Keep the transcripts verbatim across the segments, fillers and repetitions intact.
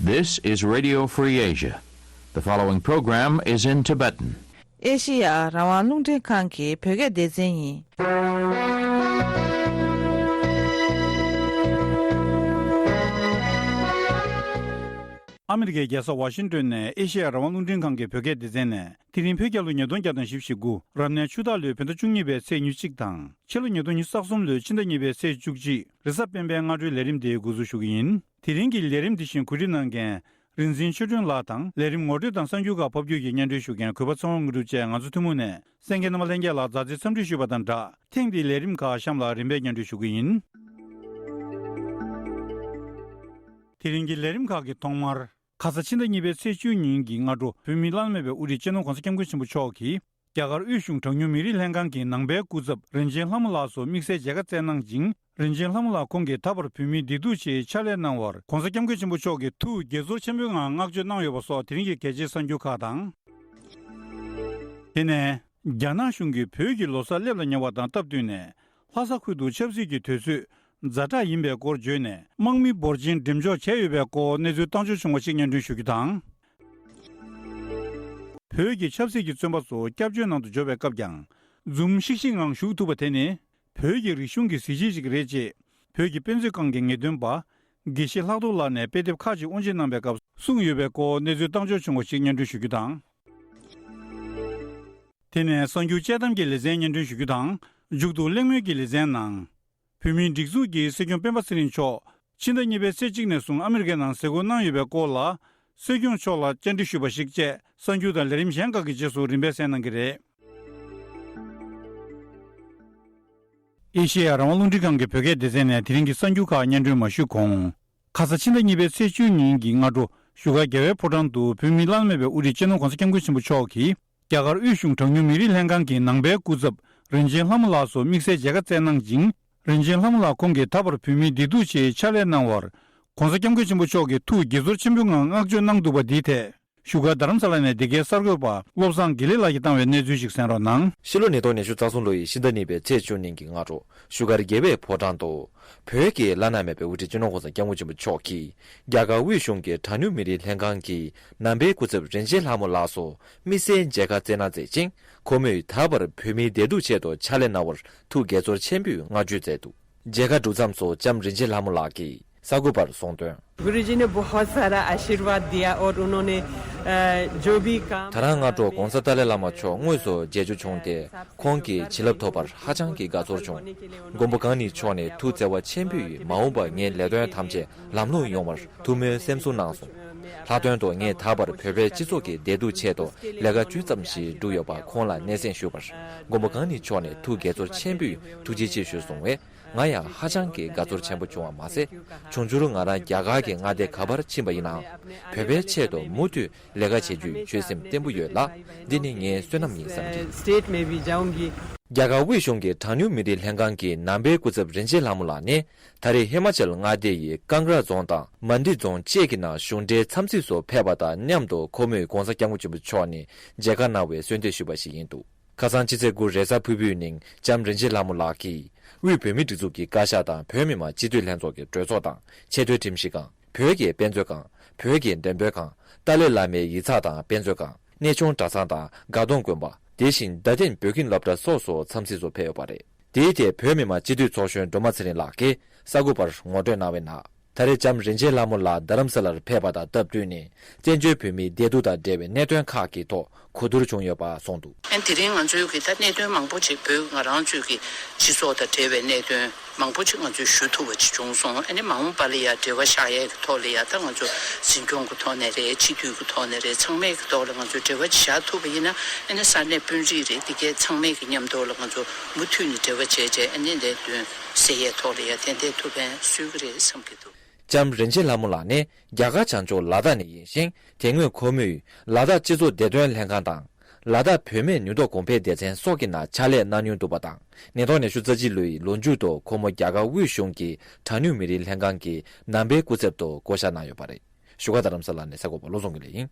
This is Radio Free Asia. The following program is in Tibetan. ཨེ་ཤེ་ཡ་རང་དབང་རླུང་འཕྲིན་ཁང་གི་བོད་སྐད་སྡེ་ཚན་ཡིན། ཨ་མི་རི་ཀའི་རྒྱལ་ས་ཝ་ཤིང་ཏོན་ནས་ཨེ་ཤེ་ཡ་རང་དབང་རླུང་འཕྲིན་ཁང་གི་བོད་སྐད་སྡེ་ཚན་ནས། དེ་རིང་བོད་རྒྱལ་ལོ་ཉིས་སྟོང་བརྒྱ་དང་བཞི་བཅུ་ཞེ་དགུ། རབ་གནས་ཆུ་སྟག་ལོའི་བོད་ཟླ་བཅུ་གཉིས་པའི་ཚེས་ཉེར་གཅིག་དང་། ཕྱི་ལོ་ཉིས་སྟོང་ཉི་ཤུ་རྩ་གསུམ་ལོའི་ཕྱི་ཟླ་གཉིས་པའི་ཚེས་བཅུ་གཅིག། རེས་གཟའ་སྤེན་པའི་སྔ་དྲོའི་ལས་རིམ་དེ་འགོ་འཛུགས་ཞུ་གི་ཡིན། དེ་རིང་གི་ལས་རིམ་འདི་བཞིན་གོ་སྒྲིག་གནང་མཁན། རིག་འཛིན་ཆོས་སྒྲོན་ལགས་དང་། ལས་རིམ་ངོ་སྤྲོད་དང་གསར་འགྱུར་ཁག་ཕབ་སྒྱུར་གྱིས་སྙན་སྒྲོན་ཞུ་མཁན་གུས་པ་ཚེ་དབང་དངོས་གྲུབ་བཅས། ང་ཚོ་ཐུན་མོང་ནས་གསན་མཁན་རྣམ་པ་ལྷན་རྒྱས་ལ་མཛའ་བརྩེའི་འཚམས་འདྲི་ཞུས་པ་དང་སྦྲགས། ཐེངས་འདིའི་ལས་རིམ་ཁག་གཤམ་ལ་རིམ་པས་སྙན་སྒྲོན་ཞུ་གི་ཡིན། དེ་རིང་གི་ལས་རིམ་ཁག་གི་ཐོག་མར། ཁ་ས་ཕྱི་ཟླ་གཉིས་པའི་ཚེས་བཅུ་ཉིན་གྱི་སྔ་དྲོ། བོད་མིའི་བླ་ན་མེད་པའི་དབུ་ཁྲིད་སྤྱི་ནོར་༸གོང་ས་༸སྐྱབས་མགོན་ཆེན་པོ་མཆོག་གིས། རྒྱ་གར་དབུས་གཞུང་གྲངས་ཉུང་མི་རིགས་ལྷན་ཁང་གི་ནང་པའི་སྐུ་ཚབ་རིན་ཆེན་ལྷ་མོ་ལགས་སུ་དམིགས་བསལ་མཇལ་ཁ་བསྩལ་གནང་ཞིང་། རིན་ཆེན་ལྷ་མོ་ལགས་ཁོང་གིས་ད་བར་བོད་མིའི་བདེ་སྡུག་ཆེད་ཕྱག་ལས་གནང་བར། ༸གོང་ས་༸སྐྱབས་མགོན་ཆེན་པོ་མཆོག་གིས་ཐུགས་དགྱེས་ཚོར་ཆེན་པོའི་ངང་བསྔགས་བརྗོད་གནང་ཡོད་པ་སོགས་དེ་རིང་གི་གལ་ཆེའི་གསར་འགྱུར་ཁག་དང་། དེ་ནས། རྒྱ་ནག་གཞུང་གིས་བོད་ཀྱི་ལོ་གསར་སླེབས་ལ་ཉེ་བ་དང་སྟབས་བསྟུན་ནས། ལྷ་ས་ཁུལ་དུ་ཆབ་སྲིད་ཀྱི་དུས་ཚོད་ཛ་དྲག་ཡིན་པའི་སྐོར་བརྗོད་ནས། དམག་མི་འབོར་ཆེན་འགྲེམས་འཇོག་བྱས་ཡོད་པའི་སྐོར་གནས་ཚུལ་བཏང་འབྱོར་བྱུང་བ་ཞིག་སྙན་སྒྲོན་ཞུ་རྒྱུ་དང་། བོད་ཀྱི་ཆབ་སྲིད་ཀྱི་བཙོན་པ་ཚོ་སྐྱབས་བཅོལ་ནང་དུ་འབྱོར་བའི་སྐབས་ཀྱང་། འཛུམ་ཤིག་ཤིག་ངང་བཞུགས་ཐུབ་པ་དེ་ནི། བོད་ཀྱི་རིག་གཞུང་གི་གཟི་བརྗིད་ཅིག་རེད་ཅེས། བོད་ཀྱི་དཔེ་མཛོད་ཁང་གི་ངེས་སྟོན་པ། དགེ་བཤེས་ལྷག་རྡོར་ལགས་ནས་དཔེ་དེབ་ཁག་ཅིག་དབུ་འབྱེད་གནང་པའི་སྐབས་གསུངས་ཡོད་པའི་སྐོར་གནས་ཚུལ་བཏང་འབྱོར་བྱུང་བ་ཞིག་སྙན་སྒྲོན་ཞུ་རྒྱུ་དང་། དེ་ནས་གསར་འགྱུར་དཔྱད་གཏམ་གྱི་ལེ་ཚན་སྙན་སྒྲོན་ཞུ་རྒྱུ་དང་། མཇུག་ཏུ་གླེང་མོལ་གྱི་ལེ་ཚན་ནང་། བོད་མིའི་སྒྲིག་འཛུགས་ཀྱི་སྲིད་སྐྱོང་སྤེན་པ་ཚེ་རིང་མཆོག་ཕྱི་ཟླ་གཉིས་པའི་ཚེས་གཅིག་ནས་བཟུང་ཨ་མི་རི་ཀའི་ནང་གཟིགས་སྐོར་གནང་ཡོད་པའི་སྐོར་ལ། སྲིད་སྐྱོང་མཆོག་ལ་བཅར་འདྲི་ཞུས་པ་ཞིག་བཅས་གསར་འགྱུར་དང་ལས་རིམ་གཞན་ཁག་གི་རྗེས་སུ་རིམ་པས་གསན་གནང་གི་རེད། ཨེ་ཤེ་ཡ་རང་དབང་རླུང་འཕྲིན་ཁང་གི་བོད་སྐད་སྡེ་ཚན་ནས་དེ་རིང་གི་གསར་འགྱུར་ཁག་སྙན་སྒྲོན་མ་ཞུས་གོང་། ཁ་ས་ཕྱི་ཟླ་གཉིས་པའི་ཚེས་བཅུ་ཉིན་གྱི་སྔ་དྲོ། བཞུགས་སྒར་རྒྱལ་བའི་ཕོ་བྲང་དུ་བོད་མིའི་བླ་ན་མེད་པའི་དབུ་ཁྲིད་སྤྱི་ནོར་༸གོང་ས་༸སྐྱབས་མགོན་ཆེན་པོ་མཆོག་གིས། རྒྱ་གར་དབུས་གཞུང་གྲངས་ཉུང་མི་རིགས་ལྷན་ཁང་གི་ནང་པའི་སྐུ་ཚབ་རིན་ཆེན་ལྷ་མོ་ལགས་སུ་དམིགས་བསལ་མཇལ་ཁ་བསྩལ་གནང་ཞིང་། རིན་ཆེན་ལྷ་མོ་ལགས་ཁོང་གིས་ད་བར་བོད་མིའི་བདེ་སྡུག་ཆེད་ཕྱག་ལས་གནང་བར། ༸གོང་ས་༸སྐྱབས་མགོན་ཆེན་པོ་མཆོག་གིས་ཐུགས་དགྱེས་ཚོར་ཆེན་པོའི་ངང་བསྔགས་བརྗོད་གནང་འདུག་པ་འདིའི་ཐད། བཞུགས་སྒར་རྡ་རམ་ས་ལ་ནས་འདི་གའི་གསར་འགོད་པ་བློ་བཟང་དགེ་ལེགས་ལགས་ཀྱིས་བཏང་བའི་གནས་ཚུལ་ཞིག་གསན་རོགས་གནང་། ཕྱི་ལོ་ཉིས་སྟོང་ཉི་ཤུ་རྩ་གསུམ་ལོ་ཡི་ཕྱི་ཟླ་གཉིས་པའི་ཚེས་བཅུ་ཉིན་གྱི་སྔ་དྲོ། བཞུགས་སྒར་རྒྱལ་བའི་ཕོ་བྲང་དུ། བོད་ཀྱི་བླ་ན་མེད་པའི་དབུ་ཁྲིད་སྤྱི་ནོར་༸གོང་ས་༸སྐྱབས་མགོན་ཆེན་པོ་མཆོག་གིས། རྒྱ་གར་དབུས་གཞུང་གི་གྲངས་ཉུང་མི་རིགས་ལྷན་ཁང་གི་ནང་པའི་སྐུ་ཚབ་རིན་ཆེན་ལྷ་མོ་ལགས་སུ་དམིགས་བསལ་མཇལ་ཁ་བསྩལ་གནང་མཛད་ཅིང་། ཁོ་མོས་ད་བར་བོད་མིའི་བདེ་སྡུག་ཆེད་དུ་ཕྱག་ལས་གནང་བར་ཐུགས་དགྱེས་ཚོར་ཆེན་པོས་བསྔགས་བརྗོད་མཛད་འདུག་མཇལ་ཁ་གྲུབ་མཚམས་སུ་ལྕམ་རིན་ཆེན་ལྷ་མོ་ལགས་ཀྱིས་གསར་འགོད་པར་གསུངས་དོན། गुरुजी ने बहुत सारा आशीर्वाद दिया और उन्होंने, अ, जो भी काम ད་རང་སྔ་དྲོ་༸གོང་ས་ཏཱ་ལའི་བླ་མ་མཆོག་དངོས་སུ་མཇལ་རྒྱུ་བྱུང་སྟེ། ཁོང་གི་བྱིན་རླབས་ཐོབ་པར་ཧ་ཅང་གི་དགའ་ཚོར་བྱུང་། མགོན་པོ་གང་ཉིད་མཆོག་ནས་ཐུགས་བརྩེ་བ་ཆེན་པོས་མ་འོངས་པར་ངའི་ལས་དོན་ཐམས་ཅད་ལམ་ལྷོང་ཡོང་བར་ཐུགས་སྨོན་སེམས་གསོ་གནང་སོང་། ལྷག་དོན་དུ་ངས་ད་བར་བོད་པའི་སྤྱི་ཚོགས་ཀྱི་བདེ་སྡུག་ཆེད་དུ་ལས་ཀ་ཅུང་ཙམ་ཞིག་བསྒྲུབས་ཡོད་པ་ཁོང་ལ་སྙན་སེང་ཞུས་པར། མགོན་པོ་གང་ཉིད་མཆོག་ནས་ཐུགས་དགྱེས་ཚོར་ཆེན་པོས་ཐུགས་རྗེ་ཆེ་ཞུས་གསུངས་པས། ང་ཡང་ཧ་ཅང་གི་དགའ་ཚོར་ཆེན་པོ་བྱུང་བ་མ་ཟད། འབྱུང་འགྱུར་ང་རང་རྒྱ་གར་གྱི་མངའ་སྡེ་ག་པར་ཕྱིན་པ་ཡིན་ནའང་། བོད་པའི་ཆེད་དུ་མུ་མཐུད་ལས་ཀ་བྱེད་རྒྱུའི་ཆོད་སེམས་བརྟན་པོ་ཡོད་ལ། འདི་ནི་ངའི་བསོད་ནམས་ཡིན་བསམ་གྱི། स्टेट में भी जाऊंगी। རྒྱ་གར་དབུས་གཞུང་གི་གྲངས་ཉུང་མི་རིགས་ལྷན་ཁང་གི་ནང་པའི་སྐུ་ཚབ་རིན་ཆེན་ལྷ་མོ་ལགས་ནི། ད་རེས་ཧི་མ་ཅལ་མངའ་སྡེ་ཡི་ཀང་གྷ་རྫོང་དང་མན་ཌི་རྫོང་བཅས་ཀྱི་ནང་གཞུང་འབྲེལ་འཚམས་གཟིགས་སུ་ཕེབས་པ་དང་མཉམ་དུ་ཁོ་མོས་༸གོང་ས་༸སྐྱབས་མགོན་ཆེན་པོ་མཆོག་ནས་མཇལ་ཁ་གནང་བའི་གསོལ་འདེབས་ཞུས་པ་ཞིག་ཡིན་འདུག་ཁ་སང་ཕྱི་ཚེས་དགུ་རེས་གཟའ་ཕུར་བུའི་ཉིན་ལྕམ་རིན་ཆེན་ལྷ་མོ་ལགས་ཀྱིས་དབུས་བོད་མིའི་སྒྲིག་འཛུགས་ཀྱི་བཀའ་ཤག་དང་བོད་མི་མང་སྤྱི་འཐུས་ལྷན་ཚོགས་ཀྱི་གྲོས་ཚོགས་དང་ཆེས་མཐོའི་ཁྲིམས་ཞིབ་ཁང་། བོད་ཀྱི་དཔེ་མཛོད་ཁང་། བོད་ཀྱི་འགྲེམས་སྤེལ་ཁང་། ཏཱ་ལའི་བླ་མའི་ཡིག་ཚགས་དང་དཔེ་མཛོད་ཁང་། གནས་ཆུང་གྲྭ་ཚང་དང་དགའ་གདོང་དགོན་པ། དེ་བཞིན་རྡ་སྟེང་བོད་ཁྱིམ་སློབ་གྲྭ་སོགས་སུ་འཚམས་གཟིགས་སུ་ཕེབས་ཡོད་པ་རེད། དེའི་ཐད་བོད་མི་མང་སྤྱི་འཐུས་ཚོགས་གཞོན་སྒྲོལ་མ་ཚེ་རིང་ལགས་ཀྱིས་གསར་འགོད་པར་ངོ་སྤྲོད་གནང་བའི་ནང་། ད་རེས་ལྕམ་རིན་ཆེན་ལྷ་མོ་ལགས་རྡ་རམ་ས་ལར་ཕེབས་པ་དང་སྟབས་བསྟུན་ནས། བཙན་བྱོལ་བོད་མིའི་བདེ་སྡུག་དང་འབྲེལ་བའི་གནད་དོན་ཁག་གི་ཐོག་གོ་བསྡུར་བྱུང་ཡོད་པ་གསུངས་འདུག་ཨན། དེ་རིང་ང་ཚོའི་གི་ད་གནད་དོན་མང་པོ་ཅིག་བོད་ང་རང་ཚོའི་གི་སྤྱི་ཚོགས་དང་འབྲེལ་བའི་གནད་དོན་མང་པོ་ཅིག་ང་ཚོས་ཞུ་ཐུབ་པ་ཅིག་བྱུང་སོང་། ཨ་ནི་མ་འོངས་པ་ལ་ཡ་འབྲེལ་བ་བཞག་ཡས་ཀྱི་ཐོག་ལ་ཡ་ད་ང་ཚོ་འཛིན་སྐྱོང་གི་ཐོག་ནས་རེད། སྤྱི་འཐུས་ཀྱི་ཐོག་ནས་རེད། ཚང་མས་ཀྱི་ཐོག་ལ་ང་ཚོས་འབྲེལ་བ་ཅིག་བཞག་ཐུབ་པ་ཡིན་ན། ཨ་ནི་ས་གནས་དཔོན་རིགས་རེད། འདི་གས་ཚང་མས་ཀྱི་མཉམ་དུ་ལ་ང་ཚོ་མུ་མཐུད་ནས་འབྲེལ་བ་བྱས་བྱས། ཨ་ནི་ལས་དོན་སེལ་ཡས་ཐོག་ལ་ཡ་ཏན་ཏན་ཐུགས་ཕན་གསོས་ཀྱི་རེད་བསམ་གྱི་འདུག་ལྕམ་རིན་ཆེན་ལྷ་མོ་ལགས་ནི་རྒྱ་གར་བྱང་ཕྱོགས་ལ་དྭགས་ནས་ཡིན་ཞིང་། དེ་སྔོན་ཁོ་མོས་ལ་དྭགས་སྤྱི་ཚོགས་བདེ་དོན་ལྷན་ཁང་དང་། ལ་དྭགས་བུད་མེད་ནུས་ཐོག་གོང་འཕེལ་སྡེ་ཚན་སོགས་ཀྱི་ནང་ཕྱག་ལས་གནང་མྱོང་འདུག་པ་དང་། ཉིས་སྟོང་ཉི་ཤུ་རྩ་གཅིག་ལོའི་ལོ་མཇུག་ཏུ་ཁོ་མོ་རྒྱ་གར་དབུས་གཞུང་གི་གྲངས་ཉུང་མི་རིགས་ལྷན་ཁང་གི་ནང་པའི་སྐུ་ཚབ་ཏུ་བསྐོ་བཞག་གནང་ཡོད་པ་རེད། བཞུགས་སྒར་རྡ་རམ་ས་ལ་ནས་གསར་འགོད་པ་བློ་བཟང་དགེ་ལེགས་ཡིན།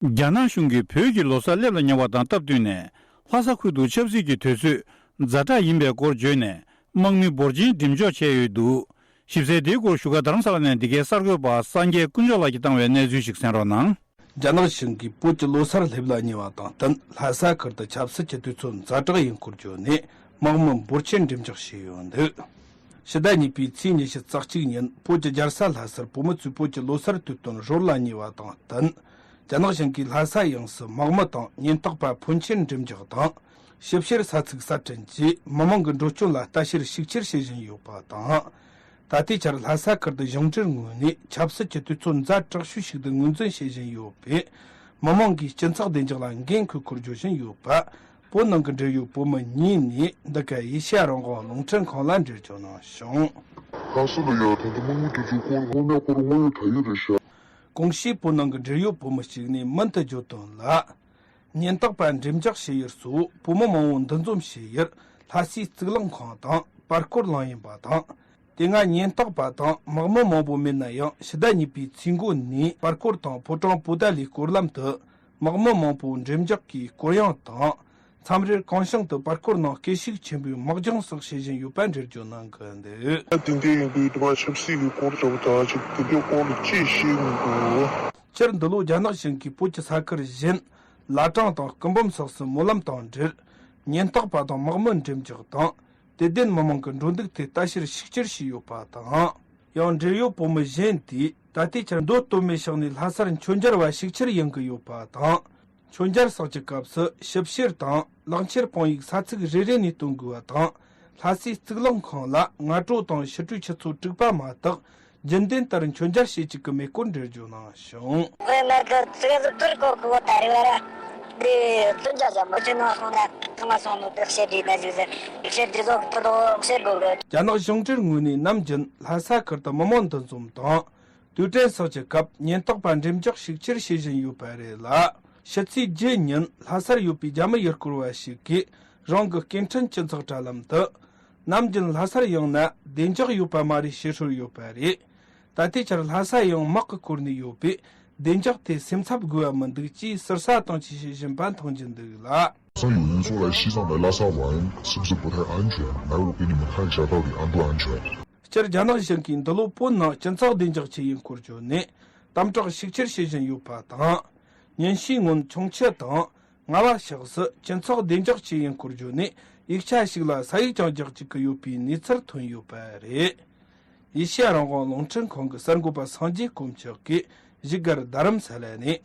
རྒྱ་ནག་གཞུང་གིས་བོད་ཀྱི་ལོ་གསར་སླེབས་ལ་ཉེ་བ་དང་སྟབས་བསྟུན་ནས། ལྷ་ས་ཁུལ་དུ་ཆབ་སྲིད་ཀྱི་དུས་ཚོད་ཛ་དྲག་ཡིན་པའི་སྐོར་བརྗོད་ནས། དམག་མི་འབོར་ཆེན་འགྲེམས་འཇོག་བྱས་ཡོད་འདུག་ཞིབ་གསལ་དེའི་སྐོར་བཞུགས་སྒར་རྡ་རམ་ས་ལ་ནས་འདི་གའི་གསར་འགོད་པ་སངས་རྒྱས་ཀུན་མཆོག་ལགས་ཀྱིས་བཏང་བའི་གནས་ཚུལ་ཞིག་གསན་རོགས་གནང་། རྒྱ་ནག་གཞུང་གིས་བོད་ཀྱི་ལོ་སར་སླེབས་ལ་ཉེ་བ་དང་བསྟུན། ལྷ་ས་ཁུལ་དུ་ཆབ་སྲིད་ཀྱི་དུས་ཚོད་ཛ་དྲག་ཡིན་སྐོར་བརྗོད་ནས་དམག་མི་འབོར་ཆེན་འགྲེམས་འཇོག་བྱས་ཡོད་འདུག་ཕྱི་ཟླ་གཉིས་པའི་ཚེས་ཉི་ཤུ་རྩ་གཅིག་ཉིན་བོད་ཀྱི་རྒྱལ་ས་ལྷ་སར་བོད་མི་ཚོས་བོད་ཀྱི་ལོ་སར་དུས་སྟོན་རོལ་ལ་ཉེ་བ་དང་བསྟུན། རྒྱ་ནག་གཞུང་གིས་ལྷ་ས་ཡོངས་སུ་དམག་མི་དང་ཉེན་རྟོག་པ་ཕོན་ཆེན་འགྲེམས་འཇོག་དང་། ཞིབ་བཤེར་ས་ཚིགས་གསར་སྐྲུན་གྱིས་མི་མང་གི་འགྲོ་སྐྱོད་ལ་ལྟ་བཤེར་ཤུགས་ཆེར་བྱེད་བཞིན་ཡོད་པ་དང་། ད་ལྟའི་ཆར་ལྷ་ས་ཁུལ་དུ་གཞུང་འབྲེལ་ངོས་ནས་ཆབ་སྲིད་ཀྱི་དུས་ཚོད་ཛ་དྲག་ཤོས་ཤིག་ཏུ་ངོས་འཛིན་བྱེད་བཞིན་ཡོད་པས། མི་མང་གིས་སྤྱི་ཚོགས་བདེ་འཇགས་ལ་འགན་འཁུར་སྐོར་བརྗོད་བཞིན་ཡོད་པ། བོད་ནང་གི་འབྲེལ་ཡོད་བོད་མི་གཉིས་ནས་འདི་ག་ཨེ་ཤེ་ཡ་རང་དབང་རླུང་འཕྲིན་ཁང་ལ་འགྲེལ་བརྗོད་གནང་བྱུང་། ལྷ་ས་ལ་ཡ་ད་ལྟ་དམག་མི་དེ་ཚོ་སྐོར་ལྷོ་ནག་པར་དངོས་ཡོད་གྲ་ཡོད་རེད་ཤག་གོང་ཞུས་བོད་ནང་གི་འབྲེལ་ཡོད་བོད་མི་གཅིག་ནས་མུ་མཐུད་བརྗོད་དོན་ལ། ཉེན་རྟོག་པ་འགྲེམས་འཇོག་བྱེད་ཡུལ་སུ་བོད་མི་མང་པོ་འདུ་འཛོམས་བྱེད་ཡུལ་ལྷ་སའི་གཙུག་ལག་ཁང་དང་པར་སྐོར་གླིང་ཡིན་པ་དང་། དེ་སྔ་ཉེན་རྟོག་པ་དང་དམག་མི་མང་པོ་མེད་ན་ཡང་ཕྱི་ཟླ་གཉིས་པའི་ཚེས་འགོ་ནས་པར་སྐོར་དང་ཕོ་བྲང་པོ་ཏཱ་ལའི་སྐོར་ལམ་དུ་དམག་མི་མང་པོ་འགྲེམས་འཇོག་གིས་སྐོར་གཡེང་དང་། མཚམས་རེར་གང་བྱུང་དུ་པར་སྐོར་ནང་སྐད་ཤུགས་ཆེན་པོས་དམག་སྦྱོང་སོགས་བྱེད་བཞིན་ཡོད་པ་འགྲེལ་བརྗོད་གནང་གི་འདུག་དེ་འདྲ་ཡིན་དུས་དེ་མ་ཆབ་སྲིད་ཀྱི་སྐོར་ལྟ་བུ་དང་ཅིག་དེ་འདྲའི་སྐོར་ལ་ཅིག་ཤེས་མི་འདུག་སྤྱིར་འདི་ལོ་རྒྱ་ནག་གཞུང་གིས་བོད་ཀྱི་ས་ཁུལ་གཞན་བླ་བྲང་དང་སྐུ་འབུམ་སོགས་སུ་སྨོན་ལམ་དང་འབྲེལ། ཉེན་རྟོག་པ་དང་དམག་མི་འགྲེམས་འཇོག་དང་། དད་ལྡན་མི་མང་གི་འགྲོ་འདུག་ཐད་ལྟ་བཤེར་ཤུགས་ཆེར་བྱས་ཡོད་པ་དང་། ཡང་འབྲེལ་ཡོད་བོད་མི་གཞན་དེས་ད་ལྟའི་ཆར་མདོ་སྟོད་སྨད་ཕྱོགས་ནས་ལྷ་སར་མཆོད་མཇལ་བ་ཤུགས་ཆེར་ཡོང་གི་ཡོད་པ་དང་། མཆོད་མཇལ་སོགས་ཀྱི་སྐབས་སུ་ཞིབ་བཤེར་དང་ལག་འཁྱེར་དཔང་ཡིག་ས་ཚིགས་རེ་རེ་ནས་སྟོན་དགོས་པ་དང་། ལྷ་སའི་གཙུག་ལག་ཁང་ལ་སྔ་དྲོ་དང་ཕྱི་དྲོའི་ཆུ་ཚོད་དྲུག་པ་མ་གཏོགས་རྒྱུན་ལྡན་ལྟར་མཆོད་མཇལ་བྱེད་བཅུག་གི་མེད་སྐོར་འགྲེལ་བརྗོད་གནང་བྱུང་། དཔེ་མེད་གི་ཚིག་གི་ཐུར་གོ་གི་བོ་ད་རེ་བ་ར། འདི་བཙུན་བྱ་བྱ་མོ་ཆེ་ནང་སོང་ན་ཐང་མ་སོང་ནོ་དེ་བཤད་དྲིས་ན་ཟིག་ཟེར། བཤད་དྲིས་ཟོག་ཏུ་དོ་བཤད་དགོས་གི། རྒྱ་ནག་གཞུང་འབྲེལ་ངོས་ནས་ནམ་རྒྱུན་ལྷ་ས་ཁུལ་དུ་མི་མང་འདུ་འཛོམས་དང་། དུས་དྲན་སོགས་ཀྱི་སྐབས་ཉེན་རྟོག་པ་འགྲེམས་འཇོག་ཤུགས་ཆེར་བྱེད་བཞིན་ཡོད་པ་རེད་ལ། ཕྱི་ཚེས་བརྒྱད་ཉིན་ལྷ་སར་ཡོད་པའི་རྒྱ་མི་ཡུལ་སྐོར་བ་ཞིག་གིས་རང་གི་སྐད་འཕྲིན་སྤྱི་ཚོགས་དྲ་ལམ་དུ། ནམ་རྒྱུན་ལྷ་སར་ཡོང་ན་བདེ་འཇགས་ཡོད་པ་མ་རེད་ཞེས་ཤོར་ཡོད་པ་རེད། ད་ལྟའི་ཆར་ལྷ་ས་ཡང་དམག་གིས་བསྐོར་ནས་ཡོད་པས་བདེ་འཇགས་ཐད་སེམས་འཚབ་དགོས་པ་མི་འདུག་ཅེས་ཟུར་ཟ་དང་བཅས་བཤད་བཞིན་པ་མཐོང་རྒྱུ་འདུག་ལ། 山有人说来西藏的拉萨玩是不是不太安全？哪有给你们太假道理，安不安全？ སྤྱིར་རྒྱ་ནག་གཞུང་གིས་འདི་ལོ་བོད་ནང་སྤྱི་ཚོགས་བདེ་འཇགས་ཆེད་ཡིན་སྐོར་བརྗོད་ནས་དམ་དྲག་ཤུགས་ཆེར་བྱེད་བཞིན་ཡོད་པ་དང་། ཉིན་ཤས་སྔོན་ཆུང་ཆུ་དང་རྔ་བ་ཕྱོགས་སུ་སྤྱི་ཚོགས་བདེ་འཇགས་ཆེད་ཡིན་སྐོར་བརྗོད་ནས་ཡིག་ཆ་ཞིག་ལ་ས་ཡིག་ཀྱང་རྒྱག་བཅུག་གི་ཡོད་པའི་གནས་ཚུལ་ཐོན་ཡོད་པ་རེད། ཨེ་ཤེ་ཡ་རང་དབང་རླུང་འཕྲིན་ཁང་གི་གསར་འགོད་པ་སངས་རྒྱས་དཀོན་མཆོག་གིས་བཞུགས་སྒར་རྡ་རམ་ས་ལ་ནས།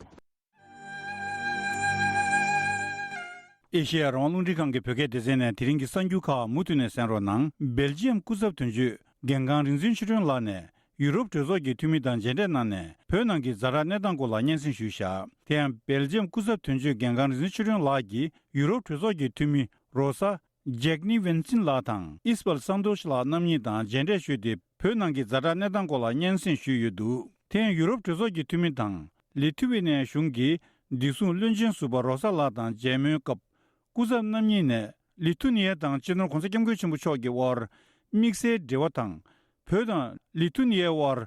ཨེ་ཤེ་ཡ་རང་དབང་རླུང་འཕྲིན་ཁང་གི་བོད་སྐད་སྡེ་ཚན་ནས་དེ་རིང་གི་གསར་འགྱུར་ཁག་མུ་མཐུད་ནས་གསན་རོགས་གནང་། སྦེལ་ཇི་ཡམ་སྐུ་ཚབ་དོན་གཅོད་རྒན་གང་རིག་འཛིན་ཆོས་སྒྲོན་ལགས་ནས་ཡུ་རོབ་གྲོས་ཚོགས་ཀྱི་འཐུས་མི་དང་མཇལ་འཕྲད་གནང་ནས་བོད་ནང་གི་ཛ་དྲག་གནས་སྟངས་སྐོར་ལ་སྙན་སེང་ཞུས་བཞག་དེ་ཡང་སྦེལ་ཇི་ཡམ་སྐུ་ཚབ་དོན་གཅོད་རྒན་གང་རིག་འཛིན་ཆོས་སྒྲོན་ལགས་ཀྱིས་ཡུ་རོབ་གྲོས་ཚོགས་ཀྱི་འཐུས་མི་རོ་ས་ཇེག་ནི་ཝན་སིན་ལགས་དང་ཨིས་པལ་སང་ཏོ་ཤ་ལགས་རྣམ་གཉིས་དང་མཇལ་འཕྲད་ཞུས་ཏེ། བོད་ནང་གི་ཛ་དྲག་གནས་སྟངས་སྐོར་ལ་སྙན་སེང་ཞུས་ཡོད་འདུག་དེ་ཡང་ཡུ་རོབ་གྲོས་ཚོགས་ཀྱི་འཐུས་མི་དང་ལི་ཐུ་ཝེ་ནི་ཡའི་གཞུང་གི་བདེ་སྲུང་བློན་ཆེན་ཟུར་པ་རོ་ས་ལགས་དང་མཇལ་མོལ་སྐབས། སྐུ་ཚབ་རྣམ་གཉིས་ནས་ལི་ཐུ་ནི་ཡ་དང་སྤྱི་ནོར་༸གོང་ས་༸སྐྱབས་མགོན་ཆེན་པོ་མཆོག་གི་དབར་དམིགས་བསལ་འབྲེལ་བ་དང་། བོད་དང་ལི་ཐུ་ནི་ཡའི་དབར་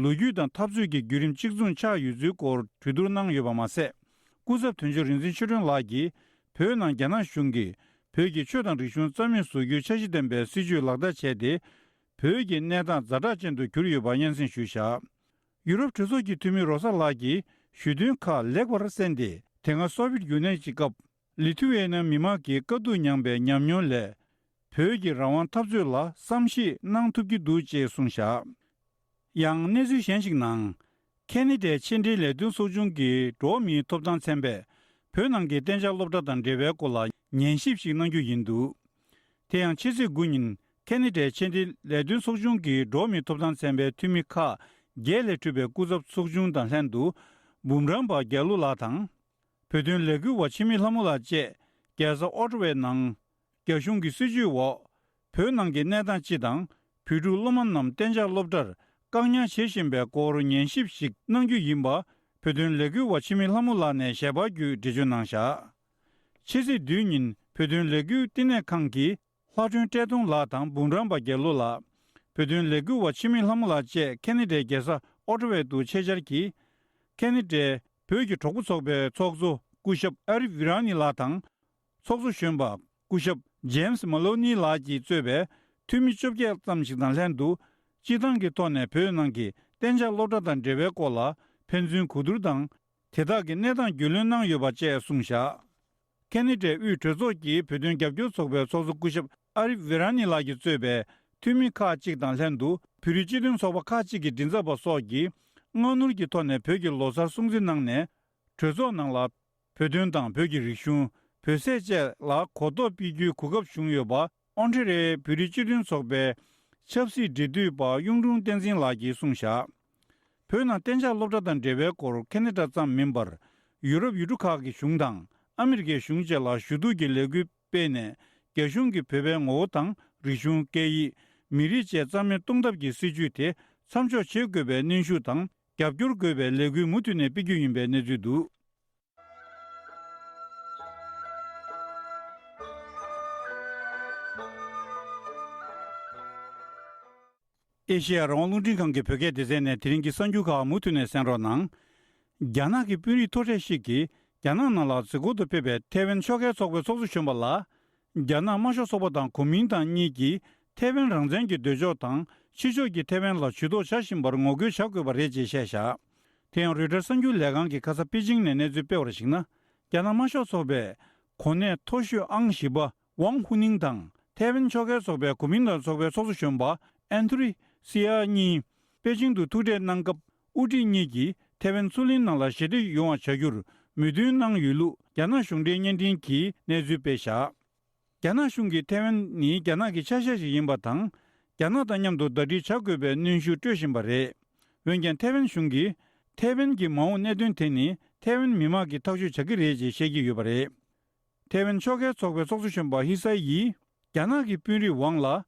ལོ་རྒྱུས་དང་འཐབ་རྩོད་ཀྱི་བརྒྱུད་རིམ་གཅིག་མཚུངས་ཆགས་ཡོད་ཚུལ་སྐོར་གྲོས་བསྡུར་གནང་ཡོད་པ་མ་ཟད། སྐུ་ཚབ་དོན་གཅོད་རིག་འཛིན་ཆོས་སྒྲོན་ལགས་ཀྱིས་བོད་ནང་རྒྱ་ནག་གཞུང་གིས་བོད་ཀྱི་ཆོས་དང་རིག་གཞུང་རྩ་མེད་བཟོ་རྒྱུའི་འཆར་གཞི་ལྡན་པའི་སྲིད་བྱུས་ལག་བསྟར་བྱས་ཏེ། བོད་ཀྱི་གནས་སྟངས་ཛ་དྲག་ཅན་དུ་གྱུར་ཡོད་པ་སྙན་སེང་ཞུས་བཞག་ཡུ་རོབ་གྲོས་ཚོགས་ཀྱི་འཐུས་མི་རོ་ས་ལགས་ཀྱིས་ཞུ་དོན་ཁག་ལེགས་པར་གསན་ཏེ། དེ་སྔ་སོ་བིད་རྒྱུན་ལས་ཀྱི་སྐབས་ལི་ཐུ་ཝེ་ནི་མི་དམངས་ཀྱིས་དཀའ་སྡུག་མྱངས་པའི་ཉམས་མྱོང་ལས། བོད་ཀྱི་རང་དབང་འཐབ་རྩོད་ལ་བསམ་གཞིག་གནང་ཐུབ་ཀྱི་འདུག་ཅེས་གསུངས་བཞག་ཡང་གནས་ཚུལ་གཞན་ཞིག་ནང་། ཁེ་ན་ཌའི་ཕྱི་འབྲེལ་ལས་དོན་ཚོགས་ཆུང་གི་འགྲོ་བ་མིའི་ཐོབ་ཐང་ཚན་པས་བོད་ནང་གི་གཏན་འཇགས་སློབ་གྲྭ་དང་འབྲེལ་བའི་སྐོར་ལ་ཉན་ཞིབ་ཞིག་གནང་རྒྱུ་ཡིན་འདུག་དེ་ཡང་ཕྱི་ཚེས་དགུ་ཉིན་ཁེ་ན་ཌའི་ཕྱི་འབྲེལ་ལས་དོན་ཚོགས་ཆུང་གི་འགྲོ་བ་མིའི་ཐོབ་ཐང་ཚན་པའི་འཐུས་མི་ཁག་བརྒྱད་ལས་གྲུབ་པའི་སྐུ་ཚབ་ཚོགས་ཆུང་དང་ལྷན་དུ་འབུམ་རམས་པ་རྒྱ་ལོ་ལགས་དང་། བོད་དོན་ལས་འགུལ་བ་འཆི་མེད་ལྷ་མོ་ལགས་བཅས་རྒྱལ་ས་ཨོ་ཊ་ཝའི་ནང་། རྒྱ་གཞུང་གི་སྲིད་བྱུས་འོག་བོད་ནང་གི་གནས་སྟངས་སྤྱི་དང་བོད་ཕྲུག་སློབ་མ་རྣམས་གཏན་འཇགས་སློབ་གྲྭར་བཀག་ཉར་བྱེད་བཞིན་པའི་སྐོར་ཉན་ཞིབ་ཞིག་གནང་རྒྱུ་ཡིན་པ་བོད་དོན་ལས་འགུལ་བ་འཆི་མེད་ལྷ་མོ་ལགས་ནས་ཞལ་པར་བརྒྱུད་འགྲེལ་བརྗོད་གནང་བཞག་ཕྱི་ཚེས་བདུན་ཉིན་བོད་དོན་ལས་འགུལ་བསྟི་གནས་ཁང་གི་ལྷ་སྒྲོན་བཀྲས་མཐོང་ལགས་དང་འབུམ་རམས་པ་རྒྱ་ལོ་ལགས། བོད་དོན་ལས་འགུལ་བ་འཆི་མེད་ལྷ་མོ་ལགས་བཅས་ཁེ་ན་ཌའི་རྒྱལ་ས་ཨོ་ཊ་ཝའི་དུ་ཆེད་བཅར་གྱིས། ཁེ་ན་ཌའི་བོད་ཀྱི་གྲོགས་པོ་ཚོགས་པའི་ཚོགས་གཙོ་སྐུ་ཞབས་ཨ་རི་ཝི་ར་ནི་ལགས་དང་། ཚོགས་གཙོ་གཞོན་པ་སྐུ་ཞབས་ཇེམ་སི་མ་ལོ་ནི་ལགས་ཀྱིས་གཙོས་པའི་འཐུས་མི་བཅོ་བརྒྱད་ཙམ་ཞིག་དང་ལྷན་དུ། སྤྱི་བཏང་གི་ཐོག་ནས་བོད་ནང་གི་གཏན་འཇགས་སློབ་གྲྭ་དང་འབྲེལ་བའི་སྐོར་ལ་ཕན་ཚུན་གོ་བསྡུར་དང་། དེ་དག་གི་གནས་སྟངས་རྒྱུས་ལོན་གནང་ཡོད་པ་བཅས་གསུངས་བཞག་ཁེ་ན་ཌའི་དབུས་གྲོས་ཚོགས་ཀྱི་བོད་དོན་རྒྱབ་སྐྱོར་ཚོགས་པའི་ཚོགས་གཙོ་སྐུ་ཞབས་ཨ་རིབ་ཝེ་ར་ནི་ལགས་ཀྱིས་གཙོས་པའི་འཐུས་མི་ཁག་ཅིག་དང་ལྷན་དུ། བོད་རིགས་སྤྱི་མཐུན་ཚོགས་པ་ཁག་ཅིག་གི་མགྲིན་ཚབ་པ་སོགས་ཀྱིས་སྔ་སྣུར་གྱི་ཐོག་ནས་བོད་ཀྱི་ལོ་གསར་སྲུང་བརྩི་གནང་ནས། གྲོས་ཚོགས་ནང་ལ་བོད་དོན་དང་བོད་ཀྱི་རིག་གཞུང་། བོད་ཟས་བཅས་ལ་གོ་རྟོགས་སྤེལ་རྒྱུའི་གོ་སྐབས་བྱུང་ཡོད་པ། ཨོན་ཊེ་རེའི་བོད་རིགས་སྤྱི་མཐུན་ཚོགས་པའི་ཆབ་སྲིད་འབྲེལ་མཐུད་པ་གཡུང་དྲུང་བསྟན་འཛིན་ལགས་ཀྱིས་གསུངས་བཞག་བོད་ནང་གཏན་འཇགས་སློབ་གྲྭ་དང་འབྲེལ་བའི་སྐོར་ཁེ་ན་ཌ་ཙམ་མིན་པར། ཡུ་རོབ་ཡུལ་གྲུ་ཁག་གི་གཞུང་དང་ཨ་མི་རི་ཀའི་གཞུང་བཅས་ལ་ཞུ་གཏུག་གི་ལས་འགུལ་སྤེལ་ནས། རྒྱ་གཞུང་གིས་བོད་པའི་ངོ་བོ་དང་རིག་གཞུང་། སྐད་ཡིག་མི་རིགས་བཅས་རྩ་མེད་གཏོང་ཐབས་ཀྱི་སྲིད་ཇུས་དེ་མཚམས་འཇོག་བྱེད་དགོས་པའི་གནོན་ཤུགས་དང་རྒྱབ་སྐྱོར་དགོས་པའི་ལས་འགུལ་མུ་མཐུད་ནས་སྤེལ་རྒྱུ་ཡིན་པའི་གནས་ཚུལ་འདུག་ཨེ་ཤེ་ཡ་རང་དབང་རླུང་འཕྲིན་ཁང་གི་བོད་སྐད་སྡེ་ཚན་ནས་དེ་རིང་གི་གསར་འགྱུར་ཁག་མུ་མཐུད་ནས་གསན་རོགས་གནང་། རྒྱ་ནག་གི་དཔོན་རིགས་མཐོ་གྲས་ཤིག་གིས་རྒྱ་ནག་ནང་ལ་གཟིགས་སྐོར་དུ་ཕེབས་པའི་ཐའེ་ཝན་ཕྱོགས་འགལ་ཚོགས་པའི་ཚོགས་གཙོ་གཞོན་པ་ལ། རྒྱ་ནག་དམར་ཤོག་ཚོགས་པ་དང་གོ་མིན་ཏང་གཉིས་ཀྱིས་ཐའེ་ཝན་རང་བཙན་གྱི་འདོད་ཕྱོགས་དང་ཕྱི་ཕྱོགས་ཀྱིས་ཐའེ་ཝན་ལ་ཇུས་གཏོགས་བྱ་བཞིན་པར་ངོ་རྒོལ་བྱ་དགོས་པ་རེད་ཅེས་བཤད་བཞག་དེ་ཡང་རོའི་ཊར་གསར་འགྱུར་ལས་ཁང་གིས་ཁ་ས་པེ་ཅིང་ནས་གནས་ཚུལ་སྤེལ་བར་གཞིགས་ན། རྒྱ་ནག་དམར་ཤོག་ཚོགས་པའི་གོ་གནས་མཐོ་ཤོས་ཨང་བཞི་པ། ཝང་ཧུ་ནིང་དང་ཐའེ་ཝན་ཕྱོགས་འགལ་ཚོགས་པའི་གོ་མིན་ཏང་ཚོགས་པའི་ཚོགས་གཙོ་གཞོན་པ་ཨན་ཐོ་རི་སི་ཡ་གཉིས་པེ་ཅིང་དུ་ཐུག་འཕྲད་གནང་སྐབས། དབུ་ཁྲིད་གཉིས་ཀྱིས་ཐའེ་ཝན་མཚོ་གླིང་ནང་ལ་ཞི་བདེ་ཡོང་བ་བྱ་རྒྱུར་མོས་མཐུན་གནང་ཡོད་ལུགས་རྒྱ་ནག་གཞུང་འབྲེལ་བརྙན་འཕྲིན་གྱིས་གནས་ཚུལ་སྤེལ་བཞག་རྒྱ་ནག་གཞུང་གིས་ཐའེ་ཝན་ནི་རྒྱ་ནག་གི་ཆ་ཤས་ཤིག་ཡིན་པ་དང་། རྒྱ་ནག་དང་མཉམ་དུ་ཟླ་སྒྲིལ་བྱ་དགོས་པའི་གནོན་ཤུགས་སྤྲོད་བཞིན་པ་རེད། འོན་ཀྱང་ཐའེ་ཝན་གཞུང་གིས། ཐའེ་ཝན་གྱི་མ་འོངས་གནད་དོན་དེ་ནི་ཐའེ་ཝན་མི་དམངས་ཀྱིས་ཐག་གཅོད་བྱ་གི་རེད་ཅེས་བཤད་ཀྱི་ཡོད་པ་རེད། ཐའེ་ཝན་ཕྱོགས་འགལ་ཚོགས་པའི་ཚོགས་གཙོ་གཞོན་པ་ཧི་ས་ཡིས། རྒྱ་ནག་གི་དཔོན་རིགས་ཝང་ལ།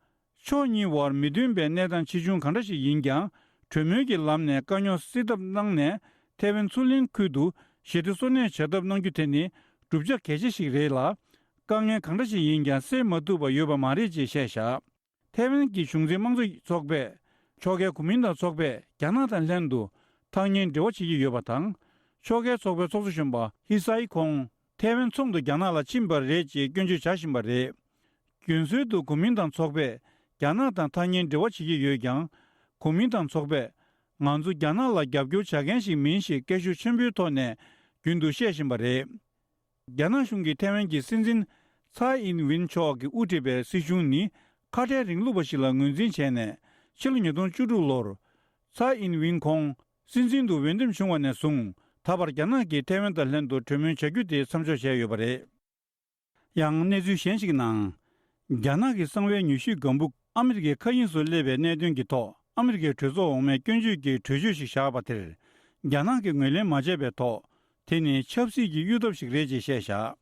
ཕྱོགས་གཉིས་དབར་མི་མཐུན་པའི་གནས་སྟངས་ཆེ་ཆུང་གང་འདྲ་ཞིག་ཡིན་ཀྱང་། གྲོས་མོལ་གྱི་ལམ་ནས་དཀའ་རྙོག་སེལ་ཐབས་གནང་ནས། ཐའེ་ཝན་མཚོ་གླིང་ཁུལ་དུ་ཞི་བདེ་གསོ་གནས་བྱ་ཐབས་གནང་རྒྱུ་དེ་ནི་བསྒྲུབ་བྱ་གལ་ཆེ་ཞིག་རེད་ལ། དཀའ་ངལ་གང་འདྲ་ཞིག་ཡིན་ཀྱང་སེལ་མ་ཐུབ་པ་ཡོད་པ་མ་རེད་ཅེས་བཤད་བཞག་ཐའེ་ཝན་གྱི་གཞུང་འཛིན་དམངས་གཙོ་ཚོགས་པས། ཕྱོགས་འགལ་གོ་མིན་ཏང་ཚོགས་པས་རྒྱ་ནག་དང་ལྷན་དུ་ཐག་ཉེའི་འབྲེལ་བ་བྱེད་ཀྱི་ཡོད་པ་དང་། ཕྱོགས་འགལ་ཚོགས་པའི་ཚོགས་གཙོ་གཞོན་པ་ཧི་ས་ཡི་ཁོང་། ཐའེ་ཝན་ཚོང་དུ་རྒྱ་ནག་ལ་ཕྱིན་པ་རེད་ཅེས་སྐྱོན་བརྗོད་བྱ་བཞིན་པ་རེད། རྒྱུན་སྲོལ་དུ་གོ་མིན་ཏང་ཚོགས་པས་རྒྱ་ནག་དང་ཐག་ཉེའི་འབྲེལ་བ་བྱེད་ཀྱི་ཡོད་ཀྱང་། གོ་མིན་ཏང་ཚོགས་པས། ང་ཚོ་རྒྱ་ནག་ལ་རྒྱབ་སྐྱོར་བྱ་མཁན་ཞིག་མིན་ཞེས་སྐད་ཤུགས་ཆེན་པོའི་ཐོག་ནས་རྒྱུན་དུ་བཤད་བཞིན་པ་རེད། རྒྱ་ནག་གཞུང་གིས་ཐའེ་ཝན་གྱི་སྲིད་འཛིན་ཚའེ་ཨིན་ཝིན་མཆོག་གིས་དབུ་ཁྲིད་པའི་སྲིད་གཞུང་ནི་ཁ་བྲལ་རིང་ལུགས་པ་ཞིག་ལ་ངོས་འཛིན་བྱས་ནས། ཕྱི་ལོ་ཉིས་སྟོང་བཅུ་དྲུག་ལོར། ཚའེ་ཨིན་ཝིན་ཁོང་སྲིད་འཛིན་དུ་འོས་འདེམས་བྱུང་བ་ནས་བཟུང་ད་བར་རྒྱ་ནག་གིས་ཐའེ་ཝན་དང་ལྷན་དུ་གྲོས་མོལ་བྱ་རྒྱུ་དེ་མཚམས་འཇོག་བྱས་ཡོད་པ་རེད། ཡང་གནས་ཚུལ་གཞན་ཞིག་ནང་། རྒྱ་ནག་གི་གསང་བའི་མྱུལ་ཞིབ་ལྒང་བུ་ཨ་མི་རི་ཀའི་མཁའ་དབྱིངས་སུ་སླེབས་པའི་གནད་དོན་གྱི་ཐོག་ཨ་མི་རི་ཀའི་གྲོས་ཚོགས་འོག་མས་སྐྱོན་བརྗོད་ཀྱི་གྲོས་ཆོད་ཞིག་བཞག་པ་དེར། རྒྱ་ནག་གིས་ངོས་ལེན་མ་བྱས་པའི་ཐོག་དེ་ནི་ཆབ་སྲིད་ཀྱི་གཡོ་ཐབས་ཤིག་རེད་ཅེས་བཤད་བཞག་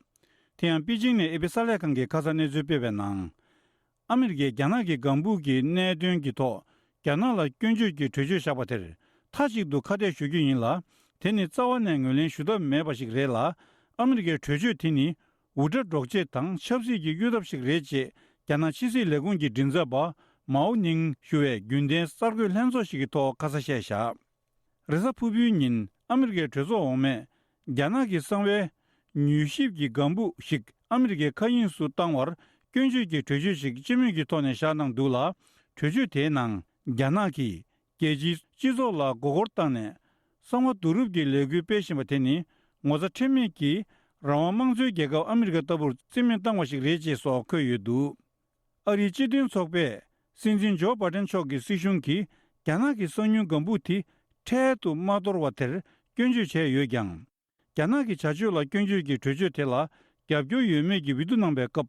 དེ་ཡང་པེ་ཅིང་ནས་ཨེ་པི་གསར་ལས་ཁང་གིས་ཁ་སང་གནས་ཚུལ་སྤེལ་བའི་ནང་། ཨ་མི་རི་ཀས་རྒྱ་ནག་གི་ལྒང་བུ་གི་གནད་དོན་གྱི་ཐོག་རྒྱ་ནག་ལ་སྐྱོན་བརྗོད་ཀྱི་གྲོས་ཆོད་བཞག་པ་དེར་མཐའ་གཅིག་ཏུ་ཁ་གཏད་གཅོག་རྒྱུ་ཡིན་ལ། དེ་ནི་རྩ་བ་ནས་ངོས་ལེན་ཞུ་ཐབས་མེད་པ་ཞིག་རེད་ལ། ཨ་མི་རི་ཀའི་གྲོས་ཆོད་དེ་ནི་འུར་སྒྲ་སྒྲོག་བྱེད་དང་ཆབ་སྲིད་ཀྱི་གཡོ་ཐབས་ཤིག་རེད་ཅེས་རྒྱ་ནག་ཕྱི་སྲིད་ལས་ཁུངས་ཀྱི་མགྲིན་ཚབ་པ་མའོ་ནིང་ཞུ་བས་རྒྱུན་ལྡན་གསར་འགོད་ལྷན་ཚོགས་ཤིག་གི་ཐོག་ཁ་ས་བཤད་བཞག་རེས་གཟའ་ཕུར་བུའི་ཉིན་ཨ་མི་རི་ཀའི་གྲོས་ཚོགས་འོག་མས་རྒྱ་ནག་གི་གསང་བའི་མྱུལ་ཞིབ་ཀྱི་ལྒང་བུ་ཞིག་ཨ་མི་རི་ཀའི་མཁའ་དབྱིངས་སུ་བཏང་བར་སྐྱོན་བརྗོད་ཀྱི་གྲོས་ཆོད་ཞིག་སྤྱི་མོས་ཀྱི་ཐོག་ནས་བཞག་གནང་འདུག་ལ། གྲོས་ཆོད་དེའི་ནང་རྒྱ་ནག་གིས་རྒྱལ་སྤྱིའི་སྤྱི་ཚོགས་ལ་མགོ་སྐོར་བཏང་ནས་གསང་བ་བསྡུ་རུབ་ཀྱི་ལས་འགུལ་སྤེལ་བཞིན་པ་དེ་ནི་ངོ་ཚ་ཁྲེལ་མེད་ཀྱིས་རང་དབང་དམངས་གཙོའི་རྒྱལ་ཁབ་ཨ་མི་རི་ཀ་ལྟ་བུར་རྩིས་མེད་བཏང་བ་ཞིག་རེད་ཅེས་སོགས་འཁོད་ཡོད་འདུག་ཨ་རིའི་སྤྱི་མཐུན་ཚོགས་པས་སྲིད་འཛིན་ཇོ་བྷ་ཏན་མཆོག་གི་སྲིད་གཞུང་གིས་རྒྱ་ནག་གི་གསང་མྱུལ་ལྒང་བུ་དེ་འཕྲལ་དུ་མ་གཏོར་བ་དེར་སྐྱོན་བརྗོད་བྱས་ཡོད་ཀྱང་། རྒྱ་ནག་གི་བྱ་སྤྱོད་ལ་སྐྱོན་བརྗོད་ཀྱི་གྲོས་ཆོད་དེ་ལ་རྒྱབ་སྐྱོར་ཡོད་མེད་ཀྱི་འོས་བསྡུ་གནང་པའི་སྐབས།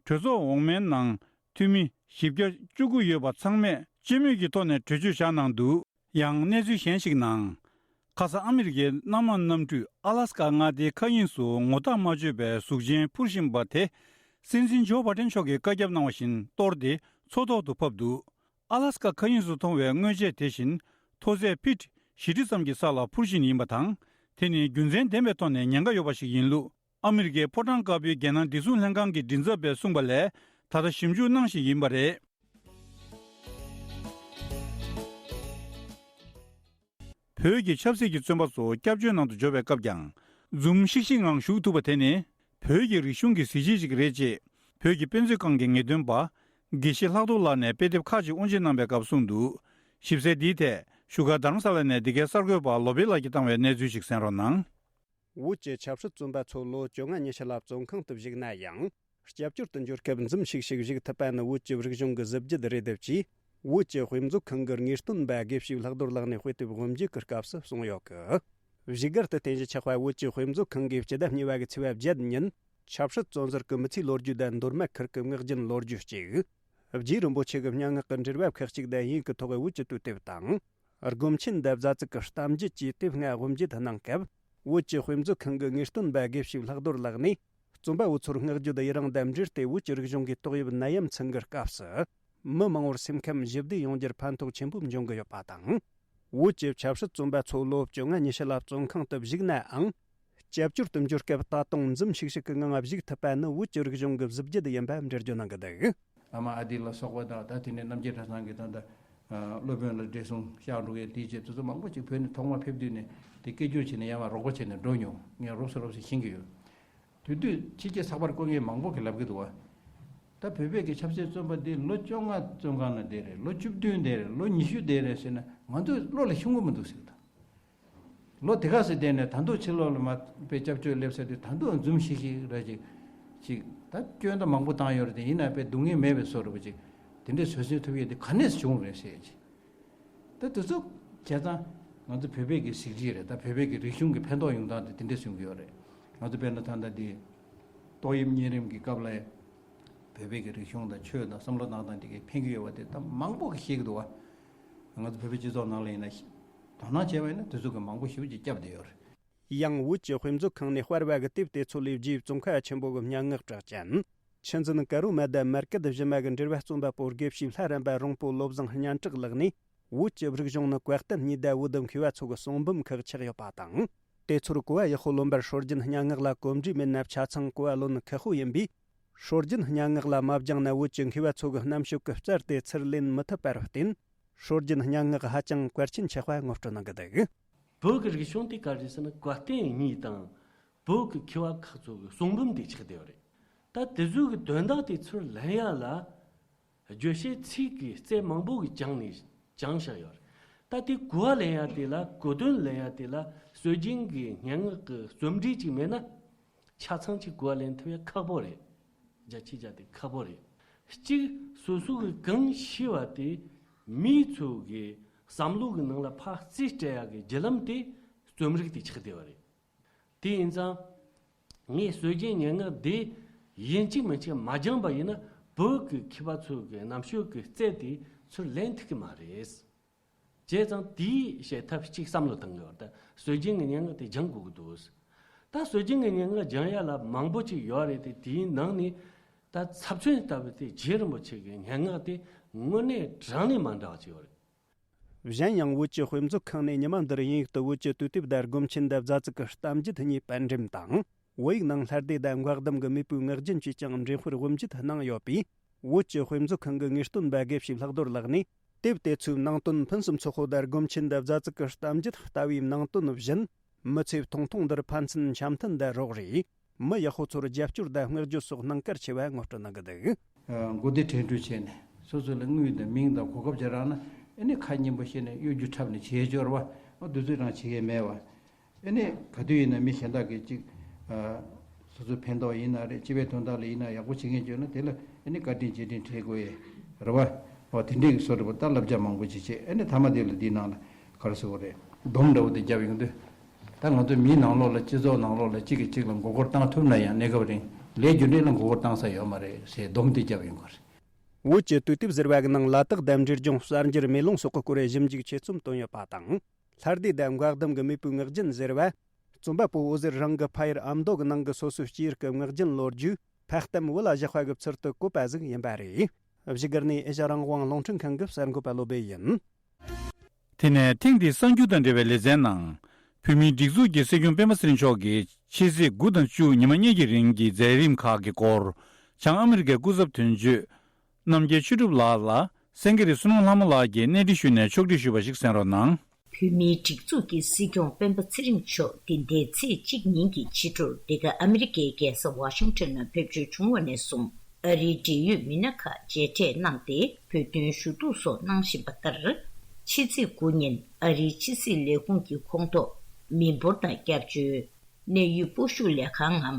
གྲོས་ཚོགས་འོག་མའི་ནང་འཐུས་མི་བཞི་བརྒྱ་བཅུ་དགུ་ཡོད་པ་ཚང་མས་སྤྱི་མོས་ཀྱི་ཐོག་ནས་གྲོས་ཆོད་བཞག་གནང་འདུག་ཡང་གནས་ཚུལ་གཞན་ཞིག་ནང་། ཁ་ས་ཨ་མི་རི་ཀའི་གནམ་དམག་གནམ་གྲུས་ཨ་ལ་སི་ཀ་མངའ་སྡེའི་མཁའ་དབྱིངས་སུ་ངོ་རྟགས་མ་བཅོས་པའི་གཟུགས་ཅན་འཕུར་བཞིན་པ་དེ། སྲིད་འཛིན་ཇོ་བྷ་ཏན་མཆོག་གིས་བཀའ་ཁྱབ་གནང་བ་བཞིན་གཏོར་ཏེ་མཚོ་ཐོག་ཏུ་ཕབ་འདུག་ཨ་ལ་སི་ཀ་མཁའ་དབྱིངས་སུ་མཐོང་བའི་མངོན་ཆས་དེ་བཞིན་མཐོ་ཚད་ཕིཊ་བཞི་ཁྲི་ཙམ་གྱི་ས་ལ་འཕུར་བཞིན་ཡིན་པ་དང་། དེ་ནི་རྒྱུ་མཚན་ལྡན་པའི་ཐོག་ནས་ཉེན་ཁ་ཡོད་པ་ཞིག་ཡིན་ལུགས་ཨ་མི་རི་ཀའི་ཕོ་བྲང་དཀར་པོའི་རྒྱལ་ནང་བདེ་སྲུང་ལྷན་ཁང་གི་མགྲིན་ཚབ་པས་གསུངས་པ་ལས་ད་ལྟ་ཞིབ་འཇུག་གནང་བཞིན་ཡིན་པ་རེད། བོད་ཀྱི་ཆབ་སྲིད་ཀྱི་བཙོན་པ་ཚོ་སྐྱབས་བཅོལ་ནང་དུ་འབྱོར་བའི་སྐབས་ཀྱང་འཛུམ་ཤིག་ཤིག་ངང་བཞུགས་ཐུབ་པ་དེ་ནི་བོད་ཀྱི་རིག་གཞུང་གི་གཟི་བརྗིད་ཅིག་རེད་ཅེས་བོད་ཀྱི་དཔེ་མཛོད་ཁང་གི་ངེས་སྟོན་པ་དགེ་བཤེས་ལྷག་རྡོར་ལགས་ནས་དཔེ་དེབ་ཁག་ཅིག་དབུ་འབྱེད་གནང་པའི་སྐབས་གསུངས་འདུག་ཞིབ་གསལ་འདིའི་ཐད་བཞུགས་སྒར་རྡ་རམ་ས་ལ་ནས་འདི་གའི་གསར་འགོད་པ་བློ་བྷེ་ལགས་ཀྱིས་བཏང་བའི་གནས་ཚུལ་ཞིག་གསན་རོགས་གནང་། བོད་ཀྱི་ཆབ་སྲིད་བཙོན་པ་ཚོ་ལོ་བཅོ་ལྔ་ཉི་ཤུ་ལ་བཙོན་ཁང་དུ་བཞུགས་ན་ཡང་། སྐྱབས་བཅོལ་དུ་འབྱོར་སྐབས་འཛུམ་ཤིག་ཤིག་བཞུགས་ཐུབ་པ་ནི་བོད་ཀྱི་རིག་གཞུང་གི་གཟི་བརྗིད་རེད་འདུག་ཅེས། བོད་ཀྱི་དཔེ་མཛོད་ཁང་གི་དངོས་སྟོན་པ་དགེ་བཤེས་ལྷག་རྡོར་ལགས་ནས་དཔེ་དེབ་དབུ་འབྱེད་ཀྱི་སྐབས་སུ་གསུངས་ཡོད་ཀི། བཞུགས་སྒར་དུ་རྟེན་གཞི་ཆགས་པ་བོད་ཀྱི་དཔེ་མཛོད་ཁང་གིས་སྤྱི་ཟླ་གཉིས་པ་གི་ཚེས་པ་བརྒྱད་ཉིན། ཆབ་སྲིད་བཙོན་ཟུར་གྱི་མི་ཚེའི་ལོ་རྒྱུས་དང་མདོ་སྨད་ཁུལ་གྱི་ངག་རྒྱུན་ལོ་རྒྱུས་གཅིག་རྗེ་རིན་པོ་ཆེ་གི་སྙན་ངག་གི་འགྲེལ་པ་ཁག་ཅིག་དང་དབྱིན་ཡིག་གི་ཐོག་གི་བོད་ཀྱི་དུས་དེབ་དང་། སྒོམ་ཆེན་དང་རྫ་ཙིག་གི་གཏམ་རྒྱུད་ཀྱི་དེབ་ལྔ་དབུ་འབྱེད་གནང་སྐབས། བོད་ཀྱི་དཔེ་མཛོད་ཁང་གི་དངོས་སྟོན་པ་དགེ་བཤེས་ལྷག་རྡོར་ལགས་ནས། བཙོན་པ་བོ་ཚོར་བསྔགས་བརྗོད་དབྱེ་རང་དང་འབྲེལ་ཏེ། བོད་ཀྱི་རིག་གཞུང་གི་ཏོག་དབྱིབས་ནད་ཡམས་ཚང་གི་སྐབས་སུ། མི་མང་བོར་སེམས་ཁམས་ཞི་བདེ་ཡོང་རྒྱུར་ཕན་ཐོགས་ཆེན་པོ་འབྱུང་གི་ཡོད་པ་དང་། བོད་ཀྱི་ཆབ་སྲིད་བཙོན་པ་ཚོ་ལོ་བཅོ་ལྔ་ཉི་ཤུ་ལ་བཙོན་ཁང་དུ་བཞུགས་ནའང་། སྐྱབས་བཅོལ་དུ་འབྱོར་སྐབས་ད་དུང་འཛུམ་ཤིག་ཤིག་གི་ངང་བཞུགས་ཐུབ་པ་ནི་བོད་ཀྱི་རིག་གཞུང་གི་གཟི་བརྗིད་ཡིན་པ་འགྲེལ་བརྗོད་གནང་གི་འདུག་ཨ་མ་ཨ་དི་ལ་སོགས་པ་དང་། ད་དེ་ནས་རྣམ་རྒྱལ་གྲྭ་ཚང་གི་ད་ལྟ་སློབ་དཔོན་ལ་བགྲེས་སོང་ཤག་འགྲོ་མཁན་དེའི་རྗེས་དེ་ཚོ་མང་པོ་ཅིག་བོད་ནས་ཐོག་མར་ཕེབས་དུས་ནས་དེ་སྐད་སྒྱུར་བྱས་ནས་ཡར་མར་རོགས་པ་བྱས་ནས་འགྲོ་མྱོང་། ངས་རོབ་ཙམ་རོབ་ཙམ་ཤེས་ཀྱི་ཡོད། དེ་དུས་ཕྱི་རྒྱལ་ཚགས་པར་བཀོད་མཁན་མང་པོ་གིས་ལབ་ཀྱི་འདུག་བ། ད་བོད་པའི་གི་ཆབ་སྲིད་བཙོན་པ་འདི་ལོ་བཅོ་ལྔ་བཙོན་ཁང་ན་བསྡད་རེད། ལོ་བཅུ་བདུན་བསྡད་རེད། ལོ་ཉི་ཤུ་བསྡད་རེད་ཟེར་ན་ང་ཚོའི་བློ་ལ་ཤོང་གི་མི་འདུག་ཟེར་གི་འདུག་ལོ་དེ་ག་ཚོད་བསྡད་ནས་ད་དུང་ཕྱི་ལོགས་ལ་མ་དཔེ་སྐྱབས་བཅོལ་སླེབས་ས་དེ་ད་དུང་འཛུམ་ཤིག་ཤིག་ར་ཅིག་ཅིག་ད་སྐྱོན་ད་མང་པོ་བཏང་ཡོད་རེད་དེ། ཡིན་ན་དཔེ་སྡུག་བསྔལ་མེད་པའི་བཟོ་འདྲ་པོ་ཅིག་དེ་འདྲའི་བཟོ་སྲོལ་ཐུབ་ཡས་དེ་ག་ནས་བྱུང་རེད་ཟེར་ཅིག་ད་དེ་ཚོ་བྱས་ཙང་ང་ཚོ་བོད་པའི་གི་གཟི་བརྗིད་རེད། ད་བོད་པའི་གི་རིག་གཞུང་གི་ཕན་ཐོགས་ཡོང་སྟངས་དེ་དེ་འདྲས་གསུང་གི་ཡོད་རེད། ང་ཚོ་དཔེར་ན་ད་ལྟ་འདི་ཏོག་དབྱིབས་གཉན་རིམས་ཀྱི་སྐབས་ལ་བོད་པའི་གི་རིག་གཞུང་དང་ཆོས་དང་བསམ་བློ་གནང་སྟངས་དེ་གི་ཕན་གི་ཡོད་པ་དེ་ད་མང་པོ་གི་ཤེས་ཀྱི་འདུག་བ། ང་ཚོ་བོད་པའི་སྤྱི་ཚོགས་ནང་ལ་ཡིན་ན་དོ་སྣང་བྱས་པ་ཡིན་ན་དེ་ཚོ་གི་མང་པོ་ཞེ་པོ་ཅིག་བསྐྱབས་བསྡད་ཡོད་རེད། ཡང་བོད་ཀྱི་དཔེ་མཛོད་ཁང་ནས་སྤར་བ་གི་དེབ་དེ་ཚོ་ལས་རྗེ་ཙོང་ཁ་ཆེན་པོ་གི་སྙན་ངག་གྲགས་ཅན། ཆུ་འཛིན་ཀ་རོ་མ་དང་མར་གད་བཞི་མ་གི་འགྲེལ་བ་རྩོམ་པ་པོ་དགེ་བཤེས་ལྷ་རམས་པ་རོང་པོ་བློ་བཟང་སྙན་གྲགས་ལགས་ནས། བོད་ཀྱི་རིག་གཞུང་ནི་བཀའ་བསྟན་གཉིས་དང་བོད་མཁས་པ་ཚོ་གི་གསུང་འབུམ་ཁག་ཆགས་ཡོད་པ་དང་། དེ་ཚོར་གོ་བ་ཡག་པོ་ལོན་པར་སྲོལ་རྒྱུན་སྙན་ངག་ལ་གོམས་འདྲིས་མེད་ན་ཆ་ཚང་གོ་བ་ལོན་ཁག་པོ་ཡིན་པས། སྲོལ་རྒྱུན་སྙན་ངག་ལ་མ་སྦྱངས་ན་བོད་ཀྱི་མཁས་པ་ཚོ་གི་རྣམ་དཔྱོད་ཀྱི་རྩལ་དེ་ཚུར་ལེན་མི་ཐུབ་པར་བརྟེན། སྲོལ་རྒྱུན་སྙན་ངག་ཧ་ཅང་གལ་ཆེན་ཆགས་པ་ངོ་སྤྲོད་གནང་གི་འདུག་བོད་ཀྱི་རིག་གཞུང་དེ་ག་རེ་ཟེར་ན་བཀའ་བསྟན་གཉིས་དང་བོད་ཀྱི་མཁས་པ་ཁག་ཚོ་གི་གསུང་འབུམ་དེ་ཆགས་བསྡད་ཡོད་རེད། ད་དེ་ཚོ་གི་དོན་དག་དེ་ཚུར་ལེན་ཡ་ལ་བརྗོད་བྱའི་ཚིག་གི་རྩལ་མང་པོ་གི་སྦྱངས་ནས་སྦྱངས་བཞག་ཡོད་རེད། ད་དེ་གོ་བ་ལེན་ཡ་དེ་ལ་གོ་དོན་ལེན་ཡ་དེ་ལ་སྲོལ་རྒྱུན་གྱི་སྙན་ངག་གི་རྩོམ་སྒྲིག་ཅིག་མེད་ན་ཆ་ཚང་ཅིག་གོ་བ་ལེན་ཐུབ་ཡ་ཁག་པོ་རེད། རྒྱ་ཆེ་རྒྱ་དེ་ཁག་པོ་རེད། གཅིག་སོ་སོ་གི་གང་ཤེས་པ་དེ་མི་ཚོ་གི་བསམ་བློ་གི་ནང་ལ་ཕར་རྩིས་སྤྲད་ཡ་གི་བརྒྱུད་ལམ་དེ་རྩོམ་རིག་དེ་ཆགས་བསྡད་པ་རེད། དེ་ཡིན་ཙང་། ངས་སྲོལ་རྒྱུན་སྙན་ངག་འདི་ཡིན་གཅིག་མིན་གཅིག་མ་སྦྱངས་པ་ཡིན་ན་བོད་ཀྱི་མཁས་པ་ཚོ་གི་རྣམ་དཔྱོད་ཀྱི་རྩལ་དེ་ཚུར་ལེན་ཐུབ་ཀྱི་མ་རེད། བྱས་ཙང་དེའི་བྱེད་ཐབས་གཅིག་བསམ་བློ་བཏང་གི་ཡོད་རེད། ད་སྲོལ་རྒྱུན་གྱི་སྙན་ངག་དེ་སྦྱང་དགོས་ཀྱི་འདུག་ད་སྲོལ་རྒྱུན་གྱི་སྙན་ངག་སྦྱང་ཡ་ལ་མང་པོ་ཅིག་ཡོད་རེད་དེ། དེའི་ནང་ནས་ད་ཚབ་མཚོན་ལྟ་བུ་དེ་རྗེ་རིན་པོ་ཆེ་གི་སྙན་ངག་དེ་དངོས་གནས་དྲང་ནས་མ་འདྲ་བ་ཅིག་ཡོད་རེད། གཞན་ཡང་བོད་ཀྱི་དཔེ་མཛོད་ཁང་ནས་ཉི་མ་འདིར་དབྱིན་ཡིག་ཏུ་བོད་ཀྱི་དུས་དེབ་དང་སྒོམ་ཆེན་དང་རྫ་ཙིག་གི་གཏམ་རྒྱུད་གཉིས་པར་འགྲེམས་དང་། བོད་ཡིག་ནང་ལྷ་སྡེ་དང་འགོག་སྡོམ་གྱི་མེས་པོའི་ངག་རྒྱུན་གྱིས་ཀྱང་འགྲེམས་སྤེལ་དབུ་འབྱེད་གནང་ཡོད་པས། བོད་ཀྱི་དཔེ་མཛོད་ཁང་གི་དངོས་སྟོན་པ་དགེ་བཤེས་ལྷག་རྡོར་ལགས་ནས། དེབ་དེ་ཚོའི་ནང་དོན་ཕུན་སུམ་ཚོགས་པོ་དང་སྒོམ་ཆེན་དང་རྫ་ཙིག་གི་གཏམ་རྒྱུད་ལྟ་བུའི་ནང་དོན་བཞིན། མི་ཚེ་ཐུང་ཐུང་འདིར་ཕན་ཚུན་འཆམ་མཐུན་དང་རོགས་རེས། མི་ཡག་པོ་ཚོར་རྒྱབ་སྐྱོར་དང་བསྔགས་བརྗོད་སོགས་གནང་གལ་ཆེ་བ་ངོ་སྤྲོད་གནང་གི་འདུག་མགོ་བདེ་དྲན་འཕྲུལ་བྱས་ནས་སོ་སོ་ལ་དངུལ་དང་མིང་དང་གོ་སྐབས་ཅིག་རག་ན། ཨེ་ནི་ཁ་སྙན་པོ་བཤད་ནས་གཡོ་སྒྱུ་འཁྲབ་ནས་བྱེད་སྦྱོར་བ། ཨ་དུས་ཚོད་རང་བྱེད་ཡས་མེད་བ། ཨེ་ནི་ག་དུས་ཡིན་ན་མི་གཞན་དག་གིས་ཅིག་ཨ་སོ་སོའི་ཕན་ཐོགས་ཡིན་ན་རེད། སྤྱི་པའི་དོན་དག་ལ་ཡིན་ན་ཡག་པོ་བྱེད་མཁན་བྱུང་ན་དེ་ལ་ཨེ་ནི་བཀའ་དྲིན་རྗེས་དྲན་འཕྲད་དགོས་ཡས་རེད་བ། འོ་དེ་འདྲའི་བཟོ་འདྲ་པོ་ད་བསླབ་བྱ་མང་པོ་ཅིག་བྱས། ཨེ་ནི་མཐའ་མ་དེ་ལ་འདིའི་ནང་ལ་ག་རེ་ཟེར་དགོས་རེད། སྡོམ་འདྲ་པོ་དེ་བརྒྱབ་ཡོང་དུས། ད་ང་ཚོ་མིའི་ནང་ལོགས་ལ་སྤྱི་ཚོགས་ནང་ལོགས་ལ་གཅིག་གིས་གཅིག་ལ་མགོ་སྐོར་བཏང་ཐུབ་ན་ཡང་གནས་སྐབས་རིང་ལས་རྒྱུ་འབྲས་ལ་མགོ་སྐོར་བཏང་ས་ཡོད་མ་རེད་ཟེར་སྡོམ་དེ་བརྒྱབ་ཡོང་གི་རེད། བོད་ཀྱི་དུས་དེབ་ཟེར་བ་གི་ནང་ལ་དྭགས་དང་འབྲས་ལྗོངས་གསར་འགྱུར་མེ་ལོང་སོགས་ཀྱི་སྐོར་ཞིབ་འཇུག་ཆེད་རྩོམ་བཏོན་ཡོད་པ་དང་། ལྷ་སྡེ་དང་འགག་སྡོམ་གྱི་མེས་པོའི་ངག་རྒྱུན་ཟེར་བ། རྩོམ་པ་པོ་འོད་ཟེར་རང་གི་ཕ་ཡུལ་ཨ་མདོ་གི་ནང་གི་སོ་སོའི་སྐྱེས་ཡུལ་གྱི་ངག་རྒྱུན་ལོ་རྒྱུས་ཕ་གཏམ་བུ་ལ་བཞག་པ་གི་ཚུལ་དུ་བཀོད་པ་ཟིག་ཡིན་པ་རེད། བཞུགས་སྒར་ནས་ཨེ་ཤ་རང་དབང་རླུང་འཕྲིན་ཁང་གི་གསར་འགོད་པ་བློ་བྷེ་ཡིན། དེ་ནས་ཐེངས་འདིའི་གསར་འགྱུར་དང་འབྲེལ་བའི་ལེ་ཚན་ནང་། བོད་མིའི་སྒྲིག་འཛུགས་ཀྱི་སྲིད་སྐྱོང་སྤེན་པ་ཚེ་རིང་མཆོག་གིས་ཕྱི་ཚེས་དགུ་དང་བཅུ་ཉི་མ་གཉིས་ཀྱི་རིང་གི་མཛད་རིམ་ཁག་གི་སྐོར། བྱང་ཨ་མི་རི་ཀའི་སྐུ་ཚབ་དོན་གཅོད། རྣམ་རྒྱལ་ཆོས་གྲུབ་ལགས་ལ་སེང་གེ་རི་བསོད་ནམས་ལྷ་མོ་ལགས་ཀྱིས་གནས་འདྲི་ཞུས་ནས་ཕྱོགས་སྒྲིག་ཞུས་པ་ཞིག་གསན་རོགས་གནང་། བོད་མིའི་སྒྲིག་འཛུགས་ཀྱི་སྲིད་སྐྱོང་སྤེན་པ་ཚེ་རིང་མཆོག་འདི་འདས་ཚེས་གཅིག་ཉིན་གྱི་ཕྱི་དྲོར་འདི་ག་ཨ་མི་རི་ཀའི་རྒྱལ་ས་ཝ་ཤིང་ཊོན་ནང་ཕེབས་བསུ་བྱུང་བ་ནས་བཟུང་ཨ་རིའི་འབྲེལ་ཡོད་མི་སྣ་ཁག་མཇལ་འཕྲད་གནང་སྟེ་བོད་དོན་ཞུ་གཏུག་སོགས་གནང་བཞིན་པ་ལྟར། ཕྱི་ཚེས་དགུ་ཉིན་ཨ་རིའི་ཕྱི་སྲིད་ལས་ཁུངས་ཀྱི་ཁོངས་གཏོགས་མི་འབོར་དང་སྐྱབས་བཅོལ། གནས་ཡུལ་སྤོ་བཤུད་ལས་ཁང་ངམ།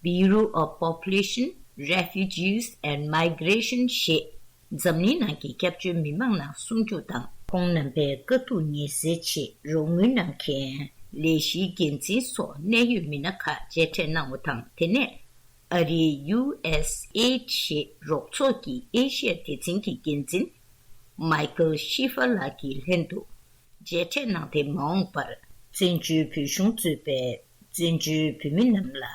Bureau of Population, Refugees and Migration ཞེས་འཛམ་གླིང་ནང་གི་སྐྱབས་བཅོལ་མི་མང་ནང་སྲུང་སྐྱོབ་དང་། ཁོང་རྣམ་པའི་དཀའ་སྡུག་ངལ་སེལ་ཆེད་རོགས་དངུལ་གནང་མཁན་ལས་གཞིའི་འགན་འཛིན་སོགས་གནད་ཡོད་མི་སྣ་ཁག་མཇལ་འཕྲད་གནང་བ་དང་། དེ་ནས་ཨ་རིའི་ཡུ་ཨེས་ཨེ་ཌི་ཞེས་རོགས་ཚོགས་ཀྱི་ཨེ་ཤི་ཡ་སྡེ་ཚན་གྱི་འགན་འཛིན་མའི་ཀལ་ཤི་ཧྥ་ལགས་ཀྱིས་ལྷན་དུ་མཇལ་འཕྲད་གནང་སྟེ། མ་འོངས་པར་བཙན་བྱོལ་བོད་གཞུང་གཙོས་པའི་བཙན་བྱོལ་བོད་མི་རྣམས་ལ་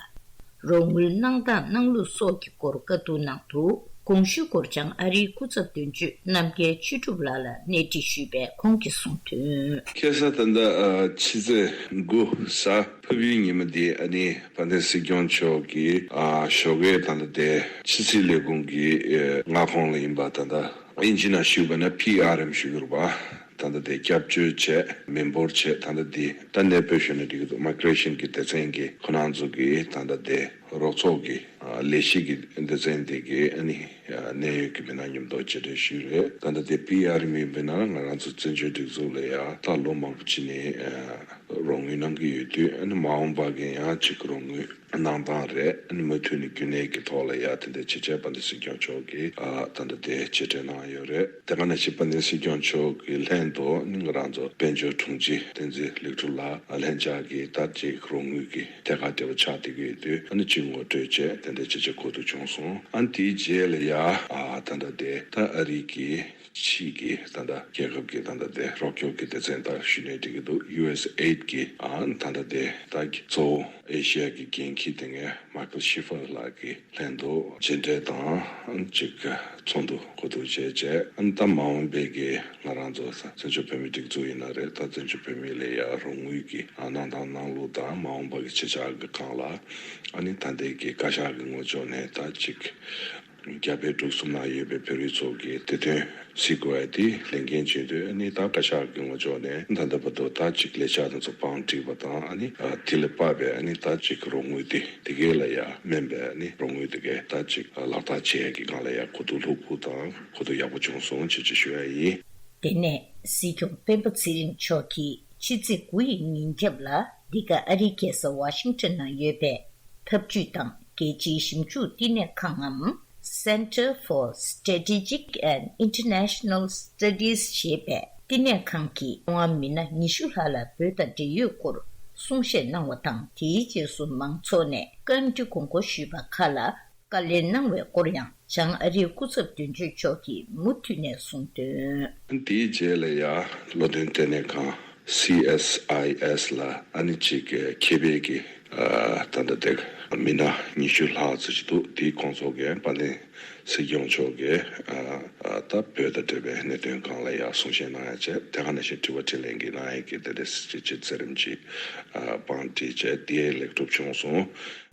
རོགས་དངུལ་གནང་སྟངས་གནང་ལུགས་སོགས་ཀྱི་སྐོར་བཀའ་བསྡུར་གནང་འདུག། གོང་ཞུས་སྐོར་བྱང་ཨ་རིའི་སྐུ་ཚབ་དོན་གཅོད་རྣམ་རྒྱལ་ཆོས་གྲུབ་ལགས་ལ་གནས་འདྲི་ཞུས་པས། ཁོང་གིས་གསུངས་དོན། ཁ་སང་ད་ལྟ་ཨ་ཕྱི་ཚེས་དགུ་གཟའ་ཕུར་བུའི་ཉི་མ་འདི་ཨ་ནི་དཔལ་ལྡན་སྲིད་སྐྱོང་མཆོག་གིས་ཨ་ཞོགས་ཀས་ད་ལྟ་དེ་ཕྱི་སྲིད་ལས་ཁུངས་ཀྱི་ཨ་མངའ་ཁོངས་ལ་ཡིན་པ། ད་ལྟ་དབྱིན་ཇི་ནང་ཞུས་པ་ན་པི་ཨར་ཨེམ་ཞུ་གི་རེད་པ། ད་ལྟ་དེ་སྐྱབས་བཅོལ་བྱས། མི་འབོར་བྱས། ད་ལྟ་འདི་ད་གནས་སྤོས་ཞུས་ན་འགྲིག་གི་འདུག། མའི་གྷི་རེ་ཤན་གྱི་སྡེ་ཚན་གྱི་ཁོ་རང་ཚོ་གི་ད་ལྟ་དེ་རོགས་ཚོགས་ཀྱི་ཨ་ལས་གཞི་གི་སྡེ་ཚན་དེ་གི་ཨ་ནི་ཨ་གནད་ཡོད་ཀྱི་མི་སྣ་མཉམ་དུ་མཇལ་འཕྲད་ཞུས་རེད། ད་ལྟ་དེ་པི་ཨར་ཨེམ་ཡིན་པ་ན་ང་རང་ཚོ་བཙན་བྱོལ་སྒྲིག་འཛུགས་ལ་ཡ་ད་ལོ་མང་པོ་ཅིག་ནས་ཨ་རོགས་དངུལ་གནང་གི་ཡོད་དུས། ཨ་ནི་མ་འོངས་པ་གི་ཡང་ཅིག་རོགས་དངུལ་གནང་སྟངས་རེད། ཨ་ནི་མུ་མཐུད་ནས་རྒྱུན་གནས་ཀྱི་ཐོག་ལ་ཡ་དེ་འདྲ་བྱེད་ཆེད་དཔལ་ལྡན་སྲིད་སྐྱོང་མཆོག་གིས་ཨ་ད་ལྟ་དེ་མཇལ་འཕྲད་གནང་ཡོད་རེད། དེ་ག་ནང་བཞིན་དཔལ་ལྡན་སྲིད་སྐྱོང་མཆོག་གི་ལྷན་དུ་ཨ་ནི་ང་རང་ཚོ་དཔལ་འབྱོར་དྲུང་ཆེ་བསྟན་འཛིན་ལེགས་གྲུབ་ལགས་ལྷན་རྒྱས་ཀྱིས་ད་ཅིག་རོགས་དངུལ་གྱི་ཐད་ཀར་འབྲེལ་བ་ཆགས་བསྡད་ཀྱི་ཡོད་དུས། ཨ་ནི་ཅིག་ངོ་སྤྲོད་བྱས། དེ་འདྲ་བྱེད་ཆེད་གོ་བསྡུར་བྱུང་སོང་། ཨ་ནི་དེའི་རྗེས་ལ་ཡ་ཨ་ད་ལྟ་དེ་ད་ཨ་རི་གི་ཕྱི་གི་ད་ལྟ་རྒྱལ་ཁབ་ཀྱི་ད་ལྟ་དེ་རོགས་སྐྱོབ་ཀྱི་སྡེ་ཚན་ད་ཞུས་ནས་འགྲིག་གི་འདུག། ཡུ་ཨེས་ཨེ་ཌི་གི་ཨ་ད་ལྟ་དེ་ད་གཙོ་བོ་ཨེ་ཤི་ཡ་གི་འགན་འཁྱེར་དེ་ངས་མའི་ཀལ་ཤི་ཧྥ་ལགས་ཀྱི་ལྷན་དུ་མཇལ་འཕྲད་དང་ཅིག་ཚོགས་འདུ་གོ་བསྡུར་བྱས་བྱས། ཨ་ནི་ད་མ་འོངས་པའི་གི་ང་རང་ཚོ་བཙན་བྱོལ་བོད་མིའི་སྒྲིག་འཛུགས་ཡིན་ན་རེད། ད་བཙན་བྱོལ་བོད་མི་ལ་ཡ་རོགས་དངུལ་གྱི་ཨ་གནང་སྟངས་གནང་ལུགས་དང་། མ་འོངས་པ་གི་བྱེད་ཕྱོགས་ཀྱི་སྒང་ལ་ཨ་ནི་ད་ལྟའི་གི་བཀའ་ཤག་གི་ངོས་ཕྱོགས་ནས་ད་ཅིག་རྒྱ་བལ་འབྲུག་གསུམ་ནང་ཡོད་པའི་བོད་རིགས་ཚོ་གི་བདེ་དོན་སྲིད་དགོས་ཡ་དེ་ལས་འགན་བྱེད་དུས། ཨ་ནི་ད་བཀའ་ཤག་གི་ངོས་ཕྱོགས་ནས་ད་ལྟ་བར་དུ་ད་ཅིག་ལས་འཆར་དེ་ཚོ་བང་བསྒྲིགས་པ་དང་། ཨ་ནི་ཨ་དེ་ལ་དཔག་པའི་ཨ་ནི་ད་ཅིག་རོགས་དངུལ་དེ་དེ་གའི་ལ་ཡ་སྨན་པའི་ཨ་ནི་རོགས་དངུལ་དེ་གའི་ད་ཅིག་ལག་བསྟར་བྱེད་ཡ་གི་སྒང་ལ་ཡ་གོ་བསྡུར་ལྷུག་པོ་དང་གོ་བསྡུར་ཡག་པོ་བྱུང་སོང་ཅེས་ཅིག་ཞུ་ཡ་ཡིན། དེ་ནས་སྲིད་སྐྱོང་སྤེན་པ་ཚེ་རིང་མཆོག་གིས་ཕྱི་ཚེས་དགུ་ཡི་ཉིན་རྒྱབ་ལ་འདི་ག་ཨ་རིའི་རྒྱལ་ས་ཝ་ཤིང་ཊོན་ནང་ཡོད་པའི་འཐབ་ཇུས་དང་རྒྱལ་སྤྱིའི་ཞིབ་འཇུག་བསྟི་གནས་ཁང་ངམ། Center for Strategic and International Studies ཞེས་པའི་བསྟི་གནས་ཁང་གི་ཀྲུང་ཧྭ་མི་སྣ་ཉི་ཤུ་ལྷག་ལ་བོད་དང་འབྲེལ་ཡོད་སྐོར་གསུང་བཤད་གནང་བ་དང་། དེའི་རྗེས་སུ་མང་ཚོགས་ནས་བཀའ་འདྲི་དགོངས་སྐོར་ཞུས་པ་ཁག་ལ་བཀའ་ལན་གནང་བའི་སྐོར་ཡང་བྱང་ཨ་རིའི་སྐུ་ཚབ་དོན་གཅོད་མཆོག་གིས་མུ་མཐུད་ནས་གསུངས་དོན། དེའི་རྗེས་ལ་ཡ་བློ་འདོན་ལྟེ་གནས་ཁང་སི་ཨེས་ཨའི་ཨེས་ལ་ཨ་ནི་ཅིག་མཁས་པའི་གི་ཨ་ད་ལྟ་དེ་མི་སྣ་ཉི་ཤུ་ལྷག་ཙམ་ཞིག་འདུག། དེའི་ཁོང་ཚོ་གིས་དཔལ་ལྡན་སྲིད་སྐྱོང་མཆོག་གིས་ཨ་ཨ་ད་བོད་དང་འབྲེལ་བའི་གནད་དོན་སྒང་ལ་ཡ་གསུང་བཤད་གནང་ཡ་བྱས། དེ་ག་ནང་བཞིན་དྲི་བ་དྲིས་ལན་གྱི་གནང་ཡ་གི་དེ་འདྲ་ཅིག་ཅིག་མཛད་རིམ་ཅིག་ཨ་བང་བསྒྲིགས་བྱས། དེ་ལེགས་གྲུབ་བྱུང་སོང་།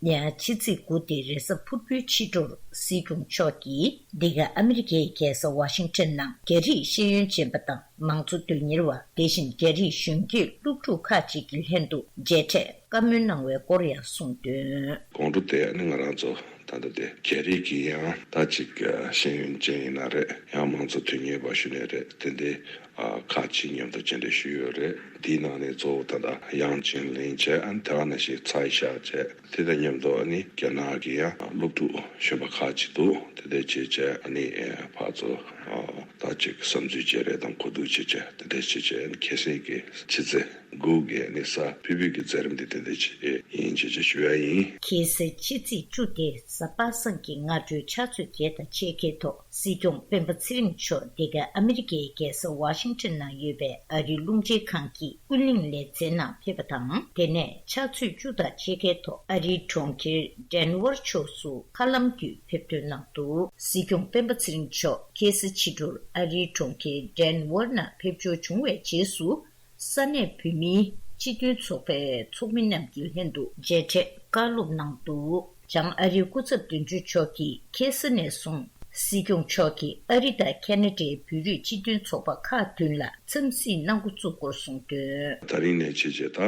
ཡང་ཕྱི་ཚེས་དགུ་སྟེ་རེས་གཟའ་ཕུར་བུའི་ཕྱི་དྲོར་སྲིད་སྐྱོང་མཆོག་གིས་འདི་ག་ཨ་མི་རི་ཀའི་རྒྱལ་ས་ཝ་ཤིང་ཊོན་ནང་རྒྱ་རིགས་ཤེས་ཡོན་ཅན་པ་དང་མང་གཙོ་དོན་གཉེར་བ། དེ་བཞིན་རྒྱ་རིགས་གཞོན་སྐྱེས་སློབ་ཕྲུག་ཁག་ཅིག་གི་ལྷན་དུ་མཇལ་འཕྲད་བཀའ་མོལ་གནང་བའི་སྐོར་ཡང་གསུངས་དོན། དགོང་དྲོ་དེ་ནི་ང་རང་ཚོ་ད་ལྟ་དེ་རྒྱ་རིགས་ཀྱི་ཡང་ད་ཅིག་ཤེས་ཡོན་ཅན་ཡིན་ན་རེད། ཡང་མང་གཙོ་དོན་གཉེར་བ་ཞུ་ནས་རེད། དེ་འདྲའི་ཨ་ཁག་ཅིག་མཉམ་དུ་མཇལ་འཕྲད་ཞུས་ཡོད་རེད། དེའི་ནང་ནས་གཙོ་བོ་ད་ལྟ་ཡང་ཅིན་ལིན་བྱས། ཨ་ནི་དེ་ག་ནང་བཞིན་ཚའེ་ཤ་བྱས། དེ་དང་མཉམ་དུ་ཨ་ནི་རྒྱ་ནག་གི་ཡང་སློབ་ཕྲུག་གཞོན་པ་ཁག་ཅིག་འདུག། དེ་འདྲ་བྱས་བྱས་ཨ་ནི་ཨེ་ཕར་ཚུར་ཨ་ད་ཅིག་བསམ་ཚུལ་བརྗེ་རེས་དང་གོ་བསྡུར་བྱས་བྱས། དེ་འདྲ་བྱས་བྱས་ཨ་ནི་ཁ་སང་གི་ཕྱི་ཚེས་དགུ་གི་ཨ་ནི་གཟའ་ཕུར་བུ་གི་མཛད་རིམ་དེ་དེ་འདྲ་བྱས་ཡིན་ཅེས་ཅེས་ཞུ་ཡ་ཡིན། ཁ་སང་ཕྱི་ཚེས་བཅུ་སྟེ་གཟའ་པ་སངས་ཀྱི་སྔ་དྲོའི་ཕྱག་ཚོད་བརྒྱད་དང་ཕྱེད་ཀའི་ཐོག་སྲིད་སྐྱོང་སྤེན་པ་ཚེ་རིང་མཆོག་འདི་ག་ཨ་མི་རི་ཀའི་རྒྱལ་ས་ཝ་ཤིང་ཊོན་ནང་ཡོད་པའི་ཨ་རིའི་རླུང་འཕྲིན་ཁང་གི་ཀུན་གླེང་ལེ་ཚན་ནང་ཕེབས་པ་དང་། དེ་ནས་ཕྱག་ཚོད་བཅུ་དང་ཕྱེད་ཀའི་ཐོག་ཨ་རིའི་གྲོང་ཁྱེར་ཌེན་ཝར་ཕྱོགས་སུ་མཁའ་ལམ་བརྒྱུད་ཕེབས་ཐོན་གནང་འདུག། སྲིད་སྐྱོང་སྤེན་པ་ཚེ་རིང་མཆོག་ཁ་སང་ཕྱི་དྲོར་ཨ་རིའི་གྲོང་ཁྱེར་ཌེན་ཝར་ནང་ཕེབས་འབྱོར་བྱུང་བའི་རྗེས་སུ། ས་གནས་བོད་མིའི་སྤྱི་མཐུན་ཚོགས་པའི་ཚོགས་མི་རྣམས་ཀྱི་ལྷན་དུ་མཇལ་འཕྲད་བཀའ་སློབ་གནང་འདུག། བྱང་ཨ་རིའི་སྐུ་ཚབ་དོན་གཅོད་མཆོག་གིས་ཁ་སང་ནས་བཟུང་སྲིད་སྐྱོང་མཆོག་གིས་ཨ་རི་དང་ཁ་ན་ཌའི་བོད་རིགས་སྤྱི་མཐུན་ཚོགས་པ་ཁག་བདུན་ལ་འཚམས་གཟིགས་གནང་འགོ་བཙུགས་སྐོར་གསུངས་དོན། ད་རིང་ནས་བྱས་རྗེས་ད་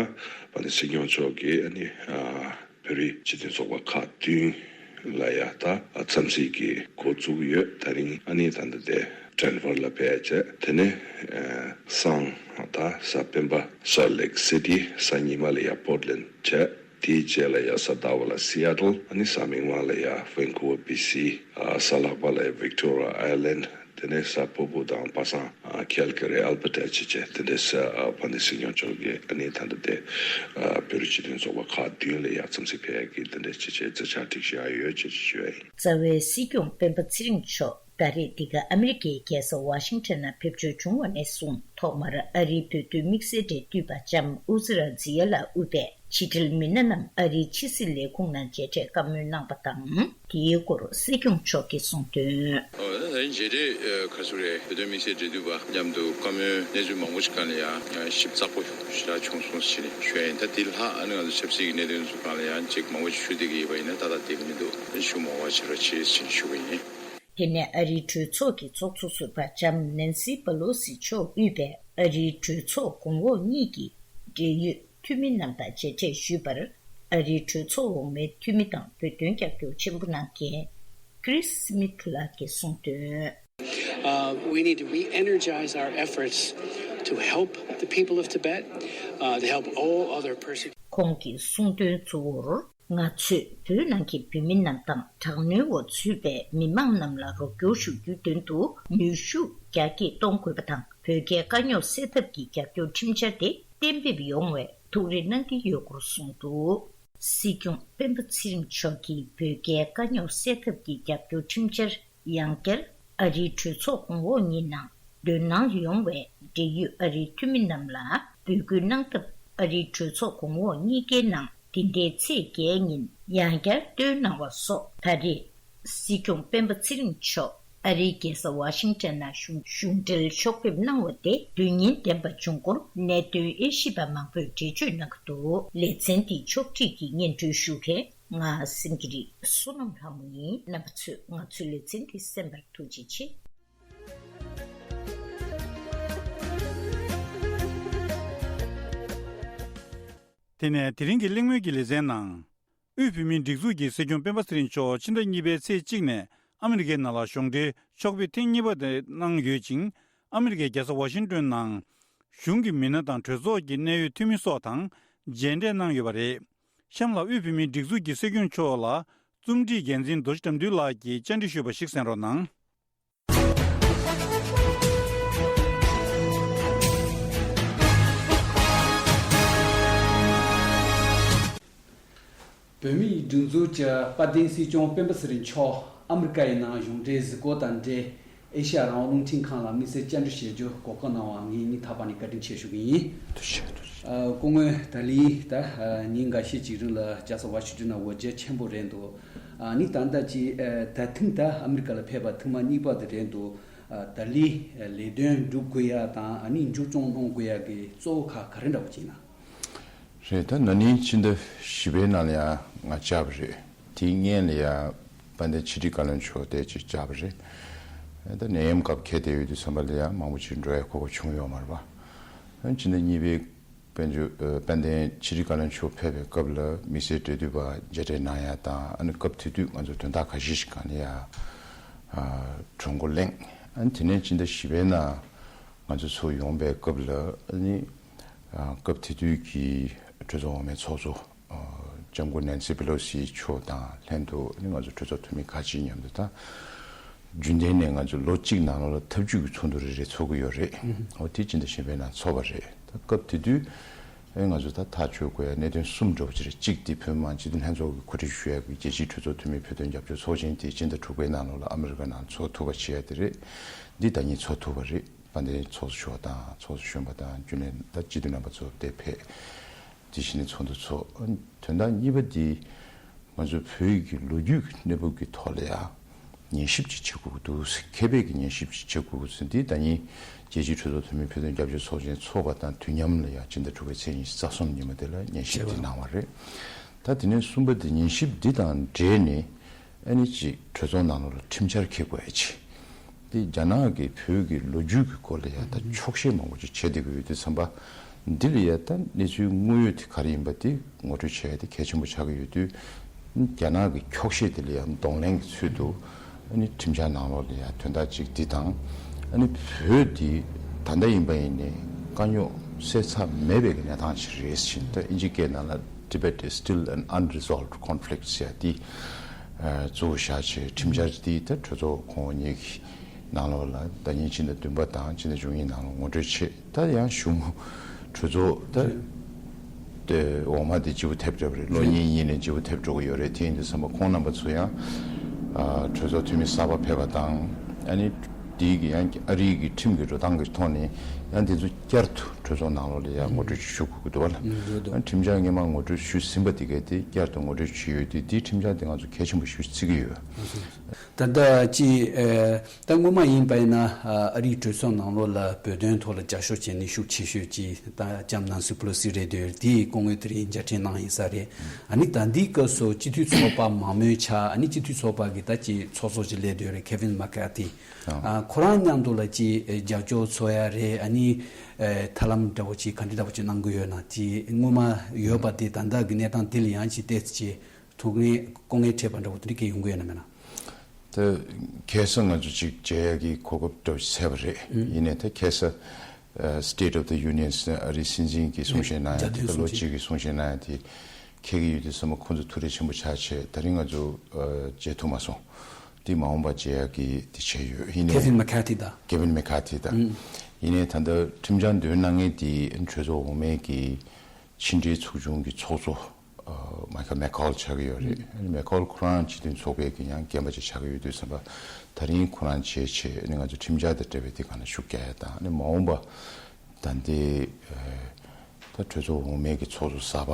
བ་ནི་སྲིད་སྐྱོང་མཆོག་གིས་ཨ་ནི་ཨ་བོད་རིགས་སྤྱི་མཐུན་ཚོགས་པ་ཁག་བདུན་ལ་ཡ་ད་འཚམས་གཟིགས་ཀྱི་འགོ་བཙུགས་ཡོད། ད་རིང་ཨ་ནི་ད་ལྟ་དེ་ Denver་ལ་ཕེབས་བྱས། དེ་ནས་ཨ་སང་ད་གཟའ་སྤེན་པ་Salt Lake City། གཟའ་ཉི་མ་ལ་ཡ་Portland་བྱས། དེའི་རྗེས་ལ་ཡ་གཟའ་ཟླ་བ་ལ་Seattle། ཨ་ནི་གཟའ་མིག་དམར་ལ་ཡ་Vancouver B C། ཨ་གཟའ་ལྷག་པ་ལ་ཡ་Victoria Island། དེ་ནས་གཟའ་ཕུར་བུ་དང་པ་སངས་ཨ་Calgary Alberta་བྱས་བྱས། དེ་འདྲས་ཨ་ཕ་ནས་སྲིད་སྐྱོང་མཆོག་གིས་ཨ་ནི་ད་ལྟ་དེ་ཨ་བོད་རིགས་སྤྱི་མཐུན་ཚོགས་པ་ཁག་བདུན་ལ་ཡ་འཚམས་གཟིགས་ཕེབས་ཡ་གི་དེ་འདྲས་བྱས་བྱས་མཛད་འཆར་སྒྲིག་བཞག་ཡོད་ཅེས་ཞུ་ཡ་ཡིན། རྩ་བའི་སྲིད་སྐྱོང་སྤེན་པ་ཚེ་རིང་མཆོག་ད་རེས་འདི་ག་ཨ་མི་རི་ཀའི་རྒྱལ་ས་ཝ་ཤིང་ཊོན་ནང་ཕེབས་བསུ་བྱུང་བ་ནས་བཟུང་ཐོག་མར་ཨ་རིའི་བོད་དོན་དམིགས་བསལ་འབྲེལ་མཐུད་པ་ལྕམ་ཨུ་ཛི་ར་ཛི་ཡ་ལགས་དབུས་པའི་ཕྱི་འབྲེལ་མི་སྣ་རྣམས་ཨ་རིའི་ཕྱི་སྲིད་ལས་ཁུངས་ནང་མཇལ་འཕྲད་བཀའ་མོལ་གནང་པ་དང་། དེའི་སྐོར་སྲིད་སྐྱོང་མཆོག་གིས་གསུངས་དོན། ཨོ་ད་ལྟ་མཇལ་འཕྲད་ཁ་སུ་རེད། བོད་དོན་དམིགས་བསལ་འབྲེལ་མཐུད་པ་མཉམ་དུ་བཀའ་མོལ་གནས་ཚུལ་མང་པོ་ཞིག་སྒང་ལ་ཡང་ཞིབ་ཚགས་པོ་ཞེ་དྲག་བྱུང་སོང་ཞེས་ཞུ་ཡ་ཡིན། ད་དེ་ལྷག་ཨ་ནི་ང་ཚོ་ཆབ་སྲིད་ཀྱི་གནད་དོན་ཚོ་སྒང་ལ་ཡང་ཅིག་མང་པོ་ཞིག་ཞུ་བསྡད་ཀྱི་ཡོད་པ་ཡིན་ན་ད་ལྟ་བསྡད་ཀྱི་མི་འདུག་ཞུ་མ་དགོས་པ་བྱེད་རོགས་བྱེད་ཞེས་ཞུ་གི་ཡིན། དེ་ནས་ཨ་རིའི་གྲོས་ཚོགས་ཀྱི་ཚོགས་གཙོ་ཟུར་པ་ལྕམ་ནན་སི་པ་ལོ་སི་མཆོག་དབུས་པའི་ཨ་རིའི་གྲོས་ཚོགས་གོང་འོག་གཉིས་ཀྱི་འབྲེལ་ཡོད་འཐུས་མི་རྣམས་དང་མཇལ་འཕྲད་ཞུས་པར། ཨ་རིའི་གྲོས་ཚོགས་འོག་མའི་འཐུས་མི་དང་བོད་དོན་རྒྱབ་སྐྱོར་ཆེན་པོ་གནང་མཁན་Chris Smith་ལགས་ཀྱིས་གསུངས་དོན། Uh, we need to re energize our efforts to help the people of Tibet, uh, to help all other persecuted. ཁོང་གིས་གསུངས་དོན་གཙོ་བོར། ང་ཚོས་བོད་ནང་གི་བོད་མི་རྣམས་དང་དྲག་གནོན་འོག་ཚུད་པའི་མི་མང་རྣམས་ལ་རོགས་སྐྱོར་ཞུ་རྒྱུའི་དོན་དུ་ནུས་ཤུགས་རྒྱ་སྐྱེད་གཏོང་དགོས་པ་དང་། བོད་རྒྱའི་དཀའ་རྙོག་སེལ་ཐབས་ཀྱི་རྒྱབ་སྐྱོར་ཁྲིམས་འཆར་དེ་གཏན་འབེབས་ཡོང་བའི་ཐུགས་རེ་གནང་གི་ཡོད་སྐོར་གསུངས་འདུག་སྲིད་སྐྱོང་སྤེན་པ་ཚེ་རིང་མཆོག་གིས་བོད་རྒྱའི་དཀའ་རྙོག་སེལ་ཐབས་ཀྱི་རྒྱབ་སྐྱོར་ཁྲིམས་འཆར་ཡང་བསྐྱར་ཨ་རིའི་གྲོས་ཚོགས་གོང་འོག་གཉིས་ནང་འདོན་གནང་ཡོང་བའི་འབྲེལ་ཡོད་ཨ་རིའི་འཐུས་མི་རྣམས་ལ་འབོད་སྐུལ་གནང་སྟབས། ཨ་རིའི་གྲོས་ཚོགས་གོང་འོག་གཉིས་ཀའི་ནང་འདི་ཟླའི་ཚེས་བརྒྱད་ཉིན་ཡང་བསྐྱར་བཏོན་གནང་བ་སོགས། ད་རེས་སྲིད་སྐྱོང་སྤེན་པ་ཚེ་རིང་མཆོག་ཨ་རིའི་རྒྱལ་ས་ཝ་ཤིང་ཊོན་ནང་གཞུང་གཞུང་འབྲེལ་ཕྱོགས་ཕེབས་གནང་བ་དེ་དོན་སྙིང་ལྡན་པ་བྱུང་སྐོར་གནད་དོན་དབྱེ་ཞིབ་པ་མང་པོས་འགྲེལ་བརྗོད་གནང་གི་འདུག་ལེ་ཚན་འདི་ཕྱོགས་སྒྲིག་གིས་སྙན་སྒྲོན་ཞུ་མཁན་ང་སེང་གེ་རི་བསོད་ནམས་ལྷ་མོ་ཡིན། རྣམ་པ་ཚོས་ང་ཚོའི་ལེ་ཚན་འདི་གསན་པར་ཐུགས་རྗེ་ཆེ། དེ་ནས་དེ་རིང་གི་གླེང་མོལ་གྱི་ལེ་ཚན་ནང་། དབུས་བོད་མིའི་སྒྲིག་འཛུགས་ཀྱི་སྲིད་སྐྱོང་སྤེན་པ་ཚེ་རིང་མཆོག་ཕྱི་ཟླ་གཉིས་པའི་ཚེས་གཅིག་ནས་ཨ་མི་རི་ཀའི་ནང་ལ་གཞུང་འབྲེལ་ཕྱོགས་ཕེབས་ཐེངས་གཉིས་པ་དེ་གནང་ཡོད་ཅིང་། ཨ་མི་རི་ཀའི་རྒྱལ་ས་ཝ་ཤིང་ཏོན་ནང་གཞུང་གི་མི་སྣ་དང་གྲོས་ཚོགས་ཀྱི་གནད་ཡོད་འཐུས་མི་སོགས་དང་མཇལ་འཕྲད་གནང་ཡོད་པ་རེད། གཤམ་ལ་དབུས་བོད་མིའི་སྒྲིག་འཛུགས་ཀྱི་སྲིད་སྐྱོང་མཆོག་ལ་རྩོམ་སྒྲིག་འགན་འཛིན་རྡོ་རྗེ་དགྲ་འདུལ་ལགས་ཀྱིས་བཅར་འདྲི་ཞུས་པ་ཞིག་གསན་རོགས་གནང་། བོད་མིའི་སྒྲིག་འཛུགས་ཀྱི་དཔལ་ལྡན་སྲིད་སྐྱོང་སྤེན་པ་ཚེ་རིང་མཆོག་ཨ་མི་རི་ཀ་ཡི་ནང་གཞུང་འབྲེལ་གཟིགས་སྐོར་དང་འབྲེལ། ཨེ་ཤ་ཡ་རང་དབང་རླུང་འཕྲིན་ཁང་ལ་དམིགས་བསལ་བཅར་འདྲི་བྱེད་རྒྱུ་གོ་སྐབས་གནང་བར་ངས་སྙིང་ཐག་པ་ནས་བཀའ་དྲིན་ཆེ་ཞུ་གི་ཡིན། ཐུགས་རྗེ་ཆེ། ཐུགས་རྗེ་ཆེ། ཨ། སྐུ་ངོ་ད་ལི་ད་ཨ་ཉིན་འགའ་ཤས་ཅིག་རིང་ལ་རྒྱལ་ས་ཝ་ཤིང་ཏོན་ནང་འོ་བརྒྱལ་ཆེན་པོ་རེད་འདུག་ཨ་ནི་ད་ལྟ་ཅིག་ཨ་ད་ཐེངས་ད་ཨ་མི་རི་ཀ་ལ་ཕེབས་པ་ཐེངས་མ་གཉིས་པ་དེ་རེད་འདུག་ཨ་ད་ལི་ལས་དོན་སྒྲུབ་དགོས་ཡ་དང་ཨ་ནི་མཇུག་སྐྱོང་གནང་དགོས་ཡ་གི་གཙོ་བོ་ཁག་ག་རེ་འདྲ་པོ་ཅིག་ཡིན་ན། རེད། ད་ན་ནིང་ཕྱི་ཟླ་བཞི་པའི་ནང་ལ་ཡང་ང་བཅར་བ་རེད། དེའི་སྔོན་ལ་ཡང་དཔལ་ལྡན་ཕྱི་དྲིལ་བཀའ་བློན་མཆོག་དེ་ཅིག་བཅར་བ་རེད། ད་ནད་ཡམས་སྐབས་འཁེལ་བསྡད་ཡོད་དུས་ཙམ་པ་ལ་ཡང་མང་པོ་ཅིག་འགྲོ་ཡ་གོ་སྐབས་བྱུང་ཡོད་མ་རེད་པ། ཕྱི་ཟླ་གཉིས་པའི་དཔལ་འབྱོར་ཨ་དཔལ་ལྡན་ཕྱི་དྲིལ་བཀའ་བློན་མཆོག་ཕེབས་པའི་སྐབས་ལ་དམིགས་བསལ་འབྲེལ་མཐུད་པ་མཇལ་འཕྲད་གནང་ཡ་དང་། ཨ་ནི་སྐབས་དེ་དུས་ང་ཚོ་དོན་དག་ཁ་ཤས་ཤིག་སྒང་ལ་ཡ་ཨ་གྲོས་འགོ་གླེང་། ཨ་ནི་དེ་ནས་ཕྱི་ཟླ་བཞི་པའི་ནང་ང་ཚོ་ཚུར་ཡོང་པའི་སྐབས་ལ་ཨ་ནི་ཨ་སྐབས་དེ་དུས་ཀྱི་གྲོས་ཚོགས་འོག་མའི་ཚོགས་གཙོ་ཨ་ལྕམ་སྐུ་ནན་སི་པེ་ལོ་སི་མཆོག་དང་ལྷན་དུ་ཨ་ནི་ང་ཚོ་གྲོས་ཚོགས་འཐུས་མི་ཁག་ཅིག་མཉམ་དུ་ད་རྒྱུན་ལྡན་ནས་ང་ཚོ་ལོ་གཅིག་ནང་ལོགས་ལ་ཐབས་ཇུས་ཀྱི་ཚོགས་འདུ་རེ་རེ་ཚོགས་ཀྱི་ཡོད་རེད། ཨོ་དེ་ཕྱི་ཟླ་བཞི་པའི་ནང་ཚོགས་པ་རེད། ད་སྐབས་དེ་དུས་ཨེ་ང་ཚོ་ད་ཐག་གཅོད་དགོས་ཡ་གནད་དོན་གསུམ་འདྲ་པོ་ཅིག་རེད། གཅིག་དེ་བོད་མི་མང་སྤྱི་འཐུས་ལྷན་ཚོགས་ཀྱི་གོ་སྒྲིག་ཞུ་ཡ་གི་རྒྱལ་སྤྱིའི་གྲོས་ཚོགས་འཐུས་མི་བོད་དོན་རྒྱབ་སྐྱོར་ཚོགས་ཆེན་དེ་ཕྱི་ཟླ་དྲུག་པའི་ནང་ལོགས་ལ་ཨ་མི་རི་ཀ་ནང་ཚོགས་ཐུབ་པ་བྱེད་ཡ་དེ་རེད། འདི་ཟླ་ཉིན་ཚོགས་ཐུབ་པ་རེད། དཔལ་ལྡན་ཚོགས་གཙོ་མཆོག་དང་ཚོགས་གཙོ་གཞོན་པ་དང་རྒྱུན་ལས་ད་སྤྱི་འཐུས་རྣམ་པ་ཚོ་དེ་ཕེབས། དེ་བཞིན་ཚོགས་འདུ་ཚོགས། དོན་དག་གཉིས་པ་འདི་ང་ཚོ་བོད་ཀྱི་ལོ་རྒྱུས་ཀྱི་གནས་བབ་ཀྱི་ཐོག་ལ་ཡང་ཉན་ཞིབ་ཅིག་བྱེད་དགོས་ཀྱི་འདུག་མཁས་པའི་གི་ཉན་ཞིབ་ཅིག་བྱེད་དགོས་ཀྱི་འདུག་འདི་ཟླ་ཉིན་རྒྱལ་སྤྱིའི་གྲོས་ཚོགས་འཐུས་མི་བོད་དོན་རྒྱབ་སྐྱོར་ཚོགས་ཆེན་ཚོགས་པ་དང་དུས་མཉམ་ལ་ཡང་ཕྱི་ཟླ་དྲུག་པའི་ཚེས་ཉི་ཤུ་རྩ་གསུམ་ཉིན་མོ་དེ་ལ་ཉན་ཞིབ་འདི་གནང་བ་རེད། ད་དེ་ནས་གསུམ་པ་འདི་ཉན་ཞིབ་འདི་དང་འབྲེལ་ནས་ཨ་ནི་ཅིག་གྲོས་ཚོགས་ནང་ལོགས་ལ་ཁྲིམས་འཆར་འཁྱེར་དགོས་ཡ་ཅིག་འདི་རྒྱ་ནག་གིས་བོད་ཀྱི་ལོ་རྒྱུས་ཀྱི་སྐོར་ལ་ཡ་ད་འཁྱོག་བཤད་མང་པོ་ཅིག་བྱེད་བསྡད་ཀྱི་ཡོད་དུས་ཙམ་པ། འདི་ལ་ཡ་ད་གནས་ཚུལ་དངོས་ཡོད་དེ་ག་རེ་ཡིན་པ་དེ་ངོ་སྤྲོད་བྱེད་ཡ་དེ་གལ་ཆེན་པོ་ཆགས་ཀྱི་ཡོད་དུས། རྒྱ་ནག་གི་འཁྱོག་བཤད་དེ་ལ་ཡ་གདོང་ལེན་གྱི་ཚུལ་དུ་ཨ་ནི་ཁྲིམས་འཆར་ནང་ལོགས་ལ་ཡ་དོན་དག་ཅིག་འདི་དང་ ཨ་ནི་བོད་འདི་ད་ལྟ་ཡིན་པ་ཡིན་ནའི་དཀའ་རྙོག་སེལ་ཚར་མེད་པའི་གི་གནས་སྟངས་ཤིག་རེད་ཟེར་ནས། ད་ཨིན་ཇིའི་སྐད་ནང་ལ། Tibet is still an unresolved conflict ཟེར་ཡ་དེ་གཙོ་བོ་བཞག་བྱས། ཁྲིམས་འཆར་དེ་ད་གྲོས་ཚོགས་ཁོང་གཉིས་ཀྱི་ནང་ལོགས་ལ་ཟླ་ཉིན་ཕྱི་ཟླ་བདུན་པ་དང་ཕྱི་ཟླ་བཅུ་གཉིས་ནང་ལ་ངོ་སྤྲོད་བྱས། ད་ཡང་གཞུང་གྲོས་ཚོགས་ད་དེ་འོག་མ་དེ་བརྗེ་པོ་ཐེབས་འགྲོ་བ་རེད། ལོ་གཉིས་གཉིས་ནས་བརྗེ་པོ་ཐེབས་འགྲོ་གི་ཡོད་རེད། དེ་ཡིན་དུས་ཙམ་པ་ཁོང་རྣམ་པ་ཚོ་ཡང་ཨ་གྲོས་ཚོགས་འཐུས་མི་གསར་པ་ཕེབས་པ་དང་། ཨ་ནི་དེའི་གི་ཡང་ཨ་རིའི་གི་ཁྲིམས་ཀྱི་འགྲོ་སྟངས་ཀྱི་ཐོག་ནས་ཡང་དེ་ཚོ་བསྐྱར་དུ་གྲོས་ཚོགས་ནང་ལོགས་ལ་ཡང་ངོ་སྤྲོད་ཞུ་དགོས་ཀྱི་འདུག་བ་ལ། ཨ་ཁྲིམས་འཆར་སྔོན་མ་ངོ་སྤྲོད་ཞུས་ཟིན་པ་དེ་གས་དེ་བསྐྱར་དུ་ངོ་སྤྲོད་ཞུས་ཡོད་དུས། དེའི་ཁྲིམས་འཆར་དེ་ང་ཚོ་གལ་ཆེན་པོ་ཞིག་བརྩི་གི་ཡོད། ད་ལྟ་ཅི་ཨ་ད་སྔོན་མ་ཡིན་པ་ཡིན་ན། ཨ་ཨ་རིའི་གྲོས་ཚོགས་ནང་ལོགས་ལ་བོད་དོན་ཐོག་ལ་རྒྱབ་སྐྱོར་བྱས་ནས་ཤུགས་ཆེ་ཤོས་ཀྱི་ད་ལྕམ་ནན་སི་པེ་ལོ་སི་རེད་འདུག་དེའི་སྐུ་ངོ་དེ་རིང་མཇལ་འཕྲད་གནང་ཡིན་ས་རེད། ཨ་ནི་ད་ལྟའི་སྐབས་སུ་སྤྱི་འཐུས་ཚོགས་པ་མང་མོས་ཆགས། ཨ་ནི་སྤྱི་འཐུས་ཚོགས་པ་གི་ད་ཅི་ཚོགས་གཙོ་ཅིག་སླེབས་འདུག་རེད། ཁེ་ཝིན་མེ་ཁ་ཐི། ཨ་ཁོ་རང་མཉམ་དུ་ལ་ཅི་རྒྱབ་སྐྱོར་འཚོལ་ཡ་རེད། ཨ་ནི་ཨ་ཐབས་ལམ་འདྲ་བོ་ཅིག་ག་འདྲ་འདྲ་བོ་ཅིག་གནང་གི་ཡོད་ན། དེ་སྔོན་མ་ཡོད་པ་དེ་ད་ལྟ་གི་གནས་སྟངས་དེ་ལ་ཡང་ཅིག་ཏོག་ཙམ་ཅིག་ཐུགས་ངེས་སྐུ་ངལ་འཕྲད་པ་འདྲ་བོ་དེ་འདྲ་གང་ཡང་ཡོང་གི་ཡོད་ན་མེད་ན། ད་ཁ་སང་ང་ཚོ་ཅིག་མཇལ་ཡ་གི་གོ་སྐབས་འདྲ་བོ་ཅིག་ཐོབ་པ་རེད། ཡིན་ནའི་ད་ཁ་སང་ཨ་State of the Union ཟེར་ཨ་རིའི་སྲིད་འཛིན་གྱིས་གསུང་བཤད་གནང་ཡ། རྒྱལ་དོན་དེ་ལ་ལོ་གཅིག་གི་གསུང་བཤད་གནང་ཡ་དེ་འཁེལ་གྱི་ཡོད་དུས་ཙམ་པ་ཁོང་ཚོ་ཐུགས་རེ་ཆེན་པོ་ཆགས་བྱས། ད་རིང་ང་ཚོ་ཨ་མཇལ་ཐུབ་མ་སོང་། དེ་མ་འོངས་པ་མཇལ་ཡ་གི་དེ་བྱས་ཡོད། ཡིན་ནའི་ཁེ་ཝིན་མེ་ཁ་ཐི་དང་། ཁེ་ཝིན་མེ་ཁ་ཐི་དང་། ཡིན་ནའི་ད་ལྟ་ཁྲིམས་འཆར་འདོན་གནང་མཁན་དེ་གྲོས་ཚོགས་འོག་མའི་གི་ཕྱི་འབྲེལ་ཚོགས་ཆུང་གི་ཚོགས་གཙོ་ཨ་མའི་ཁལ་མེ་ཁོལ་ཆགས་ཀྱི་ཡོད་རེད། ཨ་ནི་མེ་ཁོལ་ཁོ་རང་སྤྱི་མཐུན་ཚོགས་པའི་གི་ཡང་རྒན་པ་ཅིག་ཆགས་ཀྱི་ཡོད་དུས་ཙམ་པ། ད་རིང་ཁོ་རང་མཇལ་བྱས། ཨ་ནི་ང་ཚོ་ཁྲིམས་འཆར་དང་འབྲེལ་བའི་དེ་སྒང་ལ་ཤུགས་རྒྱག་ཡ་དང་། ཨ་ནི་མ་འོངས་པ་ད་ལྟའི་ཨ་ད་གྲོས་ཚོགས་འོག་མའི་གི་ཚོགས་གཙོ་གསར་པ་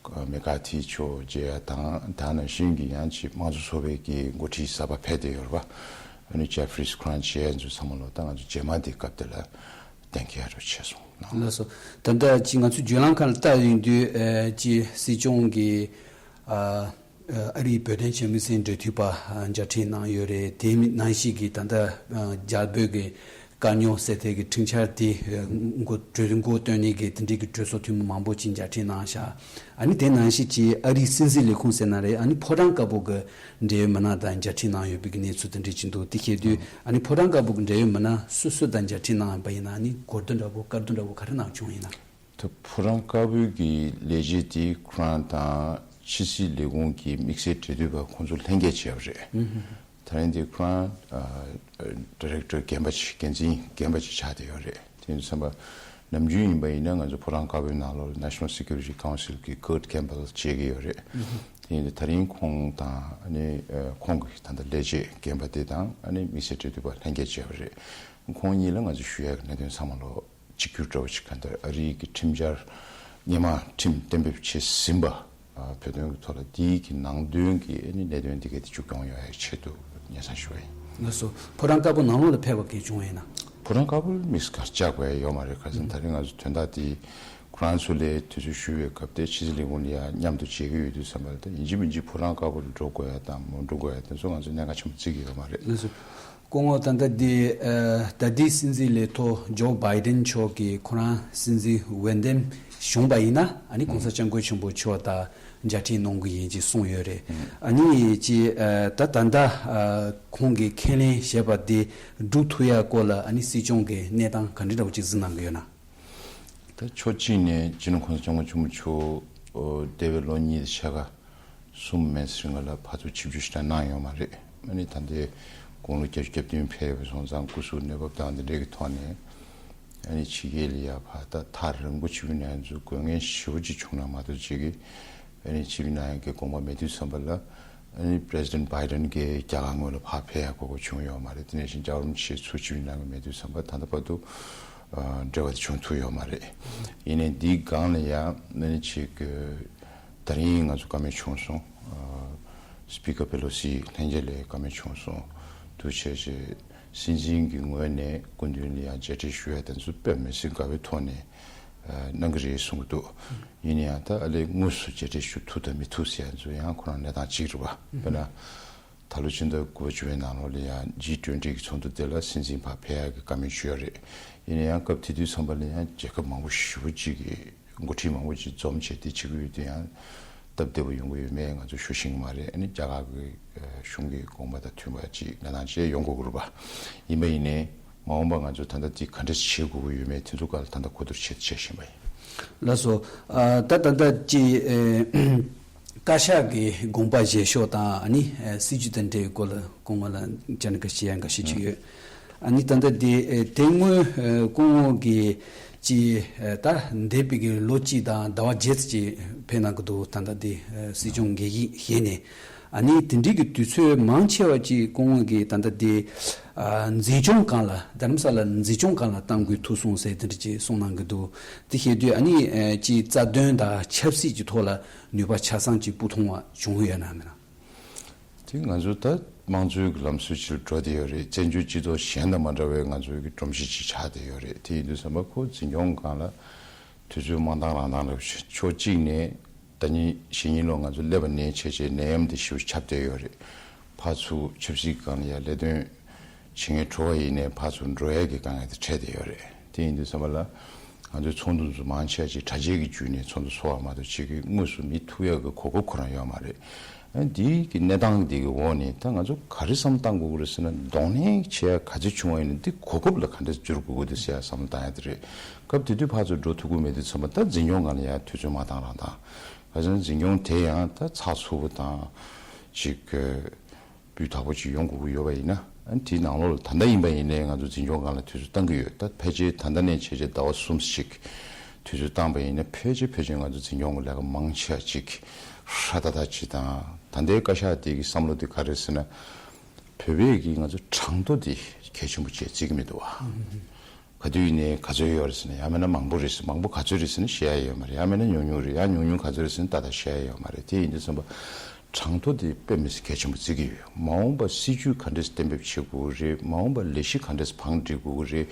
ཨ་མེ་ཁ་ཐི་མཆོག་མཇལ་ཡ་དང་། ད་ནང་བཞིན་གྱི་ཡང་ཅིག་དམངས་གཙོ་ཚོགས་པའི་གི་འགོ་ཁྲིད་གསར་པ་ཕེབས་བསྡད་ཡོད་རེད་པ། ཨ་ནི་ཇེ་ཕི་རིས་ཁོ་རང་མཇལ་ཡ་ཚོ་ཚང་མ་ལོ་ད་ང་ཚོ་རྗེས་མ་དེ་སྐབས་དེ་ལ་གཏན་འཁེལ་རུ་བྱས་སོང་། ལགས་སོ། ད་ལྟ་ཅིག་ང་ཚོ་བརྒྱུད་ལམ་ཁག་ལ་ལྟ་ཡོང་དུས་ཨ་ཅིག་སྲིད་སྐྱོང་གིས་ཨ་ཨ་རིའི་བོད་དོན་ཆེན་མོ་སེང་འབྲེལ་མཐུད་པ་ཨ་མཇལ་འཕྲད་གནང་ཡོད་རེད། དེ་ནང་བཞིན་གྱི་ད་ལྟ་ཨ་རྒྱ་བོད་ཀྱི་དཀའ་རྙོག་སེལ་ཐབས་ཀྱི་ཁྲིམས་འཆར་དེ་ཨ་འགོ་གྲོས་འགོ་བཏོན་ནས་ཀྱི་དེ་འདྲའི་གི་གྲོས་ཚོགས་འཐུས་མི་མང་པོ་ཅིག་མཇལ་འཕྲད་གནང་ཤག་ཨ་ནི་དེ་ནང་བཞིན་གྱི་ཨ་རིའི་སྲིད་འཛིན་ལས་ཁུངས་ཟེར་ན་རེད། ཨ་ནི་ཕོ་བྲང་དཀར་པོ་གི་འབྲེལ་ཡོད་མི་སྣ་དང་མཇལ་འཕྲད་གནང་ཡོད་པའི་གི་གནས་ཚུལ་དེ་འདྲ་ཅིག་འདུག་དེ་བཤད་དུས་ཨ་ནི་ཕོ་བྲང་དཀར་པོ་གི་འབྲེལ་ཡོད་མི་སྣ་སུ་སུ་དང་མཇལ་འཕྲད་གནང་པ་ཡིན་ན། ཨ་ནི་གོ་བསྡུར་འདྲ་པོ་བཀའ་བསྡུར་འདྲ་པོ་ག་རེ་གནང་བྱུང་ཡིན་ན། ད་ཕོ་བྲང་དཀར་པོའི་གི་ལས་བྱེད་དེ་ཁོ་རང་དང་ཕྱི་སྲིད་ལས་ཁུངས་ཀྱི་དམིགས་བསལ་འབྲེལ་མཐུད་པ་ཁོང་ཚོ་ལྷན་རྒྱས་བྱས་པ་རེད། ད་རིང་འདི་ཁོ་རང་ཨ་ཌི་རེག་ཊར་རྒན་པ་ཅིག་འགན་འཛིན་རྒན་པ་ཅིག་ཆགས་བསྡད་ཡོད་རེད། དེ་ཡིན་དུས་ཙམ་པ་ནམ་རྒྱུན་ཡིན་པ་ཡིན་ན་ང་ཚོ་ཕོ་བྲང་དཀར་པོའི་ནང་ལོགས་ལ་National Security Council གི་Kurt Campbell བྱེད་ཀྱི་ཡོད་རེད། དེ་ཡིན་དུས་ད་རིང་ཁོང་དང་ཨ་ནི་ཨ་ཁོང་གི་ད་ལྟ་ལས་བྱེད་རྒན་པ་དེ་དང་ཨ་ནི་དམིགས་བསལ་འབྲེལ་མཐུད་པ་ལྷན་རྒྱས་བྱས་པ་རེད། ཁོང་གཉིས་ལ་ང་ཚོ་ཞུ་ཡག་གི་གནད་དོན་ཚང་མ་ལོ། གཅིག་གྱུར་འདྲ་བོ་ཅིག་ག་འདྲ་ཨ་རིའི་གི་ཁྲིམས་འཆར་སྔོན་མ་ཁྲིམས་གཏན་འབེབས་བྱས་ཟིན་པ་ཨ་བོད་དོན་གྱི་ཐོག་ལ་དེའི་གི་ནང་དོན་གྱི་ཨ་ནི་གནད་དོན་དེ་གའི་དེ་མཇུག་སྐྱོང་ཡོང་ཡག་ཆེད་དུ་སྙན་སེང་ཞུ་བ་ཡིན། ལགས་སོ། ཕོ་བྲང་དཀར་པོ་ནང་ལོགས་ལ་ཕེབས་པ་གལ་བྱུང་བ་ཡིན་ན། ཕོ་བྲང་དཀར་པོ་ལ་དམིགས་སུ་བཀར་བཅར་དགོས་ཡ་ཡོད་མ་རེད། ཁ་སང་ད་རིང་ང་ཚོ་དོན་དག་དེ་ཁོ་རང་ཚོ་ལ་དུས་ཚོད་ཞུ་བའི་སྐབས་དེ་ཕྱི་སྲིད་ལས་ཁུངས་ལ་ཡ་མཉམ་དུ་བྱེད་ཀྱི་ཡོད་དུས་ཙམ་པ་ལ། ད་ཡིན་གཅིག་མིན་གཅིག་ཕོ་བྲང་དཀར་པོ་ལ་འགྲོ་དགོས་ཡ་དང་མ་འགྲོ་དགོས་ཡ་དེ་ཚོ་ང་ཚོ་གནད་འགག་ཆེན་པོ་བརྩི་གི་ཡོད་མ་རེད། ལགས་སོ། སྐུ་ངོ་ད་ལྟ་འདི་ཨ་ད་ལྟའི་སྲིད་འཛིན་ལས་ཐོག་ཇོ་བྷའི་ཌེན་མཆོག་གིས་ཁོ་རང་སྲིད་འཛིན་འོས་འདེམས་བྱུང་བ་ཡིན་ན། ཨ་ནི་གོང་ས་སྐྱབས་མགོན་ཆེན་པོ་མཆོག་དང་མཇལ་འཕྲད་གནང་གི་ཡིན་ཅེས་གསུངས་ཡོད་རེད། ཨ་ནི་ཅི་ཨ་ད་ད་ལྟ་ཨ་ཁོང་གིས་ཁས་ལེན་བྱས་པ་དེ་སྒྲུབ་ཐུབ་ཡ་སྐོར་ལ་ཨ་ནི་སྲིད་སྐྱོང་གི་གནས་སྟངས་ག་འདྲ་འདྲ་བོ་ཅིག་གཟིགས་གནང་གི་ཡོད་ན། ད་ཕྱོགས་གཅིག་ནས་སྤྱི་ནོར་གོང་ས་སྐྱབས་མགོན་ཆེན་པོ་མཆོག་འོ་འདས་པའི་ལོ་གཉིས་དང་ཕྱེད་ཀ་གསུམ་མན་ཙམ་རིང་ལ་ཕར་ཚུར་ཆིབས་བསྒྱུར་ཞིག་གནང་ཡོད་མ་རེད། ཨ་ནི་ད་ལྟའི་དགུང་ལོ་བརྒྱད་ཅུ་གྱ་བདུན་ཕེབས་ཡོད་པ་སོང་ཙང་སྐུ་གཟུགས་གནས་བབ་དང་དེ་འདྲའི་གི་ཐོག་ནས་ཨ་ནི་ཕྱི་རྒྱལ་ལ་ཡ་ཕར་ད་ཐག་རིང་པོ་ཆིབས་བསྒྱུར་གནང་ཡ་ཚོ་དགོས་ངེས་ཞེ་པོ་ཅིག་བྱུང་ན་མ་གཏོགས་ཅིག་གི་ཨ་ནི་ཆིབས་བསྒྱུར་གནང་ཡ་གི་དགོངས་པ་མེད་དུས་ཙམ་པ་ལ། ཨ་ནི་President Biden གྱིས་རྒྱ་གར་ངོས་ལ་ཕར་ཕེབས་ཡག་གོ་སྐབས་བྱུང་ཡོད་མ་རེད། དེ་ནང་བཞིན་རྒྱལ་བ་རིན་པོ་ཆེ་ཚུར་ཆིབས་བསྒྱུར་གནང་གི་མེད་དུས་ཙམ་པ་ད་ལྟ་བར་དུ་ཨ་འབྲེལ་བ་དེ་བྱུང་ཐུབ་ཡོད་མ་རེད། ཡིན་ནའི་འདིའི་སྒང་ལ་ཡང་ཨ་ནི་ཅིག་ད་རིང་ང་ཚོ་བཀའ་མོལ་བྱུང་སོང་། ཨ་Speaker Pelosi ལྷན་རྒྱས་ལ་བཀའ་མོལ་བྱུང་སོང་། དུ་བྱས་རྗེས་སྲིད་འཛིན་གྱི་ངོས་ནས་སྐུ་མདུན་ལ་ཡང་མཇལ་འཕྲད་ཞུ་ཡ་དེ་ཚོ་དཔེ་མི་སྲིད་དགའ་བའི་ཐོག་ནས་ཨ་གནང་གི་རེད་གསུང་གི་འདུག་ཡིན་ན་ཡང་ད་ཨ་ལས་དངོས་སུ་མཇལ་འཕྲད་ཞུ་ཐུབ་དང་མི་ཐུབ་ཟེར་ཡ་ཚོ་ཡང་ཁོ་རང་གནས་སྟངས་གཅིག་རེད་པ། དཔེར་ན་ད་ལོ་ཕྱི་ཟླ་དགུ་པ་བཅུ་པའི་ནང་ལོགས་ལ་ཡང་ཇི་ཊུ་ཝེན་ཊི་གི་ཚོགས་འདུ་དེ་ལ་སྲིད་འཛིན་ཕར་ཕེབས་ཡག་གི་བཀའ་མོལ་ཞུས་ཡོད་རེད། ཡིན་ན་ཡང་སྐབས་དེ་དུས་ཙམ་པ་ལ་ཡང་རྒྱལ་ཁབ་མང་པོ་ཞེ་པོ་ཅིག་གི་འགོ་ཁྲིད་མང་པོ་ཅིག་འཛོམས་བྱས་དེ་བྱེད་ཀྱི་ཡོད་དུས་ཡང་སྟབས་བདེ་པོ་ཡོང་གི་ཡོད་མེད་ང་ཚོ་ཞུ་ཤེས་ཀྱི་མ་རེད། ཨ་ནི་རྒྱ་གར་གི་གཞུང་གི་དགོངས་པ་དང་མཐུན་པ་ཅིག་གནས་སྟངས་ཅིག་ཡོང་དགོས་ཀྱི་རེད་པ། ཡིན་པ་ཡིན་ནའི་ མ་འོངས་པ་ང་ཚོས་ད་ལྟ་འདི་ག་འདྲ་བྱེད་དགོས་ཀྱི་ཡོད་མེད་དེ་ཚོ་སྒང་ལ་ད་ལྟ་གོ་བསྡུར་བྱེད་བྱེད་བཞིན་པ་ཡིན། ལགས་སོ། ཨ་ད་ད་ལྟ་ཅི་ཨེ་བཀའ་ཤག་གི་དགོངས་པ་བཞེས་ཕྱོགས་དང་ཨ་ནི་ཨེ་སྲིད་ཇུས་དང་འབྲེལ་བའི་སྐོར་ལ་སྐུ་ངོ་ལ་བཅར་འདྲི་བྱེད་ཡ་འགའ་ཤས་ཅིག་ཡོད། ཨ་ནི་ད་ལྟ་འདི་ཨེ་དེ་སྔོན་ཨེ་སྐུ་ངོ་གིས་ཅི་ཨེ་ད་འདས་པའི་གི་ལོ་གཅིག་དང་ཟླ་བ་བརྒྱད་ཙམ་ཅིག་ཕེབས་གནང་གི་འདུག་ད་ལྟ་འདི་ཨེ་སྲིད་སྐྱོང་འགན་བཞེས་ནས། ཨ་ནི་དེ་འདྲའི་གི་དུས་ཚོད་མང་ཆེ་བ་ཅིག་སྐུ་ངོ་གིས་ད་ལྟ་དེ་ཨ་འཛིན་སྐྱོང་སྒང་ལ་རྡ་རམ་ས་ལ་འཛིན་སྐྱོང་སྒང་ལ་གཏང་དགོས་ཐུག་སོང་ཟེར་དེ་འདྲ་ཅིག་གསུངས་གནང་གི་འདུག་དེ་བཤད་དུས་ཨ་ནི་ཨ་ཅིག་རྩ་དོན་དང་ཆབ་སྲིད་ཀྱི་ཐོག་ལ་ནུས་པ་ཆ་ཚང་ཅིག་སྤུ་ཐུང་བ་བྱུང་ཡོད་ན་མེད་ན། དེ་ང་ཚོ་ད་དམངས་གཙོའི་གི་ལམ་སྲོལ་ཅིག་ལ་འགྲོ་བསྡད་ཡོད་རེད། བཙན་བྱོལ་སྤྱི་ཚོགས་གཞན་དང་མ་འདྲ་བའི་ང་ཚོའི་གི་སྒྲོམ་གཞི་ཅིག་ཆགས་བསྡད་ཡོད་རེད། དེ་ཡིན་དུས་ཙམ་པ་ཁོ་འཛིན་སྐྱོང་སྒང་ལ་དུས་ཚོད་མ་འདང་རང་འདང་ལ་ཕྱོགས་གཅིག་ནས། ཟླ་ཉིན་གཞེས་ཉིན་ལོ་ང་ཚོ་སླེབས་པ་ནས་བྱས་བྱས་ནད་ཡམས་འདི་ཞེ་པོ་ཁྱབ་བསྡད་ཡོད་རེད། ཕར་ཚུར་ཆབ་སྲིད་སྒང་ལ་ཡ་ལས་དོན་བྱེད་མཁན་བྲོ་བ་ཡིན་ནའི་ཕར་ཚུར་འགྲོ་ཡ་གི་དཀའ་ངལ་དེ་འཕྲད་བསྡད་ཡོད་རེད། དེ་ཡིན་དུས་ཙམ་པ་ལ་ང་ཚོའི་ཚོགས་འདུ་ཚོ་མང་ཆེ་བ་ཅིག་དྲ་རྒྱའི་གི་བརྒྱུད་ནས་ཚོགས་འདུ་ཚོགས་པ་མ་གཏོགས་ཅིག་གི་དངོས་སུ་མི་ཐུག་ཡ་གི་གོ་སྐབས་ཁོ་རང་ཡོད་མ་རེད། ཨ་འདིའི་གི་གནས་སྟངས་འདི་གི་འོག་ནས་ད་ང་ཚོ་ག་རེ་བསམ་བློ་བཏང་དགོས་ཀྱི་རེད་ཟེར་ན། གདོང་ལེན་བྱེད་ཡ་ག་ཚོད་བྱུང་བ་ཡིན་ན་འདི་གོ་སྐབས་ལ་ག་འདྲ་བསྒྱུར་དགོས་ཀྱི་འདུག་ཟེར་ཡ་བསམ་བློ་བཏང་ཡ་དེ་རེད། སྐབས་དེ་དུས་ཕར་ཚུར་འགྲོ་ཐུབ་ཀྱི་མེད་དུས་ཙམ་པ་ད་འཛིན་སྐྱོང་སྒང་ལ་ཡ་དུས་ཚོད་མ་འདང་རང་འདང་། ག་ཚོད་འཛིན་སྐྱོང་དེ་ཡང་ད་ཚགས་ཚུད་པོ་དང་ཅིག་སྤུས་དག་པོ་ཅིག་ཡོང་དགོས་ཀྱི་ཡོད་པ་ཡིན་ན། ཨ་དེའི་ནང་ལོགས་ལ་ད་ལྟ་ཡིན་པ་ཡིན་ནའི་ང་ཚོ་འཛིན་སྐྱོང་སྒང་ལ་དུས་ཚོད་བཏང་གི་ཡོད། ད་ཕལ་ཆེར་ད་ལྟ་ནས་བྱས་རྗེས་ཟླ་བ་གསུམ་ཞིག་དུས་ཚོད་བཏང་པ་ཡིན་ན་ཕལ་ཆེར་ཕལ་ཆེར་ང་ཚོ་འཛིན་སྐྱོང་གི་ལས་ཀ་མང་ཆེ་བ་ཅིག་ཧྲ་ཏག་ཏག་ཅིག་དང་། ད་ལྟའི་བཀའ་ཤག་དེ་གི་བསམ་བློ་དེ་ག་རེ་ཟེར་ན། བོད་པའི་གི་ང་ཚོ་གྲངས་ཐོ་དེ་གལ་ཆེན་པོ་བྱས་བརྩི་གི་མི་འདུག་བ། ག་དུས་ཡིན་ནའི་ག་ཚོད་ཡོད་རེད་ཟེར་ན་ཡང་མིན་ན་མང་པོ་རེད་ཟེར། མང་པོ་ག་ཚོད་རེད་ཟེར་ན་བཤད་ཡ་ཡོད་མ་རེད། ཡང་མིན་ན་ཉུང་ཉུང་རེད། ཡང་ཉུང་ཉུང་ག་ཚོད་རེད་ཟེར་ན་ཏག་ཏག་བཤད་ཡ་ཡོད་མ་རེད། དེ་ཡིན་དུས་ཙམ་པ་གྲངས་ཐོ་དེ་དཔེ་མི་སྲིད་གལ་ཆེན་པོ་བརྩི་གི་ཡོད། མ་འོངས་པ་སྲིད་ཇུས་ག་འདྲས་གཏན་འབེབས་བྱེད་དགོས་རེད། མ་འོངས་པ་ལས་གཞི་ག་འདྲས་བང་སྒྲིག་དགོས་རེད།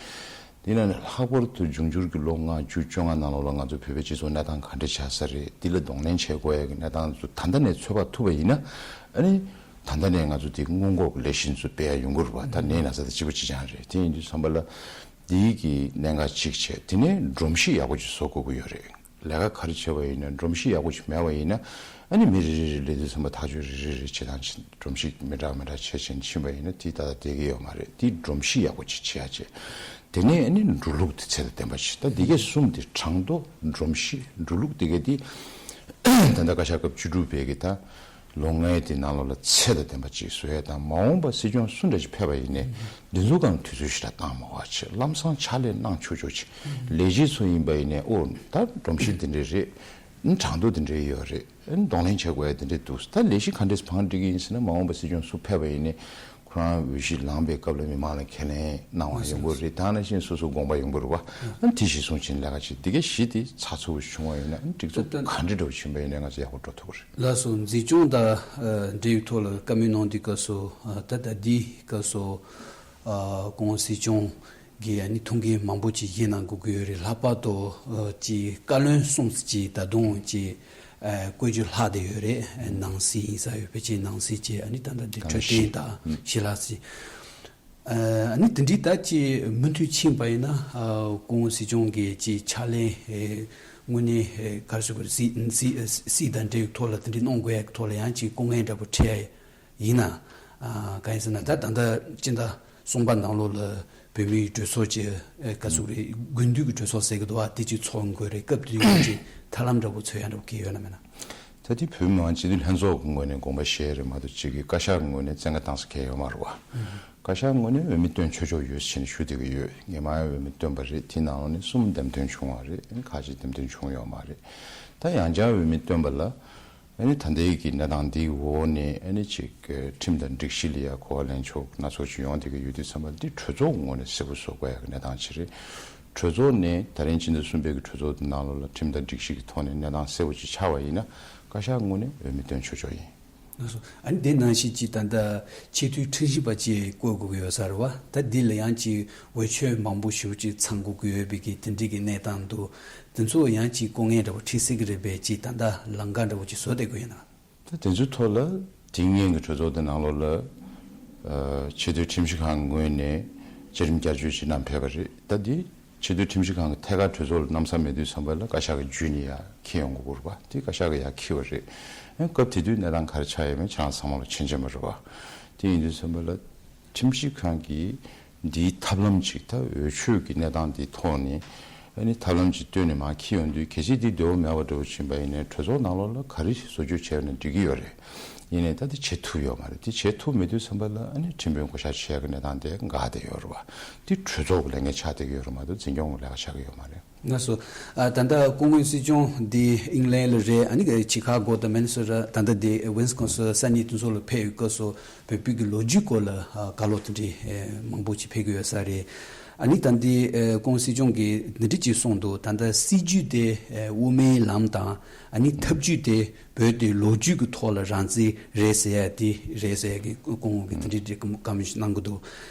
དེ་ནང་ནས་ལྷག་པར་དུ་འབྱུང་འགྱུར་གྱི་ལོ་ལྔ་བཅུ་བཅོ་ལྔ་ནང་ལོགས་ལ་ང་ཚོ་བོད་པའི་སྤྱི་ཚོགས་གནས་སྟངས་ག་འདྲ་ཆགས་ས་རེད། འདི་ལ་གདོང་ལེན་བྱེད་དགོས་ཡ་གི་གནས་སྟངས་ཚོ་ད་ལྟ་ནས་ཚོད་དཔག་ཐུབ་པ་ཡིན་ན། ཨ་ནི་ད་ལྟ་ནས་ང་ཚོ་དེ་སྔོན་འགོག་གི་ལས་གཞི་ཚོ་སྤེལ་ཡ་ཡོང་གི་རེད་བ། ད་ནད་ན་ཚ་དང་གཅིག་པ་གཅིག་རྐྱང་རེད། དེ་ཡིན་དུས་ཙམ་པ་ལ་འདི་གི་གནད་འགག་གཅིག་བྱས། དེ་ནས་སྒྲོམ་གཞི་ཡག་པོ་ཅིག་བཟོ་དགོས་ཀྱི་ཡོད་རེད། ལས་ཀ་ག་རེ་བྱས་པ་ཡིན་ན་སྒྲོམ་གཞི་ཡག་པོ་ཅིག་མེད་པ་ཡིན་ན། ཨ་ནི་མི་རེ་རེ་རེ་སླེབས་དུས་ཙམ་པ་ཐག་གཅོད་རེ་རེ་རེ་བྱེད་སྟངས་ཅིག་སྒྲོམ་གཞི་མི་འདྲ་མི་འདྲ་བྱས་བྱས་ཕྱིན་པ་ཡིན་ན་དེ་ད་ལྟ་བསྡད་ཀྱི་ཡོད་མ་རེད། དེ་སྒྲོམ་གཞི་ཡག་པོ་ཅིག་བྱེད་ཡ་བྱས། དེ་ནས་ཨ་ནི་འགྲོ་ལུགས་དེ་ཚད་དང་ལྡན་པ་ཞིག་ད་འདི་གས་གསུམ་དེ་གྲངས་ཐོ་སྒྲོམ་གཞི་འགྲོ་ལུགས་དེ་གས་དེ་ད་ལྟ་བཀའ་ཤག་སྐབས་བཅུ་དྲུག་པའི་གི་ད་ལོ་ལྔའི་དེ་ནང་ལོགས་ལ་ཚད་དང་ལྡན་པ་ཅིག་བཟོ་ཡ་དང་། མ་འོངས་པ་སྲིད་སྐྱོང་སུ་འདྲ་ཞིག་ཕེབས་པ་ཡིན་ནའི་འདི་ཚོ་གང་དུས་ཚོད་ཞིག་ལ་བཏང་མ་བ་བྱས་ལམ་སང་ཕྱག་ལས་གནང་ཆོག་ཆོག་ཅིག་ལས་བྱེད་ཚོ་ཡིན་པ་ཡིན་ནའི་ཨོ་ད་སྒྲོམ་གཞི་འདི་འདྲས་རེད། གྲངས་ཐོ་འདི་འདྲས་ཡོད་རེད། གདོང་ལེན་བྱེད་དགོས་ཡ་དེ་འདྲས་འདུག་ད་ལས་གཞི་ག་འདྲས་བང་སྒྲིག་གི་ཡིན་ཟེར་ན། མ་འོངས་པ་སྲིད་སྐྱོང་སུ་ཕེབས་པ་ཡིན་ནའི་ཁོ་རང་འོས་གཞི་ལངས་པའི་སྐབས་ལ་མི་མང་ལ་ཁས་ལེན་གནང་བ་ཡོང་གི་རེད། དེ་ནང་བཞིན་སོ་སོ་དགོངས་པ་ཡོང་གི་རེད་བ། ཨ་དེ་གཞི་བཟུང་བྱས་ལས་ཀ་བྱེད། དེ་གའི་གཞི་དེ་ཚགས་ཚུད་པོ་བྱུང་བ་ཡིན་ན་ཨ་སྒྲིག་འཛུགས་ག་འདྲ་འདྲ་བོ་ཕྱིན་པ་ཡིན་ནའི་ང་ཚོ་ཡག་པོ་འགྲོ་ཐུབ་ཀྱི་རེད། ལགས་སོ། འཛིན་སྐྱོང་དང་འབྲེལ་ཡོད་ཐོག་ལ་བཀའ་མོལ་གནང་དུས་སྐབས་སུ་ད་ལྟ་འདིའི་སྐབས་སུ་སྐུ་ངོ་སྲིད་སྐྱོང་གིས་ཨ་ནི་ཐུགས་འགན་མང་པོ་ཅིག་བཞེས་གནང་དགོས་ཀྱི་ཡོད་རེད། ལྷག་པར་དུ་ཅིག་བཀའ་བློན་གསུམ་ཅིག་ད་དུང་ཅིག་བཀོད་ཇུས་ལྷག་བསྡད་ཡོད་རེད། ནང་སྲིད་ཡིན་ས་ཡོད། ཕལ་ཆེར་ནང་སྲིད་ཅིག་ཨ་ནི་ད་ལྟ་འདི་འཕྲོད་བསྟེན་དང་ཞི་ལྷག་སྲིད། ཨ་ནི་དེ་འདྲའི་ད་ཅིག་མུ་མཐུད་ཕྱིན་པ་ཡིན་ན་སྐུ་ངོ་སྲིད་སྐྱོང་གིས་ཅིག་ཕྱག་ལས་དངོས་གནས་ག་རེ་ཟེར་དགོས་རེད། སྲིད་སྲིད་སྲིད་དང་འབྲེལ་བའི་ཐོག་ལ་དེ་འདྲའི་གནང་དགོས་ཡ་གི་ཐོག་ལ་ཡང་ཅིག་སྐུ་ངལ་འདྲ་པོ་འཕྲད་ཡ་ཡིན་ན། ཨ་གང་ཡིན་ཟེར་ན་ད་ད་ལྟ་སྤྱི་ཟླ་གསུམ་པ་ནང་ལོགས་ལ་བོད་མིའི་གྲོས་ཚོགས་ཀྱི་ཨེ་ག་ཚོད་རེད། དགུན་དུས་ཀྱི་གྲོས་ཚོགས་ཟེར་གི་འདུག་བ། དེ་ཅིག་ཚོགས་དགོས་རེད། སྐབས་དེ་དུས་ཅིག་ཐབས་ལམ་འདྲ་པོ་འཚོལ་ཡ་འདྲ་པོ་གལ་ཡོད་ན་མེད་ན། ད་དེ་བོད་མི་མང་སྤྱི་འཐུས་ལྷན་ཚོགས་ཀྱི་ངོས་ནས་དགོངས་པ་བཞེས་རེད་མ་གཏོགས་ཅིག་གི་བཀའ་ཤག་གི་ངོས་ནས་བཙན་བཀའ་བཏང་ས་གལ་ཡོད་མ་རེད་བ། བཀའ་ཤག་ངོས་ནས་འོས་མི་བཏོན་ཆོག་ཆོག་ཡོད་ཟེར་ནས་ཞུ་བསྡད་ཀྱི་ཡོད། སྔོན་མ་འོས་མི་བཏོན་པ་རེད། དེའི་ནང་ལོགས་ནས་གསུམ་འདེམས་ཐོན་བྱུང་བ་རེད། ཁག་ཅིག་འདེམས་ཐོན་བྱུང་ཡོད་མ་རེད། ད་ཡང་བསྐྱར་འོས་མི་བཏོན་པ་ལ་ཨ་ནི་ད་ལྟའི་གི་གནས་སྟངས་འདིའི་འོག་ནས་ཨ་ནི་ཅིག་ཁྲིམས་དང་སྒྲིག་གཞི་ལ་ཡ་གོ་བ་ལེན་ཕྱོགས་སྣ་ཚོགས་ཅིག་ཡོང་བསྡད་ཀྱི་ཡོད་དུས་ཙམ་པ་འདི་གྲོས་ཚོགས་ཀྱི་ངོས་ནས་གསལ་པོ་བཟོ་དགོས་ཡ་གི་གནས་སྟངས་ཅིག་རེད། གྲོས་ཚོགས་ནས་ད་རིང་སྤྱི་ཟླ་གསུམ་པའི་གི་གྲོས་ཚོགས་འདི་ནང་ལོགས་ལ་ཁྲིམས་དང་སྒྲིག་གཞི་གི་ཐོག་ནས་གནས་སྟངས་གསལ་པོ་ཅིག་ཆགས་པ་ཡིན་ན་བཀའ་ཤག་ངོས་ནས་འོས་མི་བཏོན་ཆོག་ཆོག་ཡིན། ལགས་སོ། ཨ་ནི་དེ་ནང་བཞིན་ཅིག་ད་ལྟ་ཆེས་མཐོའི་ཁྲིམས་ཞིབ་པ་ཅིག་བསྐོ་དགོས་ཀྱི་ཡོད་ས་རེད་བ། ད་འདི་ལ་ཡང་ཅིག་འོས་ཆོས་མང་པོ་ཞེ་པོ་ཅིག་ཚང་དགོས་ཀྱི་ཡོད་པའི་གི་དེ་འདྲའི་གི་གནས་སྟངས་འདུག་དེ་ཚོ་ཡང་ཅིག་སྐུ་ངལ་འདྲ་པོ་འཕྲད་སྲིད་ཀྱི་རེད་པས། ཅིག་ད་ལྟ་ལམ་ཁ་འདྲ་པོ་ཅིག་བཟོ་བསྡད་དགོས་ཡོད་ན། ད་དེ་ཚོའི་ཐོག་ལ་དེ་སྔོན་གྱི་གྲོས་ཚོགས་དེ་ནང་ལོགས་ལ་ཨ་ཆེས་མཐོའི་ཁྲིམས་ཞིབ་ཁང་གི་ངོས་ནས་བརྒྱུད་རིམ་བསྐྱར་བཅོས་ཅིག་གནང་ཕེབས་པ་རེད། ད་འདི་ཆེས་མཐོའི་ཁྲིམས་ཞིབ་ཁང་གི་ཐད་ཀར་གྲོས་ཚོགས་ལ་གནང་ས་མེད་དུས་ཙམ་པ་ལ་བཀའ་ཤག་གི་བརྒྱུད་ནས་ཡར་འཁྱེར་ཡོང་དགོས་ཀྱི་རེད་བ། དེ་བཀའ་ཤག་གིས་ཡར་འཁྱེར་བ་རེད། ཨ་སྐབས་དེ་དུས་གནས་སྟངས་ག་རེ་ཆགས་ཡོད་མེད་ཁྱེད་རང་ཚང་མ་ལ་མཁྱེན་མཁྱེན་པ་རེད་བ། དེ་ཡིན་དུས་ཙམ་པ་ལ་ཁྲིམས་ཞིབ་ཁང་གིས་ འདིའི་ཐབས་ལམ་ཅིག་ད་འོས་ཆོས་ཀྱི་གནས་སྟངས་འདིའི་ཐོག་ནས་ཨ་ནི་ཐབས་ལམ་ཅིག་བཏོན་ནས་མར་འཁྱེར་ཡོང་དུས། གལ་སྲིད་འདི་འདོད་པ་མེད་པ་འདྲ་བོ་ཕྱིན་པ་ཡིན་ནའི་གྲོས་ཚོགས་ནང་ལོགས་ལ་ག་རེ་བཟོ་བཅོས་བྱས་ན་འགྲིག་གི་ཡོད་རེད། ཡིན་ནའི་ད་འདི་བྱེད་ཐུབ་ཡོད་མ་རེད། འདི་བྱེད་ཐུབ་མེད་དུས་ཙམ་པ་ལ་ཨ་ནི་ཁྲིམས་དཔོན་བསྐོ་བཞག་བྱེད་ཡག་གི་གནས་སྟངས་དེ་འགག་བསྡད་ཡོད་རེད་བ། འདི་གྲོས་ཚོགས་ཀྱི་ལས་འགན་ཆགས་བསྡད་ཀྱི་ཡོད་རེད་མ་གཏོགས་འཛིན་སྐྱོང་གི་ལས་ཀ་ཆགས་ཀྱི་ཡོད་མ་རེད། ལགས་སོ། ཨ། ད་ལྟ་སྐུ་ངོ་སྲིད་སྐྱོང་འདི་ཨིང་ལན་ལ་རེད། ཨ་ནི་ཆི་ཁ་གོ་དང་མེ་ནི་སོ་ཊ། ད་ལྟ་འདི་ཝིན་སི་ཀོན་སི་ས་གནས་དེ་ཚོ་ལ་ཕེབས་ཡོད་སྐབས་སུ་བོད་བོད་ཀྱི་ལོ་རྒྱུས་སྐོར་ལ་ཨ་བཀའ་སློབ་དེ་འདྲའི་ཨེ་མང་པོ་ཅིག་ཕེབས་ཀྱི་ཡོད་ས་རེད། ཨ་ནི་ད་འདི་ཨེ་སྐུ་ངོ་སྲིད་སྐྱོང་གིས་འདི་འདྲ་ཅིག་གསུངས་འདུག། ད་ལྟ་སྲིད་ཇུས་དེ་ཨེ་དབུ་མའི་ལམ་དང་། ཨ་ནི་ཐབས་ཇུས་དེ་བོད་དེ་ལོ་རྒྱུས་ཀྱི་ཐོག་ལ་རང་བཙན་རེད་ཟེར་ཡ་དེ་རེད་ཟེར་ཡ་གི་སྐུ་ངོ་གིས་དེ་འདྲའི་བཀའ་མོལ་ཞིག་གནང་གི་འདུག།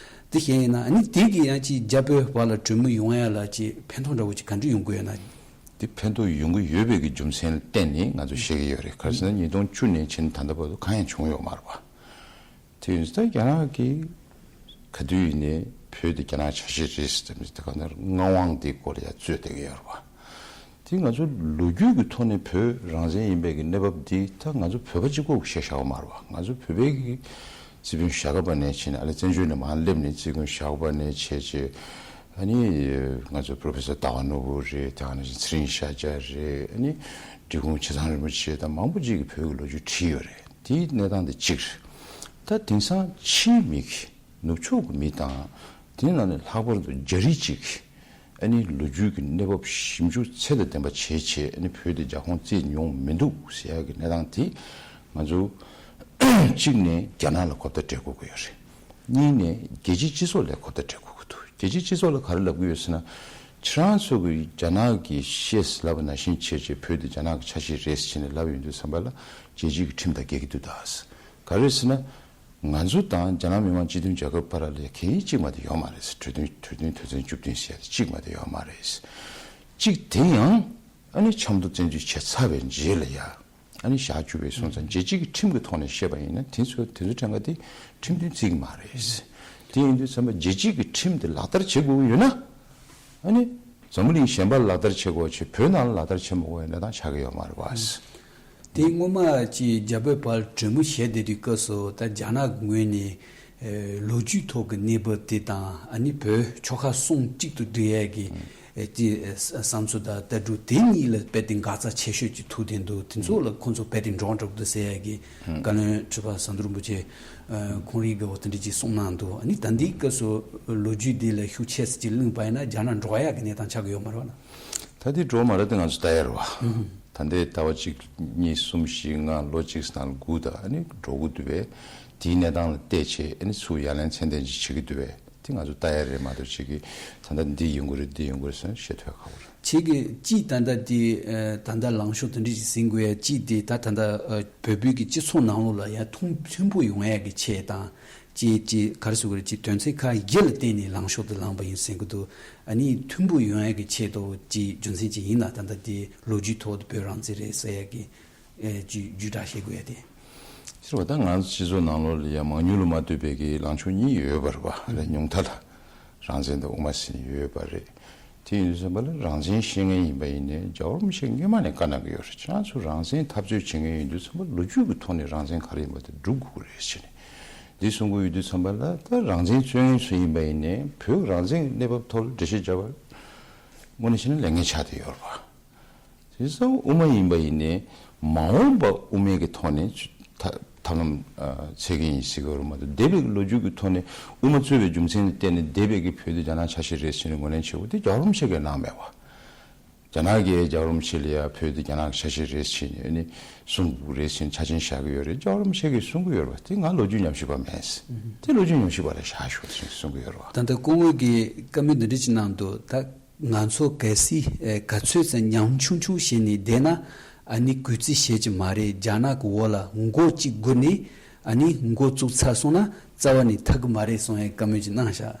དེ་བཞིན་ཡིན་ན་ཨ་ནི་དེ་གིས་ཡང་ཅིག་རྒྱ་བོད་བར་ལ་གྲོས་མོལ་ཡོང་ཡ་ལ་ཅིག་ཕན་ཐོགས་འདྲ་བོ་ཅིག་ག་འདྲ་ཡོང་གི་ཡོད་ན། དེ་ཕན་ཐོགས་ཡོང་གི་ཡོད་པའི་གི་རྒྱུ་མཚན་ལ་བརྟེན་ནས་ང་ཚོས་བཤད་ཀྱི་ཡོད་རེད། ག་རེ་ཟེར་ན་ཉིས་སྟོང་བཅུ་ནས་ཕྱིན་ད་ལྟ་བར་དུ་གང་ཡང་བྱུང་ཡོད་མ་རེད་བ། དེ་ཡིན་ཙང་རྒྱ་ནག་གིས་ག་དུས་ཡིན་ནའི་བོད་དེ་རྒྱ་ནག་ཆ་ཤས་རེད་ཟེར་དེ་ག་ནས་མངའ་དབང་དེའི་སྐོར་ལ་ཡང་རྩོད་བསྡད་ཀྱི་ཡོད་རེད་བ། དེ་ང་ཚོ་ལོ་རྒྱུས་ཀྱི་ཐོག་ནས་བོད་རང་བཙན་ཡིན་པའི་གི་གནས་བབ་འདི་ད་ང་ཚོ་བོད་པ་གཅིག་པོ་གིས་བཤད་བཞག་པ་མ་རེད་བ། ང་ཚོ་བོད་པའི་གི་རྩིས་དཔོན་ཞྭ་སྒབ་པ་ནས་བྱས་ནས། ཨ་ལེ་བཙན་བྱོལ་ནས་མར་སླེབས་ནས་རྩིས་དཔོན་ཞྭ་སྒབ་པ་ནས་བྱས་བྱས། ཨ་ནི་ང་ཚོ་པོ་རོ་ཕེ་སར་ཟླ་བ་ནོར་བུ་རེད། དེ་ནང་བཞིན་ཚེ་རིང་ཤཱཀྱ་རེད། ཨ་ནི་འབྲི་གུང་ཆེ་ཚང་རིན་པོ་ཆེ་དང་མང་པོ་ཅིག་གིས་བོད་ཀྱི་ལོ་རྒྱུས་བྲིས་ཡོད་རེད། དེའི་གནས་སྟངས་དེ་གཅིག་རེད། ད་དེང་སང་ཕྱིའི་མི་གིས་ནུབ་ཕྱོགས་ཀྱི་མི་དང་། དེའི་ནང་ནས་ལྷག་པར་དུ་རྒྱ་རིགས་ཅིག་གིས་ཨ་ནི་ལོ་རྒྱུས་ཀྱི་གནས་བབ་ཞིབ་འཇུག་ཚད་དང་ལྡན་པ་བྱས་བྱས། ཨ་ནི་བོད་དེ་རྒྱ་ཁོངས་བརྩིས་མྱོང་མི་འདུག་ཟེར་ཡག་གི་གནས་སྟངས་དེ་ང་ཚོ་གཅིག་ནས་རྒྱ་ནག་ལ་གོ་བརྡ་སྤྲད་དགོས་ཀྱི་ཡོད་རེད། གཉིས་ནས་རྒྱལ་སྤྱིའི་སྤྱི་ཚོགས་ལ་གོ་བརྡ་སྤྲད་དགོས་ཀྱི་འདུག། རྒྱལ་སྤྱིའི་སྤྱི་ཚོགས་ལ་ག་རེ་ལབ་ཀྱི་ཡོད་ཟེར་ན། ཁྱེད་རང་ཚོ་གིས་རྒྱ་ནག་གིས་བཤད་ཟེར་ལབ་པ་ནང་བཞིན་བྱས་བྱས་བོད་དེ་རྒྱ་ནག་གི་ཆ་ཤས་རེད་ཟེར་ནས་ལབ་ཡོང་དུས་ཙམ་པ་ལ་རྒྱལ་སྤྱིའི་ཁྲིམས་དང་འགལ་གྱི་འདུག་ད། ག་རེ་ཟེར་ན། ང་ཚོ་དང་རྒྱ་ནག་མི་དམངས་སྤྱི་མཐུན་རྒྱལ་ཁབ་བར་ལ་གང་ཡིན་གཅིག་མ་གཏོགས་ཡོད་མ་རེད། གྲོས་མཐུན་གྲོས་མཐུན་དོན་ཚན་བཅུ་བདུན་ཟེར་ཡ་དེ་གཅིག་མ་གཏོགས་ཡོད་མ་རེད། གཅིག་དེ་ཡང་ཨ་ནི་ཆབ་མདོ་བཙན་འཛུལ་བྱས་ཚར་བའི་རྗེས་ལ་ཡ། ཨ་ནི་ཞག་བཅུ་པའི་སོང་ཙང་རྒྱལ་སྤྱིའི་ཁྲིམས་ཀྱི་ཐོག་ནས་བཤད་པ་ཡིན་ན་དེ་ཚོ་དེ་ཚོ་གྲངས་ཀ་དེ་ཁྲིམས་མཐུན་བརྩི་གི་མ་རེད། དེ་ཡིན་དུས་ཙམ་པ་རྒྱལ་སྤྱིའི་ཁྲིམས་དེ་ལག་བསྟར་བྱེད་དགོས་ཀྱི་ཡོད་ན། ཨ་ནི་འཛམ་བུ་གླིང་གཞན་པ་ལ་ལག་བསྟར་བྱེད་དགོས་ཆེད་བོད་ནང་ལ་ལག་བསྟར་བྱེད་མ་དགོས་པའི་གནས་སྟངས་ཆགས་ཀྱི་ཡོད་མ་རེད་བ། དེ་སྔོན་མ་ཅིག་རྒྱ་བོད་བར་གྲོས་མོལ་བྱས་བསྡད་དུས་སྐབས་སུ་ད་རྒྱ་ནག་གི་ངོས་ནས་ཨེ་ལོ་རྒྱུས་ཐོག་གི་གནས་བབ་དེ་དང་། ཨ་ནི་བོད་ཆོལ་ཁ་གསུམ་གཅིག་ཏུ་སྒྲིལ་ཡས་ཀྱི་ཨེ་དེ་ཨེ་བསམ་ཚུལ་དང་ལྟ་གྲུབ་དེ་གཉིས་ལ་རྦད་དེ་འགག་རྩ་ཆེ་ཤོས་ཅིག་ཐུག་བསྡད་འདུག། དེ་ཚོ་ལ་ཁོང་ཚོ་རྦད་དེ་འགྲོགས་འགྲོ་གི་འདུག་ཟེར་ཡས་ཀྱི་བཀའ་བློན་ཁྲི་པ་ཟམ་གདོང་རིན་པོ་ཆེ་ཁོང་རའི་དགའ་བོ་དེ་འདྲ་ཅིག་གསུངས་གནང་འདུག། ཨ་ནི་ད་ལྟའི་སྐབས་སུ་ལོ་རྒྱུས་འདི་ལ་ཤུགས་ཆེ་ཙམ་ཅིག་བླངས་པ་ཡིན་ན་རྒྱ་ནག་འགྲོགས་ཡག་གི་གནས་སྟངས་ཆགས་ཀྱི་ཡོད་མ་རེད་བ་ན། ད་དེ་འགྲོགས་མ་རེད་དེ་ང་ཚོ་ལྟ་ཡ་རེད་བ། ད་ལྟའི་ཟླ་བ་གཅིག་གཉིས་གསུམ་བཞི་ལྔ་ལོ་གཅིག་ནང་ལ་སྒུག་ད། ཨ་ནི་འགྲོ་གི་འདུག་པས། དེའི་གནས་སྟངས་ལ་བལྟས་བྱས་ཨ་ནི་ཚུར་ཡ་ལན་ཚད་ལྡན་ཅིག་བྱེད་ཀྱི་འདུག་པས། དེ་ང་ཚོ་ལྟ་ཡ་རེད་མ་གཏོགས་ཅིག་གིས་ད་ལྟ་འདི་ཡོང་གི་རེད་འདི་ཡོང་གི་རེད་ཟེར་ནས་བཤད་ཐུབ་ཡ་ཁག་པོ་རེད། ཁྱེད་ཀྱིས་ཅིག་ད་ལྟ་དེ་ཨ་ད་ལྟ་ལངས་ཕྱོགས་དེ་འདྲ་ཞིག་ཟིན་དགོས་ཡ་ཅིག་དེ་ད་ད་ལྟ་ཨ་བོད་བོད་ཀྱི་སྤྱི་ཚོགས་ནང་ལོགས་ལ་ཡ་མཐུན་མཐུན་པོ་ཡོང་ཡ་གི་ཆེད་དང་། ཅིག་ཅིག་ག་རེ་ཟེར་དགོས་རེད། ཅིག་དོན་ཚན་ཁག་བཞི་ལ་བརྟེན་ནས་ལངས་ཕྱོགས་དེ་ལངས་པ་ཡིན་ཟེར་གི་འདུག། ཨ་ནི་མཐུན་པོ་ཡོང་ཡ་གི་ཆེད་དུ་ཅིག་རྒྱུ་མཚན་ཅིག་ཡིན་ན་ད་ལྟ་དེ་ལོ་རྒྱུས་ཐོག་ཏུ་བོད་རང་བཙན་རེད་ཟེར་ཡ་གི་ཨེ་ཅིག་བརྒྱུད་བསྒྲགས་བྱེད་དགོས་ཡ་དེ། ཟེར་བ་ད་ང་ཚོ་སྤྱི་ཚོགས་ནང་ལོགས་ལ་ཡ་མང་ཉུང་ལ་མ་ལྟོས་པའི་གི་ལངས་ཕྱོགས་གཉིས་ཡོད་པ་རེད་བ། ཨ་རེ་ཉུང་མཐའ་ལ་རང་བཙན་དང་དབུ་མ་ཟེར་ནས་ཡོད་པ་རེད། དེ་ཡིན་དུས་ཙམ་པ་ལ་རང་བཙན་བཤད་མཁན་ཡིན་པ་ཡིན་ནའི་རྒྱལ་བ་རིན་པོ་ཆེས་སྔོན་མ་ནས་བཀའ་གནང་གི་ཡོད་རེད། ཁྱེད་རང་ཚོ་རང་བཙན་འཐབ་རྩོད་བྱེད་མཁན་ཡིན་དུས་ཙམ་པ་ལོ་རྒྱུས་ཀྱི་ཐོག་ནས་རང་བཙན་ག་རེ་ཡིན་པ་དེ་སྒྲུབ་དགོས་ཀྱི་རེད་ཟེར་ནས་འདི་གསུང་གི་ཡོད་དུས་ཙམ་པ་ལ། ད་རང་བཙན་རྩོད་མཁན་ཚོ་ཡིན་པ་ཡིན་ནའི་བོད་རང་བཙན་གྱི་གནས་བབ་ཐོག་ལ་འགྲེལ་བཤད་བརྒྱབ་པ་དངོས་གནས་བཤད་ན་ལས་འགན་ཆགས་བསྡད་ཡོད་རེད་བ། དེ་སོང་དབུ་མ་ཡིན་པ་ཡིན་ནའི་མ་འོངས་པ་དབུ་མའི་གི་ཐོག་ནས་ཐ་ཐབས་ལམ་ཨ་འཚོལ་གི་ཡིན་ཟེར་གི་ཡོད་རེད་མ་གཏོགས། འདས་པའི་ལོ་རྒྱུས་ཀྱི་ཐོག་ནས་དབུ་མ་རྩོད་པའི་རྒྱུ་མཚན་ལ་བརྟེན་ནས་འདས་པའི་གི་བོད་དེ་རྒྱ་ནག་ཆ་ཤས་རེད་ཟེར་ནས་ངོས་ལེན་བྱེད་དགོས་དེ་རྒྱལ་བ་རིན་པོ་ཆེ་གིས་གནང་མེད་བ། རྒྱ་ནག་གིས་རྒྱལ་བ་རིན་པོ་ཆེ་ལ་ཡ་བོད་དེ་རྒྱ་ནག་གི་ཆ་ཤས་རེད་ཟེར་ནས་ཨ་ནི་གསུང་དགོས་རེད་ཟེར་ནས་ཆ་རྐྱེན་བཞག་གི་ཡོད་རེད། རྒྱལ་བ་རིན་པོ་ཆེ་གིས་གསུང་གི་ཡོད་རེད་བ། དེ་ང་ལོ་རྒྱུས་ཉམས་ཞིབ་པ་མིན། དེ་ལོ་རྒྱུས་ཉམས་ཞིབ་པ་ལ་བཞག་ཤོག་ཟེར་ནས་གསུང་གི་ཡོད་རེད་བ། ད་ལྟ་སྐུ་ངོ་གིས་བཀའ་མོལ་འདི་འདྲ་ཅིག་གནང་འདུག། ད་ང་ཚོ་གལ་སྲིད་ཨེ་ག་ཚོད་ཙམ་ཉམ་ཆུང་ཆུང་བྱས་ནས་བསྡད་ན་ཨ་ནི་གུས་བརྩི་བྱེད་ཀྱི་མ་རེད། རྒྱ་ནག་གི་འོག་ལ་མགོ་གཅིག་སྒུར་ནས་ཨ་ནི་མགོ་བཙུགས་ཚར་སོང་ན་རྩ་བ་ནས་ཐར་གི་མ་རེད་གསུང་ཡའི་བཀའ་མོལ་ཅིག་གནང་ཤག།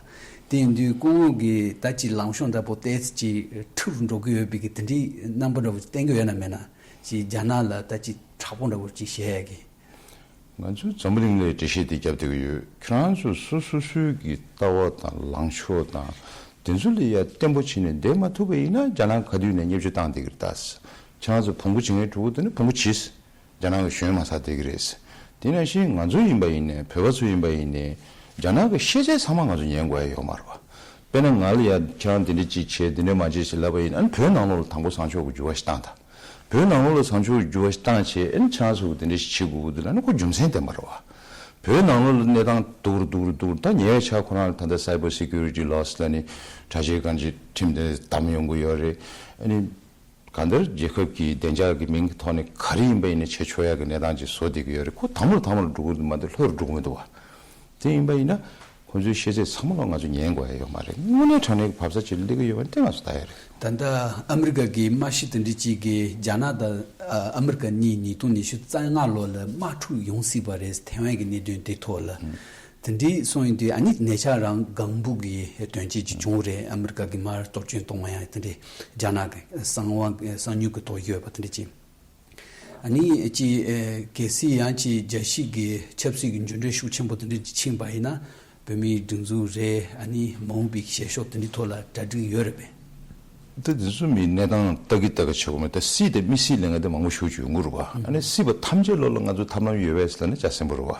དེ་ཡིན་དུས་སྐུ་ངོ་གིས་ད་ཅིག་ལངས་ཕྱོགས་འདྲ་པོ་ཏོག་ཙམ་ཅིག་འཁྲུག་རུ་འགྲོ་གི་ཡོད་པའི་གི་དེ་འདྲའི་རྣམ་པ་འདྲ་པོ་ཅིག་བསྟན་གི་ཡོད་ན་མེད་ན། ཅིག་རྒྱ་ནག་ལ་ད་ཅིག་དྲག་པོ་འདྲ་པོ་ཅིག་བྱེད་ཡ་གི། ང་ཚོས་འཛམ་བུ་གླིང་ལ་འགྲེལ་བཤད་འདི་བརྒྱབ་བསྡད་ཀྱི་ཡོད། ཁྱེད་རང་ཚོ་སོ་སོ་སོའི་གི་ལྟ་བ་དང་ལངས་ཕྱོགས་དང་དེ་ཚོ་ལ་ཡ་བརྟན་པོ་བྱས་ནས་བསྡད་མ་ཐུབ་པ་ཡིན་ན་རྒྱ་ནག་ག་དུས་ནས་བརྙས་བཅོས་བཏང་བསྡད་ཀྱི་རེད་ད། ཁྱེད་རང་ཚོ་བོང་བུ་བྱེད་མཁན་ཕྲུ་གུ་དེ་ནི་བོང་བུ་བྱས། རྒྱ་ནག་གི་གཞོན་མ་ཚར་བསྡད་ཀྱི་རེད། དེ་ནང་བཞིན་ང་ཚོ་ཡིན་པ་ཡིན་ནའི་བོད་པ་ཚོ་ཡིན་པ་ཡིན་ནའི་ རྒྱ་ནག་གི་ཤེས་ཚད་ཚང་མ་ང་ཚོ་ཉན་དགོས་ཡ་ཡོད་མ་རེད་བ། དཔེར་ན་ང་ལ་ཡ་ཁྱེད་རང་འདི་འདྲ་ཅིག་བྱས་འདི་འདྲ་མ་བྱས་ཞེས་ལབ་པ་ཡིན་ན་ཨ་ནི་བོད་ནང་ལོགས་ལ་དང་པོ་བཟང་ཕྱོགས་ཀྱི་འགྱུར་བ་ཞིག་བཏང་དང་། བོད་ནང་ལོགས་ལ་བཟང་ཕྱོགས་ཀྱི་འགྱུར་བ་ཞིག་བཏང་བྱས་ཨ་ནི་ཁྱེད་རང་ཚོ་གི་འདི་འདྲ་ཞིག་བྱེད་དགོས་ཀྱི་འདུག་ལབ་ན་ཁོ་རྒྱུ་མཚན་ལྡན་པ་རེད་བ། བོད་ནང་ལོགས་ལ་གནས་སྟངས་སྡུག་རུ་སྡུག་རུ་སྡུག་རུ། ད་ཉེ་བའི་ཆར་ཁོ་རང་ལ་ད་ལྟ་cyber security laws ལབ་ནི་དྲ་རྒྱའི་གང་ཅི་ཁྲིམས་དེ་བསྡམས་ཡོང་གི་ཡོད་རེད། ཨ་ནི་གང་ལྟར་རྒྱལ་ཁབ་ཀྱི་བདེ་འཇགས་ཀྱི་མིང་གི་ཐོག་ནས་ག་རེ་ཡིན་པ་ཡིན་ན་བྱེད་ཆོག་ཡག་གི་གནས་སྟངས་ཅིག་བཟོ་བསྡད་ཀྱི་ཡོད་རེད། ཁོ་དང་པོར་དང་པོར་འགྲོ་གི་འདུག་མ་གཏོགས་ལྷོད་རུ་འགྲོ་གི་མི་འདུག་བ། དེ་ཡིན་པ་ཡིན་ན་ཁོ་ཚོའི་ཤེས་ཚད་ཚང་མ་ལ་ང་ཚོ་ཉན་དགོས་ཡ་ཡོད་མ་རེད། དངོས་གནས་དྲང་གནས་ཀྱི་བབ་ས་ཅིག་སླེབས་ཀྱི་ཡོད་པ་དེ་ང་ཚོ་ལྟ་ཡ་རེད། ད་ལྟ་ཨ་མི་རི་ཀ་གི་དམར་ཤོག་དེ་འདྲ་གཅིག་གིས་རྒྱ་ནག་དང་ཨ་མི་རི་ཀ་གཉིས་ཉིས་སྟོང་ཉི་ཤུ་རྩ་ལྔ་ལོ་ལ་དམག་འཁྲུག་ཡོང་སྲིད་པ་རེད། ཐེ་ཝན་གྱི་གནད་དོན་དེ་ཐོག་ལ། དེ་འདྲའི་སོང་ཡིན་དུས་ཨ་ནི་ཉེ་ཆར་རང་ལྒང་བུ་གི་དོན་རྐྱེན་ཅིག་བྱུང་རེད། ཨ་མི་རི་ཀ་གི་དམག་གཏོར་སྐྱོན་གཏོང་བ་ཡང་དེ་འདྲའི་རྒྱ་ནག་གི་གསང་བ་གསང་ཉུལ་གྱི་ཐོག་ཡོད་པ་དེ་འདྲ་ཅིག་ཨ་ནི་ཅི་ཨེ་གལ་སྲིད་ཡང་ཅི་རྒྱལ་སྤྱི་གི་ཆབ་སྲིད་ཀྱི་འགྱུར་འགྲོས་ཤུགས་ཆེན་པོ་དེ་འདྲ་ཅིག་ཕྱིན་པ་ཡིན་ན་བོད་མིའི་སྒྲིག་འཛུགས་རེད། ཨ་ནི་མ་འོངས་པའི་བྱེད་ཕྱོགས་དེ་འདྲའི་ཐོག་ལ་གྲ་སྒྲིག་ཡོད་རེད་པས། ད་དེ་ཚོ་མི་གནས་སྟངས་ལྟ་གི་ལྟ་གི་བྱེད་དགོས་མེད། ད་སྲིད་དེ་མི་སྲིད་ལས་འགན་དེ་མང་པོ་ཞེ་པོ་ཅིག་ཡོང་གི་རེད་བ། ཨ་ནི་སྲིད་པ་ཐམས་ཅད་ལོག་ལ་ང་ཚོ་ཐབས་ལམ་ཡོད་པས་ཟེར་ན་ཅག་སེམས་པོ་རེད་བ།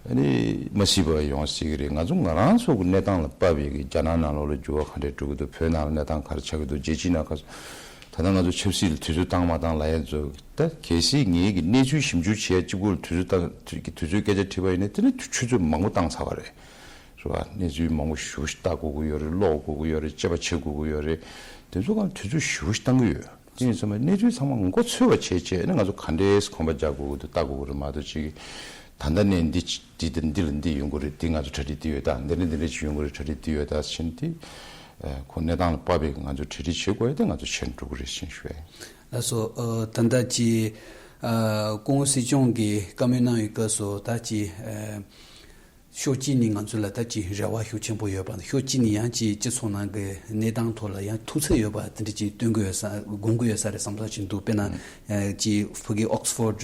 ཨ་ནི་མ་སྲིད་པ་ཡོང་སྲིད་གི་རེད། ང་ཚོ་ང་རང་ཚོ་གི་གནས་སྟངས་ལ་དཔག་པའི་གི་རྒྱ་ནག་ནང་ལོགས་ལ་འགྱུར་བ་ག་འདྲས་འགྲོ་གི་འདུག་བོད་ནང་ལ་གནས་སྟངས་ག་རེ་ཆགས་ཀྱི་འདུག་རྒྱལ་སྤྱིའི་ནང་ག་ད་ལྟ་ང་ཚོ་ཆབ་སྲིད་ལ་དུས་ཚོད་བཏང་མ་བཏང་ལབ་ཡ་ཚོ། ད་གལ་སྲིད་ངེད་ཀྱི་གནས་ཚུལ་ཞིབ་འཇུག་བྱེད་ཡ་གཅིག་པུ་ལ་དུས་ཚོད་བཏང་དུས་ཚོད་སྐད་ཆ་དྲིས་པ་ཡིན་ན་དེ་ནི་ཆུ་ཚོད་མང་པོ་བཏང་ཚར་བ་རེད། རེད་བ། གནས་ཚུལ་མང་པོ་ཞེ་པོ་ཞིག་ལྟ་དགོས་ཀྱི་ཡོད་རེད། ཀློག་དགོས་ཀྱི་ཡོད་རེད། དཔྱད་པ་བྱེད་དགོས་ཀྱི་ཡོད་རེད། དེ་ཚོ་གང་དུས་ཚོད་ཞེ་པོ་ཞིག་བཏང་གི་ཡོད། དེ་ཡིན་ཙང་གནས་ཚུལ་ཚང་མ་མགོ་ཚོས་པ་བྱས་བྱས་ནས་ང་ཚོ་ག་འདྲས་གོམ་པ་རྒྱག་དགོས་ཀྱི་འདུག་ལྟ་དགོས་ཀྱི་རེད་མ་གཏོགས་ཅིག་ད་ལྟ་ནས་འདི་འདི་དང་འདི་ལ་འདི་ཡོང་གི་རེད། འདི་ང་ཚོ་གྲ་སྒྲིག་འདི་ཡོད་ད། འདི་ནས་འདི་འདྲས་ཅིག་ཡོང་གི་རེད། གྲ་སྒྲིག་འདི་ཡོད་ད་ཕྱིན་ཏེ། ཁོ་གནས་སྟངས་ལ་དཔག་པའི་ང་ཚོ་གྲ་སྒྲིག་བྱེད་དགོས་ཡ་དེ་ང་ཚོ་བྱེད་འགྲོ་གི་རེད་ཅེས་ཞུ་ཡ་ཡིན། ལགས་སོ། ཨ་ད་ལྟ་ཅི་ཨ་སྐུ་ངོ་སྲིད་སྐྱོང་གིས་བཀའ་མོལ་གནང་བའི་སྐབས་སུ་ད་ཅི་ཨ་ཕྱོགས་གཅིག་ནས་ང་ཚོ་ལ་ད་ཅི་རེ་བ་ཤུགས་ཆེན་པོ་ཡོད་པ་དང་ཕྱོགས་གཅིག་ནས་ཡང་ཅི་སྤྱི་ཚོགས་ནང་གི་གནས་སྟངས་ཐོག་ལ་ཡང་ཐུགས་འཚེར་ཡོད་པ་དེ་འདྲ་ཅིག་སྟོན་གི་ཡོད་ས་དགོངས་གི་ཡོད་ས་རེད་བསམ་ཐག་ཆོད་འདུག་དཔེར་ན་ཨ་ཅི་ཕ་གི་Oxford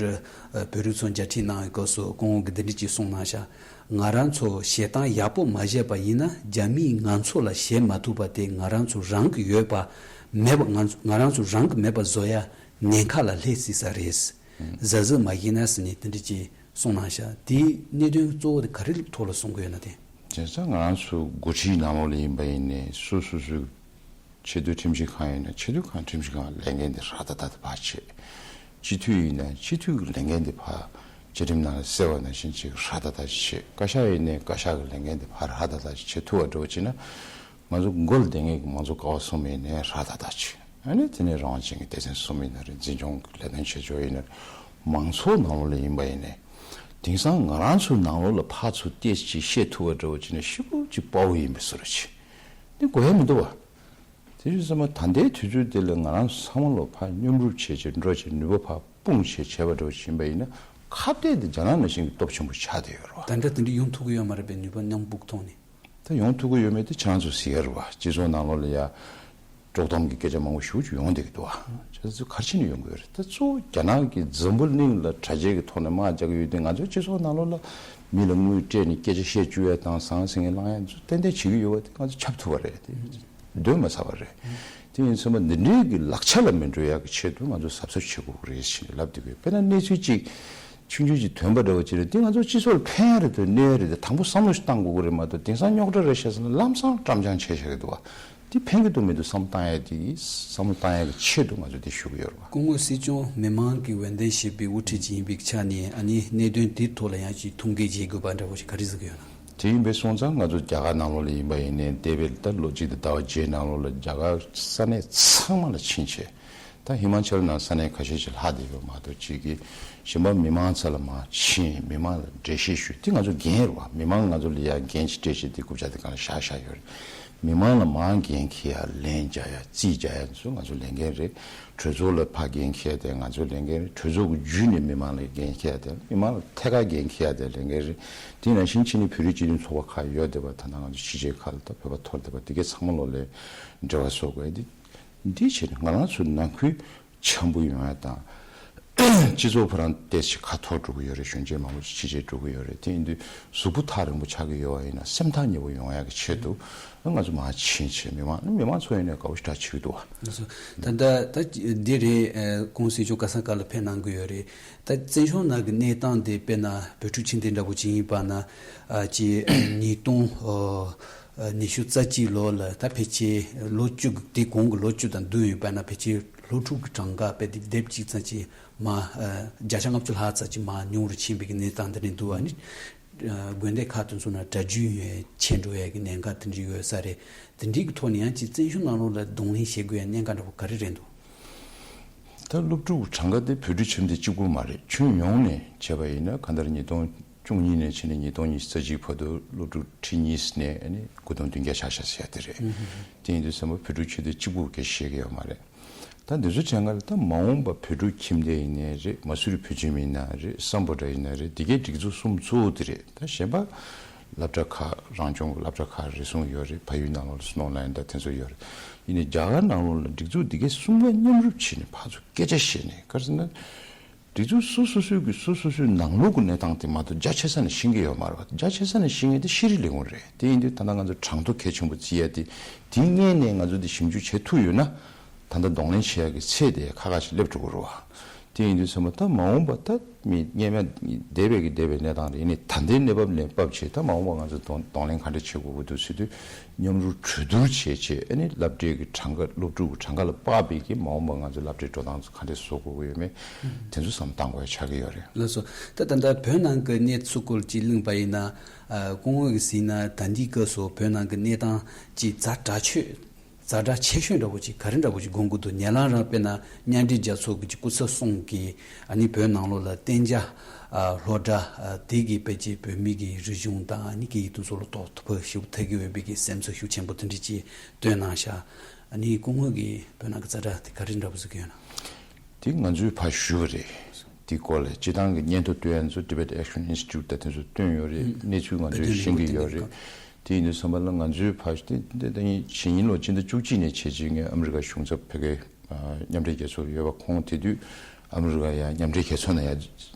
ཨ་བོད་རིགས་ཚོ་མཇལ་འཕྲད་གནང་བའི་སྐབས་སུ་སྐུ་ངོ་གིས་འདི་འདྲ་ཅིག་གསུངས་གནང་ཤག་ང་རང་ཚོ་བྱེད་སྟངས་ཡག་པོ་མ་བྱས་པ་ཡིན་ན་རྒྱ་མིས་ང་ཚོ་ལ་བྱེད་མ་ཐུབ་པ་དེ་ང་རང་ཚོ་རང་གི་ཡོད་པ་མེད་པ་ང་ང་རང་ཚོ་རང་གི་མེད་པ་བཟོ་ཡ་ཉེན་ཁ་ལ་སླེབས་སྲིད་ས་རེད། གཟབ་གཟབ་མ་བྱས་ན་ཟེར་ནས་དེ་འདྲ་ཅིག་གསུངས་གནང་ཤག་དེའི་གནད་དོན་གཙོ་བོ་དེ་ག་རེ་ཐོག་ལ་གསུང་གི་ཡོད་ན་དེ། བྱས་ཙང་ང་རང་ཚོ་འགོ་ཁྲིད་ནང་ལོགས་ལ་ཡིན་པ་ཡིན་ནའི་སོ་སོ་སོའི་ཆེས་མཐོའི་ཁྲིམས་ཞིབ་ཁང་ཡིན་ན་ཆེས་མཐོའི་ཁང་ཁྲིམས་ཞིབ་ཁང་ལས་འགན་དེ་ཧྲ་ཏག་ཏག་དེ་ཕར་བྱེད། སྤྱི་འཐུས་ཡིན་ན་སྤྱི་འཐུས་ཀྱི་ལས་འགན་དེ་ཕར་བཅའ་ཁྲིམས་ནང་ལ་གསལ་བ་ནང་བཞིན་ཅིག་ཧྲ་ཏག་ཏག་བྱེད། བཀའ་ཤག་ཡིན་ནའི་བཀའ་ཤག་གི་ལས་འགན་དེ་ཕར་ཧྲ་ཏག་ཏག་བྱེད་ཐུབ་པ་འདྲ་བོ་བྱེད་ན། ང་ཚོ་འགོ་ལ་བསྡད་མཁན་གྱི་མང་གཙོ་ཀ་བ་གསུམ་ཡིན་ནའི་ཧྲ་ཏག་ཏག་བྱེད། ཨ་ནི་དེ་ནས་རང་དབང་ཅན་གྱི་སྡེ་ཚན་གསུམ་ཡིན་ན་རེད། འཛིན་སྐྱོང་གི་ལས་དོན་བྱེད་ཕྱོགས་ཡིན་ན་རེད། མང་ཚོགས་ནང་ལོགས་ལ་ཡིན་པ་ཡིན་ནའི། དེང་སང་ང་རང་ཚོའི་ནང་ལོགས་ལ་ཕར་ཚུར་བལྟས་ཅིག་བཤད་ཐུབ་པ་འདྲ་བོ་བྱས་ན་ཞེ་པོ་ཅིག་དཔའ་བོ་ཡིན་པའི་བཟོ་འདྲ་ཅིག་འདི་དགོས་ཡ་མི་འདུག་བ། དེ་བཞིན་ཚང་མ་ད་ལྟའི་དུས་ཚོད་འདི་ལ་ང་རང་ཚང་མ་ལོ་ཕར་མཉམ་རུབ་བྱས་བྱས་འགྲོ་བྱས་ནུས་པ་ཕར་སྤུངས་བྱས་བྱས་པ་འདྲ་བོ་ཞིག་ཡིན་པ་ཡིན་ན་ཁ་གཏད་དེ་རྒྱ་ནག་ནང་བཞིན་གྱི་སྟོབས་ཆེན་པོ་ཆགས་བསྡད་ཡོད་རེད་བ། ད་ལྟ་དེ་འདྲ་ཡོང་ཐུབ་ཀྱི་ཡོད་མ་རེད་པས། ནུས་པ་མཉམ་སྤུངས་ཐོག་ནས། ད་ཡོང་ཐུབ་ཀྱི་ཡོད་མེད་དེ་ཁྱེད་རང་ཚོ་གཟིགས་ཡ་རེད་བ། སྤྱི་ཚོགས་ནང་ལོགས་ལ་ཡ། དཀྲོག་གཏམ་གྱི་སྐད་ཆ་མང་པོ་ཞེ་པོ་ཅིག་ཡོང་བསྡད་ཀྱི་འདུག་བ། ཁྱེད་ཚོ་ག་རེ་བྱས་ནས་ཡོང་གི་ཡོད་རེད། ད་གཙོ་བོ་རྒྱ་ནག་གི་འཛམ་བུ་གླིང་ལ་དྲ་རྒྱའི་གི་ཐོག་ནས་དམག་རྒྱག་གི་ཡོད་དུས་ང་ཚོ་སྤྱི་ཚོགས་ནང་ལོགས་ལ་མི་ལ་དངུལ་སྤྲད་ནས་སྐད་ཆ་བཤད་བཅུག་ཡ་དང་ཟང་ཟིང་གི་བསླང་ཡ་ཚོ་ཏན་ཏན་བྱེད་ཀྱི་ཡོད་པ་དེ་ང་ཚོ་ཁྱབ་ཐུབ་པ་རེད་དེ། འདོན་མ་ཚར་བ་རེད། དེ་ཡིན་ཙང་མ་འདི་འདྲའི་གི་ལག་ཆ་ལ་མི་འགྲོ་ཡག་གི་ཆེད་དུ་ང་ཚོ་གཟབ་གཟབ་བྱེད་དགོས་ཀྱི་རེད་ཟེར་ནས་ལབ་བསྡད་ཀྱི་ཡོད། དཔེར་ན་གནས་ཚུལ་གཅིག་ཆུང་ཆུང་ཅིག་ཐོན་པ་འདྲ་བོ་ཅིག་རེད། དེ་ང་ཚོ་སྤྱི་ཚོགས་ལ་ཕན་ཡག་རེད་དོ་གནོད་ཡག་རེད་དེ་དང་པོ་བསམ་བློ་ཞིག་བཏང་དགོས་ཀྱི་རེད་མ་གཏོགས་དེང་སང་རྙོག་དྲ་རེད་ཤག་ཟེར་ན་ལམ་སང་བཀྲམ་སྦྱང་བྱས་བཞག་གི་འདུག་བ། དེ་ཕན་གྱི་འདུག་མི་འདུག་བསམ་བཏང་ཡག་དེ་བསམ་བློ་བཏང་ཡག་གི་ཆེད་དུ་ང་ཚོ་དེ་ཞུ་གི་ཡོད་རེད་བ། སྐུ་ངོ་སྲིད་སྐྱོང་མི་མང་གི་འོས་འདེམས་བྱས་པའི་དབུ་ཁྲིད་ཅིག་ཡིན་པའི་ཆ་ནས་ཨ་ནི་གནད་དོན་དེའི་ཐོག་ལ་ཡང་ཅིག་ཐུགས་འགན་བཞེས་དགོས་པ་འདྲ་བོ་ཞིག་ག་རེ་གཟིགས་ཀྱི་ཡོད་ན། དེ་ཡིན་པས་སོང་ཙང་ང་ཚོ་རྒྱ་གར་ནང་ལོགས་ལ་ཡིན་པ་ཡིན་ནའི་འདས་པའི་ད་ལོ་གཅིག་དང་ཟླ་བ་བརྒྱད་ནང་ལོགས་ལ་རྒྱ་གར་ས་གནས་ཚང་མ་ལ་ཕྱིན་བྱས། ད་ཧི་མ་ཅལ་ནང་ས་གནས་ཁ་ཤས་ཤིག་ལྷག་བསྡད་ཡོད་མ་གཏོགས་གཅིག་གི་གཞན་པ་མི་མང་རྩ་ལ་མར་ཕྱིན་མི་མང་ལ་འགྲེལ་བཤད་ཞུས་དེ་ང་ཚོ་འགན་རེད་བ། མི་མང་ང་ཚོ་ལ་ཡ་འགན་ཅིག་སྤྲད་བྱས་དེ་རྐུབ་བཀྱག་དེ་སྒང་ལ་བཞག་བཞག་ཡོད་རེད། མི་མང་ལ་མར་འགན་འཁྱེར་ཡ་ལན་རྒྱག་ཡ་རྩིས་རྒྱག་ཡ་ཚོ་ང་ཚོ་ལས་འགན་རེད། གྲོས་ཚོགས་ལ་ཕར་འགན་འཁྱེར་ཡ་དེ་ང་ཚོ་ལས་འགན་རེད། གྲོས་ཚོགས་ཀྱི་བརྒྱུད་ནས་མི་མང་ལ་འགན་འཁྱེར་ཡ་དེ་མི་མང་ལ་ཐད་ཀར་འགན་འཁྱེར་ཡ་དེ་ལས་འགན་རེད། དེ་ནང་བཞིན་ཕྱི་ནས་བོད་རིགས་སྤྱི་མཐུན་ཚོགས་པ་ཁག་ཡོད་བསྡད་པ་ད་ལྟ་ང་ཚོ་ཕྱི་རྒྱལ་ཁག་ལ་ད་བོད་པ་འཐོར་བསྡད་པ་དེ་གའི་ཚང་མ་ལོག་ལ་འབྲེལ་བ་བཟོ་དགོས་ཡ་དེ། འདི་བྱས་ནས་ང་རང་ཚོའི་ནང་ཁུལ་འཆམ་པོ་ཡོང་ཡ་དང་ སྤྱི་ཚོགས་ཕར་ཏོག་ཙམ་ཁ་འཐོར་འགྲོ་གི་ཡོད་རེད། གཞོན་སྐྱེས་མང་པོ་ཕྱི་རྒྱལ་འགྲོ་གི་ཡོད་རེད། དེ་ཡིན་དུས་གཟུགས་པོ་ཐག་རིང་པོ་ཆགས་ཀྱི་ཡོད་པ་ཡིན་ན་སེམས་ཐག་ཉེ་པོ་ཡོང་ཡག་གི་ཆེད་དུ་ང་ཚོ་མར་ཕྱིན་བྱས་མི་མང་མི་མང་ཚོ་ཡིན་ནའི་དགའ་པོ་ཞེ་དྲག་བྱེད་ཀྱི་འདུག་བ། ད་ལྟ་ད་འདི་རེད། ཨ་ཁོང་སྲིད་སྐྱོང་ག་ས་ག་ལ་ཕེབས་གནང་གི་ཡོད་རེད། ད་བཙན་བྱོལ་ནང་གི་གནས་སྟངས་དེ་དཔེར་ན་བོད་ཕྲུག་ཁྱིམ་སྡེ་འདྲ་པོ་ཅིག་ཡིན་པ་ན། ཨ་ཅེ་ཉིས་སྟོང་ཨ་ཉི་ཤུ་རྩ་གཅིག་ལོ་ལ་ད་ཕལ་ཆེར་ལོ་བཅུ་གི་དེ་གོང་གི་ལོ་བཅུ་དང་བདུན་ཡིན་པ་ན་ཕལ་ཆེར་སློབ་ཕྲུག་གི་གྲངས་ཀ་དཔེ་དེབ་དེབ་གཅིག་ཙམ་ཅིག་མ་ཨ་བརྒྱ་ཆ་ལྔ་བཅུ་ལྷག་ཙམ་ཅིག་མ་ཉུང་རུ་ཕྱིན་པའི་གི་གནས་སྟངས་དེ་འདྲ་འདུག་ཨ་ནི་ཨ་དགོན་སྡེ་ཁག་དེ་ཚོ་ན་གྲྭ་རྒྱུན་ཡོད་ཆད་འགྲོ་ཡས་གི་གནད་འགག་དེ་འདྲ་ཡོད་ས་རེད། དེ་འདྲའི་གི་ཐོག་ནས་ཡང་ཅིག་བཙན་བྱོལ་ནང་ལོགས་ལ་གདོང་ལེན་བྱེད་དགོས་ཡ་གནད་འགག་འདྲ་པོ་ག་རེ་རེད་འདུག་ད་སློབ་ཕྲུག་གྲངས་ཀ་དེ་བོད་ཕྲུག་ཁྱིམ་སྡེ་གཅིག་པུ་མ་རེད། ཁྱོན་ཡོངས་ནས་བྱས་པ་ཡིན་ན་གང་ལྟར་ཉིས་སྟོང་བཅུ་གཉིས་ནས་ཕྱིན་ནས་ཉིས་སྟོང་ཉི་ཤུ་རྩ་གཅིག་བར་དུ་སློབ་ཕྲུག་ཁྲི་གཉིས་ནས་ཨ་ནི་དགུ་སྟོང་བདུན་བརྒྱ་ཆགས་ཤག་ཟེར་ཡ་དེ་རེད། དེ་ཡིན་དུས་ཙམ་པ་བོད་ཕྲུག་ཁྱིམ་སྡེ་གཅིག་པུ་སྐད་ཆ་བཤད་ཀྱི་ཡོད་མ་རེད། ད་འདི་ཚོ་བྱས་ང་ལ་ད་མ་འོངས་པ་བོད་ཕྲུག་ཁྱིམ་སྡེ་ཡིན་ནའི་རེད། མ་སུ་རི་བོད་ཁྱིམ་ཡིན་ན་རེད། སམ་བྷོ་ཊ་ཡིན་ན་རེད། འདི་གའི་སྒྲིག་འཛུགས་གསུམ་གཙོ་བོ་དེ་རེད། ད་གཞན་པ་སློབ་གྲྭ་ཁག་རང་སྐྱོང་གི་སློབ་གྲྭ་ཁག་རེ་ཟུང་ཡོད་རེད། ཕ་ཡུལ་ནང་ལོགས་ལ་སྣོན་ལ་ཡིན་ད་དེ་ཚོ་ཡོད་རེད། ཡིན་ནའི་རྒྱ་གར་ནང་ལོགས་ལ་སྒྲིག་འཛུགས་འདི་གའི་གསུམ་ཀ་མཉམ་རུབ་བྱས་ནས་ཕར་ཚུར་སྐད་ཆ་བཤད་ནས་ག་རེ་ཟེར་ན། སྒྲིག་འཛུགས་སོ་སོ་སོའི་གི་སོ་སོ་སོའི་ནང་ལོགས་ཀྱི་གནས་སྟངས་དེ་མ་གཏོགས་རྒྱ་ཆེ་ས་ནས་ཤེས་ཀྱི་ཡོད་མ་རེད་བ། རྒྱ་ཆེ་ས་ནས་ཤེས་མཁན་དེ་ཤེས་རིག་ལས་ཁུངས་རེད། དེ་ཡིན་དུས་ད་ལྟ་ང་ཚོ་གྲངས་ཐོ་གལ་ཆེན་པོ་བརྩི་ཡ་དེ་དེའི་སྔོན་ནས་ང་ཚོ་དེ་ཞིབ་འཇུག་བྱེད་ཐུབ་ཡོད་ན་ད་ལྟ་གདོང་ལེན་བྱེད་ཡ་གི་ཚད་དེ་ཁག་ཁག་ཞིག་སླེབས་འགྲོ་གི་རེད་བ། དེ་ཡིན་དུས་ཚང་མ་ད་མ་འོངས་པ་ད་མི་སྔོན་མ་འདས་པའི་གི་འདས་པའི་གནས་སྟངས་རེད། ཡིན་ནའི་ད་ལྟའི་གནས་བབ་ལ་བབ་བྱས་ད་མ་འོངས་པ་ང་ཚོ་གདོང་གདོང་ལེན་ག་འདྲ་བྱེད་དགོས་ཀྱི་འདུག་ཟེར་དུས། མཉམ་རུབ་གྲོས་བསྡུར་བྱས་བྱས་ཨ་ནི་སློབ་གྲྭའི་གི་གྲངས་ཀ་སློབ་ཕྲུག་གི་གྲངས་ཀ་ལ་དཔག་པའི་གི་མ་འོངས་པ་ང་ཚོ་སློབ་གྲྭའི་འགྲོ་སྟངས་ག་འདྲས་བཟོ་དགོས་ཀྱི་ཡོད་མེད་དེ་ཚོ་བསམ་བློ་གཏང་དགོས་ཡ་ཆགས་ཀྱི་ཡོད་རེད། ལགས་སོ། ད་ད་ལྟ་བོད་ནང་གི་གནས་ཚུལ་སྐོར་ཅིག་གླེང་པ་ཡིན་ན། ཨ་སྐུ་ངོ་གིས་གཟིགས་ན་ད་ལྟའི་སྐབས་སུ་བོད་ནང་གི་གནས་སྟངས་ཅིག་ཛ་དྲག་ཆོད་ཛ་དྲག་ཆེ་ཤོས་འདྲ་པོ་ཅིག་ག་རེ་འདྲ་པོ་ཅིག་དགོངས་ཀྱི་འདུག་ཉེ་ལམ་རང་དཔེར་ན་མཉམ་འབྲེལ་རྒྱལ་ཚོགས་ཀྱི་སྐུ་ཚབ་གསུམ་གྱིས་ཨ་ནི་བོད་ནང་ལོགས་ལ་གཏན་འཇགས་ཨ་སློབ་གྲྭ་ཨ་དེ་གི་དཔེ་ཆའི་བོད་མི་གི་རིག་གཞུང་དང་ཨ་ནི་སྐད་ཡིག་དེ་ཚོ་ལ་དོ་ཕོག་ཞེ་པོ་ཐེབས་ཀྱི་ཡོད་པའི་གི་སེམས་ཚོར་ཤུགས་ཆེན་པོ་དེ་འདྲ་ཅིག་བཏོན་གནང་ཤག་ཨ་ནི་སྐུ་ངོ་གིས་བོད་ནང་གི་ཛ་དྲག་དེ་ག་རེ་འདྲ་པོ་ཟེར་གྱི་ཡོད་ན། དེ་ང་ཚོས་ཕར་ཞུས་པ་རེད། དེ་སྐོར་ལ་སྤྱི་བཏང་གི་སྙན་ཐོ་བཏོན་ཡ་ཚོ་Tibet Action Institute་དང་དེ་ཚོ་བཏོན་ཡོད་རེད། གནས་ཚུལ་ང་ཚོས་ཤེས་ཀྱི་ཡོད་རེད། དེ་ཡིན་དུས་ཙམ་པ་ལ་ང་ཚོའི་ཕར་དེ་དེ་ད་ཡིན་ཕྱི་ཉིན་ལོ་ཕྱི་ཟླ་བཅུ་གཅིག་ནས་བྱས་རྗེས་ངས་ཨ་མི་རི་ཀ་གཞུང་ཚབ་བོད་སྐད་མཉམ་འབྲེལ་རྒྱལ་ཚོགས་ཡོད་པ་ཁོང་དེ་དུས་ཨ་མི་རི་ཀ་ཡ་མཉམ་འབྲེལ་རྒྱལ་ཚོགས་ནང་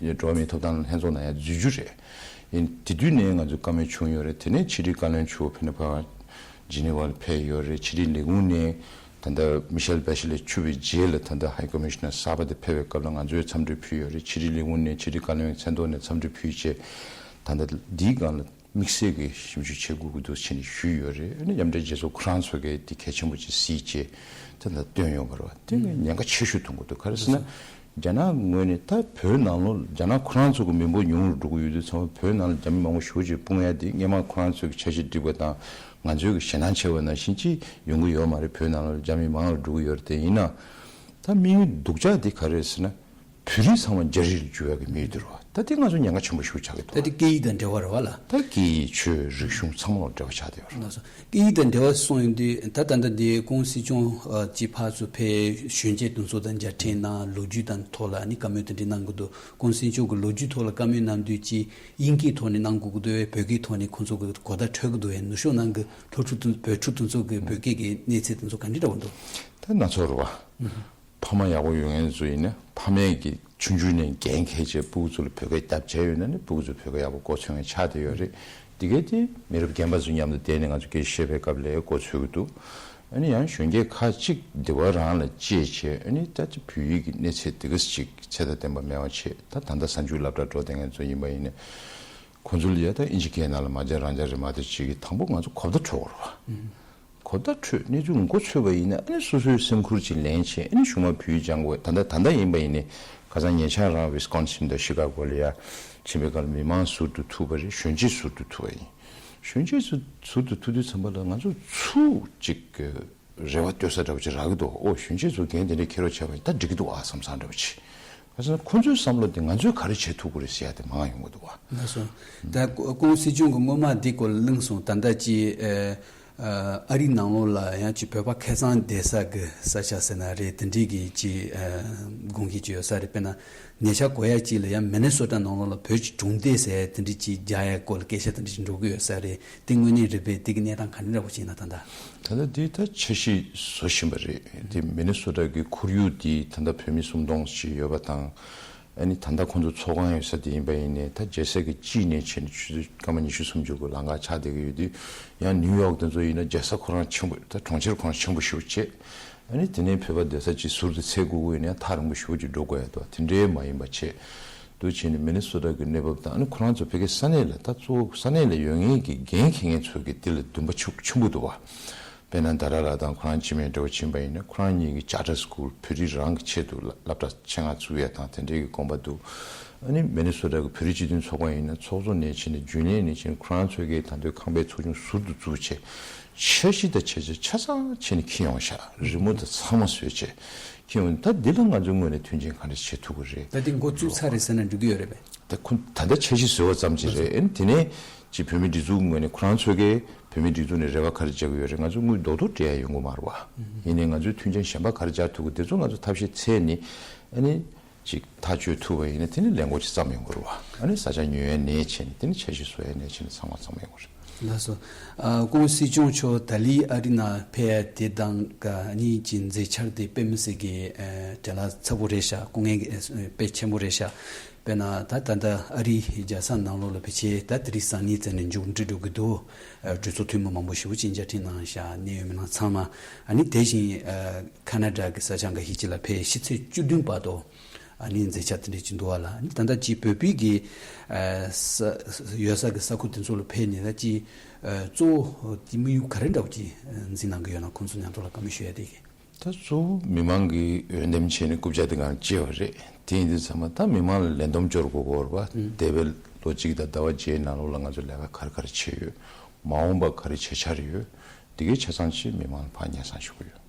ཡ་འགྲོ་བ་མིའི་ཐོབ་ཐང་ལྷན་ཚོགས་ནང་ཡ་འཛུལ་རྒྱུ་རེད། ཡིན་དེ་དུས་ནས་ང་ཚོ་བཀའ་མོལ་བྱུང་ཡོད་རེད། དེ་ནས་ཕྱི་དྲིལ་བཀའ་བློན་མཆོག་ཕེབས་ནས་ཕར་ཇི་ནི་ཝ་ལ་ཕེབས་ཡོད་རེད། ཕྱི་དྲིལ་ལས་ཁུངས་ནས་ད་ལྟ་མི་ཤེལ་བྷེ་ཤི་ལེ་ཆུབ་པའི་རྗེས་ལ་ད་ལྟ་ཧའི་ཀོ་མི་ཤི་ནར་གསར་པ་དེ་ཕེབས་པའི་སྐབས་ལ་ང་ཚོས་འཚམས་འདྲི་ཕུལ་ཡོད་རེད། ཕྱི་དྲིལ་ལས་ཁུངས་ནས་ཕྱི་དྲིལ་བཀའ་བློན་མཚན་ཐོག་ནས་འཚམས་འདྲི་ཕུལ་བྱས་ད་ལྟ་འདིའི་སྒང་ལ་དམིགས་བསལ་གྱི་ཞིབ་འཇུག་བྱེད་དགོས་ཀྱི་འདུག་ཟེར་ནས་ཞུས་ཡོད་རེད། ཨ་ནི་མཉམ་འབྲེལ་རྒྱལ་ཚོགས་ཁོ་རང་ཚོ་གིས་འདི་གལ་ཆེན་པོ་ཅིག་གཟིགས་བྱས་ད་ལྟ་བཏོན་ཡོད་པ་རེད་བ། དེ་ངས་ཉེན་ཁ་ཆེ་ཤོས་མཐོང་གི་འདུག་ག་རེ་ཟེར་ན། རྒྱ་ནག་ངོས་ནས་ད་བོད་ནང་ལོགས་རྒྱ་ནག་ཁོ་རང་ཚོ་གི་མི་འབོར་ཉུང་རུ་འགྲོ་གི་ཡོད་དུས་ཚང་མ་བོད་ནང་ལ་རྒྱ་མི་མང་པོ་ཞེ་པོ་ཅིག་སྤུངས་ཡ་དེ་སྔོན་མ་ཁོ་རང་ཚོའི་འཆར་གཞི་སྒྲིག་པ་དང་ང་ཚོའི་གི་ཞེད་སྣང་ཆེ་བ་ནང་བཞིན་ཅིག་ཡོང་གི་ཡོད་མ་རེད། བོད་ནང་ལ་རྒྱ་མི་མང་རུ་འགྲོ་གི་ཡོད་རེད། དེ་ཡིན་ན་ད་དམིགས་ཡུལ་སྡུག་ཅག་དེ་ག་རེ་རེད་ཟེར་ན་བོད་རིགས་ཚང་མ་རྒྱ་རིགས་ལ་འགྱུར་ཡ་གི་དམིགས་ཡུལ་དེ་རེད་བ། ད་དེ་ང་ཚོ་ཉེན་ཁ་ཆེན་པོ་ཞེ་པོ་ཆགས་ཀྱི་འདུག་ད་དེ་སྐད་ཡིག་དང་འབྲེལ་བ་རེད་བ་ལ། ད་སྐད་ཡིག་ཆོས་རིག་གཞུང་ཚང་མ་ལ་འབྲེལ་བ་ཆགས་བསྡད་ཡོད་རེད། ལགས་སོ། སྐད་ཡིག་དང་འབྲེལ་བ་སོང་ཡོང་དུས་ད་ད་ལྟ་འདི་སྐུ་ངོ་སྲིད་སྐྱོང་ཨ་ཅིག་ཕར་ཚུར་ཕེབས་གཞོན་སྐྱེས་དེ་ཚོ་དང་མཇལ་འཕྲད་གནང་ལོ་རྒྱུས་དང་ཐོག་ལ་ཨ་ནི་བཀའ་མོལ་དེ་འདྲ་གནང་གི་འདུག་སྐུ་ངོ་སྲིད་སྐྱོང་གི་ལོ་རྒྱུས་ཐོག་ལ་བཀའ་མོལ་གནང་དུས་ཅིག་དབྱིན་སྐད་ཐོག་ནས་གནང་དགོས་ཀྱི་འདུག་བས་བོད་སྐད་ཐོག་ནས་ཁོང་ཚོ་གི་གོ་བརྡ་འཕྲོད་ཀྱི་འདུག་བས་ནུབ་ཕྱོགས་ནང་གི་སློབ་ཕྲུག་དེ་བོད་ཕྲུག་དེ་ཚོ་གི་བོད་སྐད་ཀྱི་གནས་ཚད་དེ་ཚོ་ག་འདྲ་འདྲ་པོ་འདུག་ད་སྣ་ཚོགས་རེད་བ། ཕ་མ་ཡག་པོ་ཡོད་མཁན་ཚོ་ཡིན་ན་ཕ་མས་ཀྱི་ཆུང་ཆུང་ནས་འགན་འཁྱེར་བྱས་སྤུ་གུ་ཚོ་ལ་བོད་སྐད་རྒྱབ་བྱས་ཡོད་ན་ནི་སྤུ་གུ་ཚོ་བོད་སྐད་ཡག་པོ་གོ་ཆོད་མཁན་ཆགས་བསྡད་ཡོད་རེད། འདི་གའི་དེ་མི་རབས་རྒན་པ་ཚོ་མཉམ་དུ་བསྡད་ནས་ང་ཚོ་སྐད་ཆ་བཤད་པའི་སྐབས་ལ་གོ་ཆོད་ཀྱི་འདུག་ཨ་ནི་ཡང་གཞོན་སྐྱེས་ཁག་ཅིག་འདི་བ་རང་ལ་གཅེས་བྱས་ཨ་ནི་ད་ཅི་བོད་ཡིག་གི་གནས་ཚད་འདི་ག་ཅིག་ཚད་དང་ལྡན་པ་མེད་པ་བྱས་ད་ད་ལྟ་གཟའ་མཇུག་སློབ་གྲྭ་འགྲོ་བསྡད་མཁན་ཚོ་ཡིན་པ་ཡིན་ན་ཁོང་ཚོ་ལ་ཡ་ད་ཨིན་ཇི་སྐད་ནང་ལ་མ་བྱ་རང་བྱ་རེད་མ་གཏོགས་ཅིག་གི་དང་པོ་ང་ཚོ་གོ་བརྡ་འཕྲོད་དགོས་རེད་བ། གོ་བརྡ་འཕྲོད་གནས་ཚུལ་མགོ་ཚོས་པ་ཡིན་ན་ཨ་ནི་སོ་སོའི་སེམས་ཁུར་ཅིག་ལེན་བྱས་ཨ་ནི་གཞུང་མ་བོད་ཡིག་སྦྱང་དགོས། ད་ལྟ་ད་ལྟ་ཡིན་པ་ཡིན་ནི་ཁ་སང་ཉེ་ཆར་རང་ཝི་སི་ཀོན་སིན་དང་ཤི་ཀ་གོ་ལ་ཡ་ཕྱིན་པའི་སྐབས་ལ་མི་མང་ཟུར་དུ་ཐུག་པ་རེད། གཞོན་སྐྱེས་ཟུར་དུ་ཐུག་པ་ཡིན། གཞོན་སྐྱེས་ཚོ་ཟུར་དུ་ཐུག་དུས་ཙམ་པ་ལ་ང་ཚོ་ཚུར་ཅིག་གི་རེ་བ་གཏོད་ས་འདྲ་པོ་ཅིག་རག་གི་འདུག་ཨོ་གཞོན་སྐྱེས་ཚོ་འགན་དེ་འདྲ་འཁྱེར་རོགས་བྱས་པ་ཡིན་ད་འགྲིག་གི་འདུག་ཨ་བསམ་བསམ་འདྲ་པོ་ཅིག་ག་ཟེར་ན་ཁོ་ཚོའི་བསམ་བློ་དེ་ང་ཚོས་ག་རེ་བྱེད་ཐུབ་ཀྱི་རེད་ཟེར་ཡ་དེ་མང་ཡོང་གི་འདུག་བ། ལགས་སོ། ད་སྐུ་ངོ་སྲིད་སྐྱོང་གི་སྔོན་མ་འདི་སྐོར་ལ་གླེང་སོང་། ད་ལྟ་ཅི་ཨ་ཨ་རིའི་ནང་ལོགས་ལ་ཡང་ཅི་བོད་པ་ཁ་སང་བསྡད་ས་གི་ས་ཆ་ཟེར་ན་རེད། དེ་འདྲའི་གི་ཅི་ཨ་དགོངས་ཀྱི་ཅི་ཡོད་ས་རེད། དཔེར་ན་ཉེ་ཆར་གོ་ཡ་ཅིག་ལ་ཡང་མི་ནི་སོ་ཊ་ནང་ལོགས་ལ་བོད་ཀྱི་གྲོང་སྡེ་ཟེར་དེ་འདྲའི་ཅི་རྒྱག་ཡ་སྐོར་ལ་སྐད་ཆ་དེ་འདྲ་ཅིག་འགྲོ་གི་ཡོད་ས་རེད། དེ་དངོས་གནས་རེད་པས། དེ་གི་གནས་སྟངས་ག་འདྲ་འདྲ་པོ་ཅིག་ཡིན་ན་ད་ལྟ། ད་ལྟ་འདི་ད་འཆར་གཞི་བཟོ་བཞིན་པ་རེད། དེ་མི་ནི་སོ་ཊ་གི་ཁོར་ཡུག་འདི་ད་ལྟ་བོད་མི་སུམ་སྟོང་ཅིག་ཡོད་པ་དང་། ཨ་ནི་ད་ལྟ་ཁོང་ཚོ་ཚོགས་ཁང་ཡོད་ས་དེ་ཡིན་པ་ཡིན་ནའི་ད་རྒྱལ་ས་གི་དཀྱིལ་ནས་བྱས་ནས་ཆུ་ཚོད་སྐར་མ་ཉི་ཤུ་སུམ་ཅུ་གི་ལམ་ཁ་ཆགས་བསྡད་ཀྱི་ཡོད་དུས། ཡང་ནིའུ་ཡོག་དེ་ཚོ་ཡིན་ན་རྒྱལ་ས་ཁོ་རང་ཆེན་པོ། ད་གྲོང་ཁྱེར་ཁོ་རང་ཆེན་པོ་ཞེ་པོ་བྱས། ཨ་ནི་དེ་ནས་བོད་པ་སྡོད་ས་ཅིག་ཟུར་དུ་འཚོལ་དགོས་ཀྱི་ཡོད་ན་ཡང་ཐག་རིང་པོ་ཞེ་པོ་ཅིག་འགྲོ་དགོས་ཡ་འདུག་དེ་འདྲའི་མ་ཡིན་པ་བྱས། འདུག་བྱས་ནས་མི་ནི་སོ་ཊ་གི་གནས་བབ་དང་། ཨ་ནི་ཁོ་རང་ཚོ་ཕ་གིའི་ས་གནས་ལ། ད་གཙོ་བོ་ས་གནས་ལ་ཡོད་མཁན་གྱི་འགན་འཁྱེར་མཁན་ཚོ་གི་དེ་ལ་འདུན་པ་ཤུགས་ཆེན་པོ་འདུག་བ། དཔེར་ན་ཟླ་གྲགས་ལགས་དང་ཁོ་རང་འཆི་མེད་འདྲ་བོ་ཕྱིན་པ་ཡིན་ན། ཁོ་རང་གཉིས་ཀྱི་ཅར་ཊར་སི་ཀུལ་བོད་རིགས་རང་གི་ཆེད་དུ་སློབ་གྲྭ་ཆེད་མངགས་བཙུགས་ཡ་དང་དེ་འདྲའི་གི་དགོངས་པ་འདུག་ཨ་ནི་མི་ནི་སོ་ཊ་གི་བོད་རིགས་སྤྱི་མཐུན་ཚོགས་པ་ཡིན་ན་ཚོགས་གཙོ་ནས་བྱས་ནས་རྒྱུན་ལས་ནས་བྱས་ནས་ཁོ་རང་ཚོ་གིས་ད་དུང་ཁང་པའི་ཚོགས་ཆུང་ཟུར་དུ་བཙུགས་བྱས། འཆར་གཞི་དང་བྱ་བྱེད་ཆ་ཚང་བྱས་ནས་འཁྱེར་ཡོང་ཤག་རི་མོ་དང་ཚང་མ་བཟོས་བྱས་འཁྱེར་ཡོང་། ད་འདི་ལ་ང་ཚོའི་ངོས་ནས་མཐུན་རྐྱེན་ག་འདྲ་བྱེད་ཐུབ་ཀྱི་རེད། ད་འདི་འགོ་བཙུགས་ཚར་རེད་ཟེར་ན་འགྲིག་གི་ཡོད་རེད་པས། ད་ཁོ་ད་ལྟ་འཆར་གཞི་བཟོས་པ་ཙམ་ཅིག་རེད། ཨ་ནི་དེ་ནས་ཅིག་བོད་མིའི་སྒྲིག་འཛུགས་ངོས་ནས་ཁོ་རང་ཚོ་གིས་བོད་མིའི་སྒྲིག་འཛུགས་ནས་རེ་བ་ག་རེ་བྱ་གི་ཡོད་རེད། ང་ཚོ་དངུལ་རྡོག་རྡོག་སྤྲད་ཡ་ཡོང་གི་མ་རེད་བ། ཡིན་ནའི་ང་ཚོས་མཐུན་རྐྱེན་གཞན་པ་ག་རེ་སྦྱར་ཐུབ་ཀྱི། དེ་ཚོ་ང་ཚོ་ཐབས་ཤེས་འཚོལ་ནས་ཨ་ནི་ཅིག་ཐག་གཅོད་ཐུབ་པ་ཡིན་ན་དེ་ནི་ལས་འགོ་ཅིག་བརྩམས་ཡོང་གི་རེད་བ། ཨ་ནི་ས་ཆ་ཉོ་ཡ་ནས་བྱས་ནས་དེ་ནི་འཆར་གཞི་བཟོ་ཡ་ནས་བྱས་ནས་ཚང་མ་བརྩམས་ཡོང་གི་རེད། ལགས་སོ། ཨ། སྐུ་ངོ་སྲིད་སྐྱོང་མཆོག་ད་ལི་ཨ་རི་ནང་ཕེབས་ཡ་དེ་དང་། ཨ་ནི་ཅིག་མཛད་འཆར་དེ་དཔེ་མི་སྲིད་ཀྱི་ཨ་བྲེལ་བ་ཚ་པོ་རེད་ཤག་སྐུ་ངལ་གྱི་ཨ་དཔེ་ཆེན་པོ་རེད་ཤག་དཔེར་ན་ད་ད་ལྟ་ཨ་རིའི་རྒྱལ་ས་ནང་ལོགས་ལ་ཕལ་ཆེར་ད་དེ་རིང་སང་ཉིན་ཙམ་ནས་མཇུག་སྒྲིལ་འགྲོ་གི་འདུག་ཨ་གྲོས་ཚོགས་འཐུས་མི་མང་པོ་ཞེ་པོ་ཅིག་མཇལ་འཕྲད་གནང་ཤག་གནད་ཡོད་མི་སྣ་ཚང་མ། ཨ་ནི་དེ་བཞིན་ཨ་ཁ་ན་ཌ་གི་ས་ཆ་འགའ་ཤས་ཅིག་ལ་ཕེབས། ཕྱི་ཚེས་བཅུ་བདུན་བར་དུ་ཨ་ནི་མཛད་འཆར་དེ་འདྲ་ཅིག་འདུག་བ་ལ། ཨ་ནི་ད་ལྟ་ཅིག་བོད་པའི་གི་ཨ་ས་ཡོད་ས་གི་ས་ཁུལ་དེ་ཚོ་ལ་ཕེབས་ནས་ད་ཅིག་ཨ་གཙོ་བོ་དེ་དམིགས་ཡུལ་ག་རེ་འདྲ་བོ་ཅིག་འཛིན་གནང་གི་ཡོད་ན། ཁོང་ཚོ་མཉམ་དུ་ལ་བཀའ་མོལ་ཞུ་ཡ་དེ་གི། ད་གཙོ་བོ་མི་མང་གིས་འོས་འདེམས་བྱས་ནས་རྐུབ་བཀྱག་དེ་གང་བྱས་པ་རེད། དེ་ཡིན་དུས་ཚང་མ་ད་མི་མང་ལ་ལས་འདེམས་སྐྱོར་དགོས་ཀྱི་ཡོད་རེད་པ། འདས་པའི་ལོ་གཅིག་དང་ཟླ་བ་བརྒྱད་ནང་ལོགས་ལ་ང་ཚོ་ལས་ཀ་ག་རེ་ག་རེ་བྱས་ཡོད། མ་འོངས་པ་ག་རེ་བྱེད་འཆར་ཡོད། དེ་གའི་ཆ་ཚང་ཅིག་མི་མང་ལ་ཕར་སྙན་སེང་ཞུ་གི་ཡོད།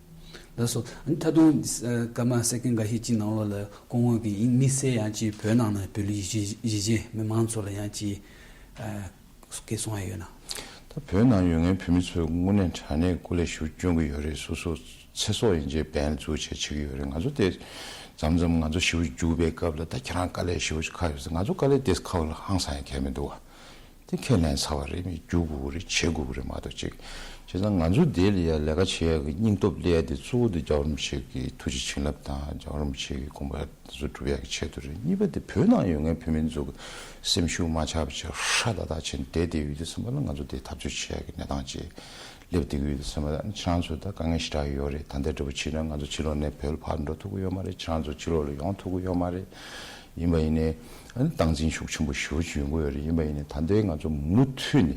ལགས་སོ། ཨ་ནི་ད་དུང་ཨ་སྐར་མ་སེ་ཀན་འགའ་ཤས་ཅིག་ནང་ལོགས་ལ་སྐུ་ངོ་གི་ཡིན་མི་སེ་ཡང་ཅིག་བོད་ནང་ན་བོད་ལ་ཡིད་ཆེས་ཡིད་ཆེས་མི་མང་ཚོ་ལ་ཡང་ཅིག་ཨ་སྐད་གསུང་ཡ་ཡོད་ན། ད་བོད་ནང་ཡོད་མཁན་བོད་མི་ཚོས་དངོས་གནས་དྲང་གནས་སྐུ་ལས་ཞེ་པོ་སྐྱོན་གྱི་ཡོད་རེད། སོ་སོ་ཚེ་སྲོག་ཡན་ཆད་འབེན་བཙུགས་བྱས་བྱེད་ཀྱི་ཡོད་རེད། ང་ཚོ་དེ་མཚམས་མཚམས་ང་ཚོ་ཞེ་པོ་རྒྱུག་པའི་སྐབས་ལ་ད་ཁྱེད་རང་དཀའ་ལས་ཞེ་པོ་ཅིག་ཁག་ཡོད་ཟེར། ང་ཚོ་དཀའ་ལས་དེ་ཁག་ལ་ཧང་སང་ཡ་གང་ཡང་མི་འདུག་བ། དེ་ཁས་ལེན་ཚར་བ་རེད། མི་རྒྱུག་དགོས་ཀྱི་རེད། བྱེད་དགོས་ཀྱི་རེད་མ་གཏོགས་ཅིག་བྱས་ཙང་ང་ཚོ་དེ་ལ་ཡ་ལས་ཀ་བྱེད་ཡ་གི་སྙིང་སྟོབས་སླེབས་ཡ་དེ་གཙོ་བོ་དེ་རྒྱལ་བ་རིན་པོ་ཆེ་གི་ཐུགས་རྗེ་བྱིན་རླབས་དང་། རྒྱལ་བ་རིན་པོ་ཆེ་གི་དགོངས་པ་དེ་ཚོ་སྒྲུབ་ཡ་གི་ཆེད་དུ་རེད། གཉིས་པ་དེ་བོད་ནང་ཡོད་མཁན་བོད་མི་ཚོ་གི་སེམས་ཤུགས་མ་ཆག་པ་བྱས་ཧྲ་ཏག་ཏག་བྱས་ནས་བསྡད་བསྡད་ཡོད་དུས་ཙམ་པ་ལ་ང་ཚོ་དེ་འཐབ་རྩོད་བྱེད་ཡ་གི་གནས་སྟངས་ཅིག་སླེབས་བསྡད་ཀྱི་ཡོད་དུས་ཙམ་པ་ལ། ཁྱེད་རང་ཚོ་ད་དཀའ་ངལ་ཞེ་དྲག་ཡོད་རེད། ད་ལྟ་འདྲ་པོ་བྱས་ན་ང་ཚོ་ཕྱི་ལོགས་ནས་བོད་ལ་ཕར་འགྲོ་ཐུབ་ཀྱི་ཡོད་མ་རེད། ཁྱེད་རང་ཚོ་ཕྱི་ལོགས་ལ་ཡོང་ཐུབ་ཀྱི་ཡོད་མ་རེད། ཡིན་པ་ཡིན་ནའི་ཨ་ནི་སྟངས་འཛིན་ཤུགས་ཆེན་པོ་ཞེ་པོ་ཅིག་ཡོང་གི་ཡོད་རེད། ཡིན་པ་ཡིན་ནའི་ད་ལྟའི་ང་ཚོ་མུ་མཐུད་ནས་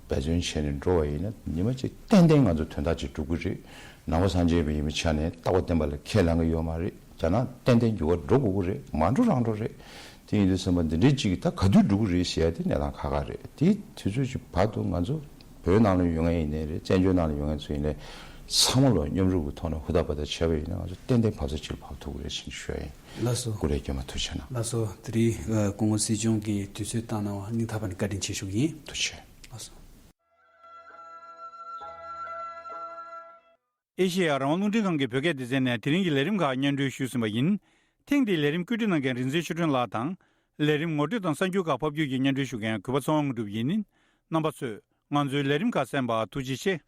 འབད་བརྩོན་བྱས་ནས་འགྲོ་བ་ཡིན་ན་ཉི་མ་གཅིག་ཏན་ཏན་ང་ཚོ་དོན་དག་ཅིག་འགྲུབ་ཀྱི་རེད། ནང་པ་སངས་རྒྱས་པ་ཡིན་པའི་ཆ་ནས་རྟག་པ་བརྟན་པ་ལ་ཁས་ལེན་གྱི་ཡོད་མ་རེད། རྒྱ་ནག་ཏན་ཏན་འགྱུར་བ་འགྲོ་དགོས་ཀྱི་རེད། མ་འགྲོ་རང་འགྲོ་རེད། དེ་ཡིན་དུས་ཙམ་པ་འདི་འདྲའི་གཅིག་ད་ག་དུས་འགྲུབ་ཀྱི་རེད་ཟེར་ཡ་དེ་གནས་སྟངས་ཁག་ཁག་རེད། དེའི་དུས་ཚོད་ཅིག་བར་དུ་ང་ཚོ་བོད་ནང་ལ་ཡོད་མཁན་ཡིན་ནའི་རེད། བཙན་བྱོལ་ནང་ལ་ཡོད་མཁན་ཚོ་ཡིན་ནའི་ཚང་མ་ལ་མཉམ་རུབ་ཀྱི་ཐོག་ནས་ཧུར་ཐག་འབད་ཐག་བྱས་པ་ཡིན་ན་ང་ཚོ་ཏན་ཏན་བབས་ས་གཅིག་ལ་བབས་ཐུབ་ཀྱི་རེད་ཅེས་ཞུ་ཡ་ཡིན། ལགས་སོ། སྐུ་ལས་རྒྱལ་མ་ཐུགས་རྗེ་གནང་། ལགས་སོ། དེ་རིང་ཨ་སྐུ་ངོ་སྲིད་སྐྱོང་གིས་དུས་ཚོད་བཏང་གནང་བར་སྙིང་ཐག་པ་ནས་བཀའ་དྲིན་ཆེ་ཞུ་གི་ཡིན། ཐུགས་རྗེ་ཆེ། ལགས་སོ། ཨེ་ཤེ་ཡ་རང་དབང་རླུང་འཕྲིན་ཁང་གི་བོད་སྐད་སྡེ་ཚན་ནས་དེ་རིང་གི་ལས་རིམ་ཁག་སྙན་སྒྲོན་ཞུས་ཟིན་པ་ཡིན། ཐེངས་འདིའི་ལས་རིམ་བཀོད་སྒྲིག་གནང་མཁན་རིག་འཛིན་ཆོས་སྒྲོན་ལགས་དང་། ལས་རིམ་ངོ་སྤྲོད་དང་གསར་འགྱུར་ཁག་ཕབ་སྒྱུར་གྱིས་སྙན་སྒྲོན་ཞུ་མཁན་གུས་པ་ཚེ་དབང་དངོས་གྲུབ་ཡིན། རྣམ་པ་ཚོས་ང་ཚོའི་ལས་རིམ་ཁག་གསན་པར་ཐུགས་རྗེ་ཆེ།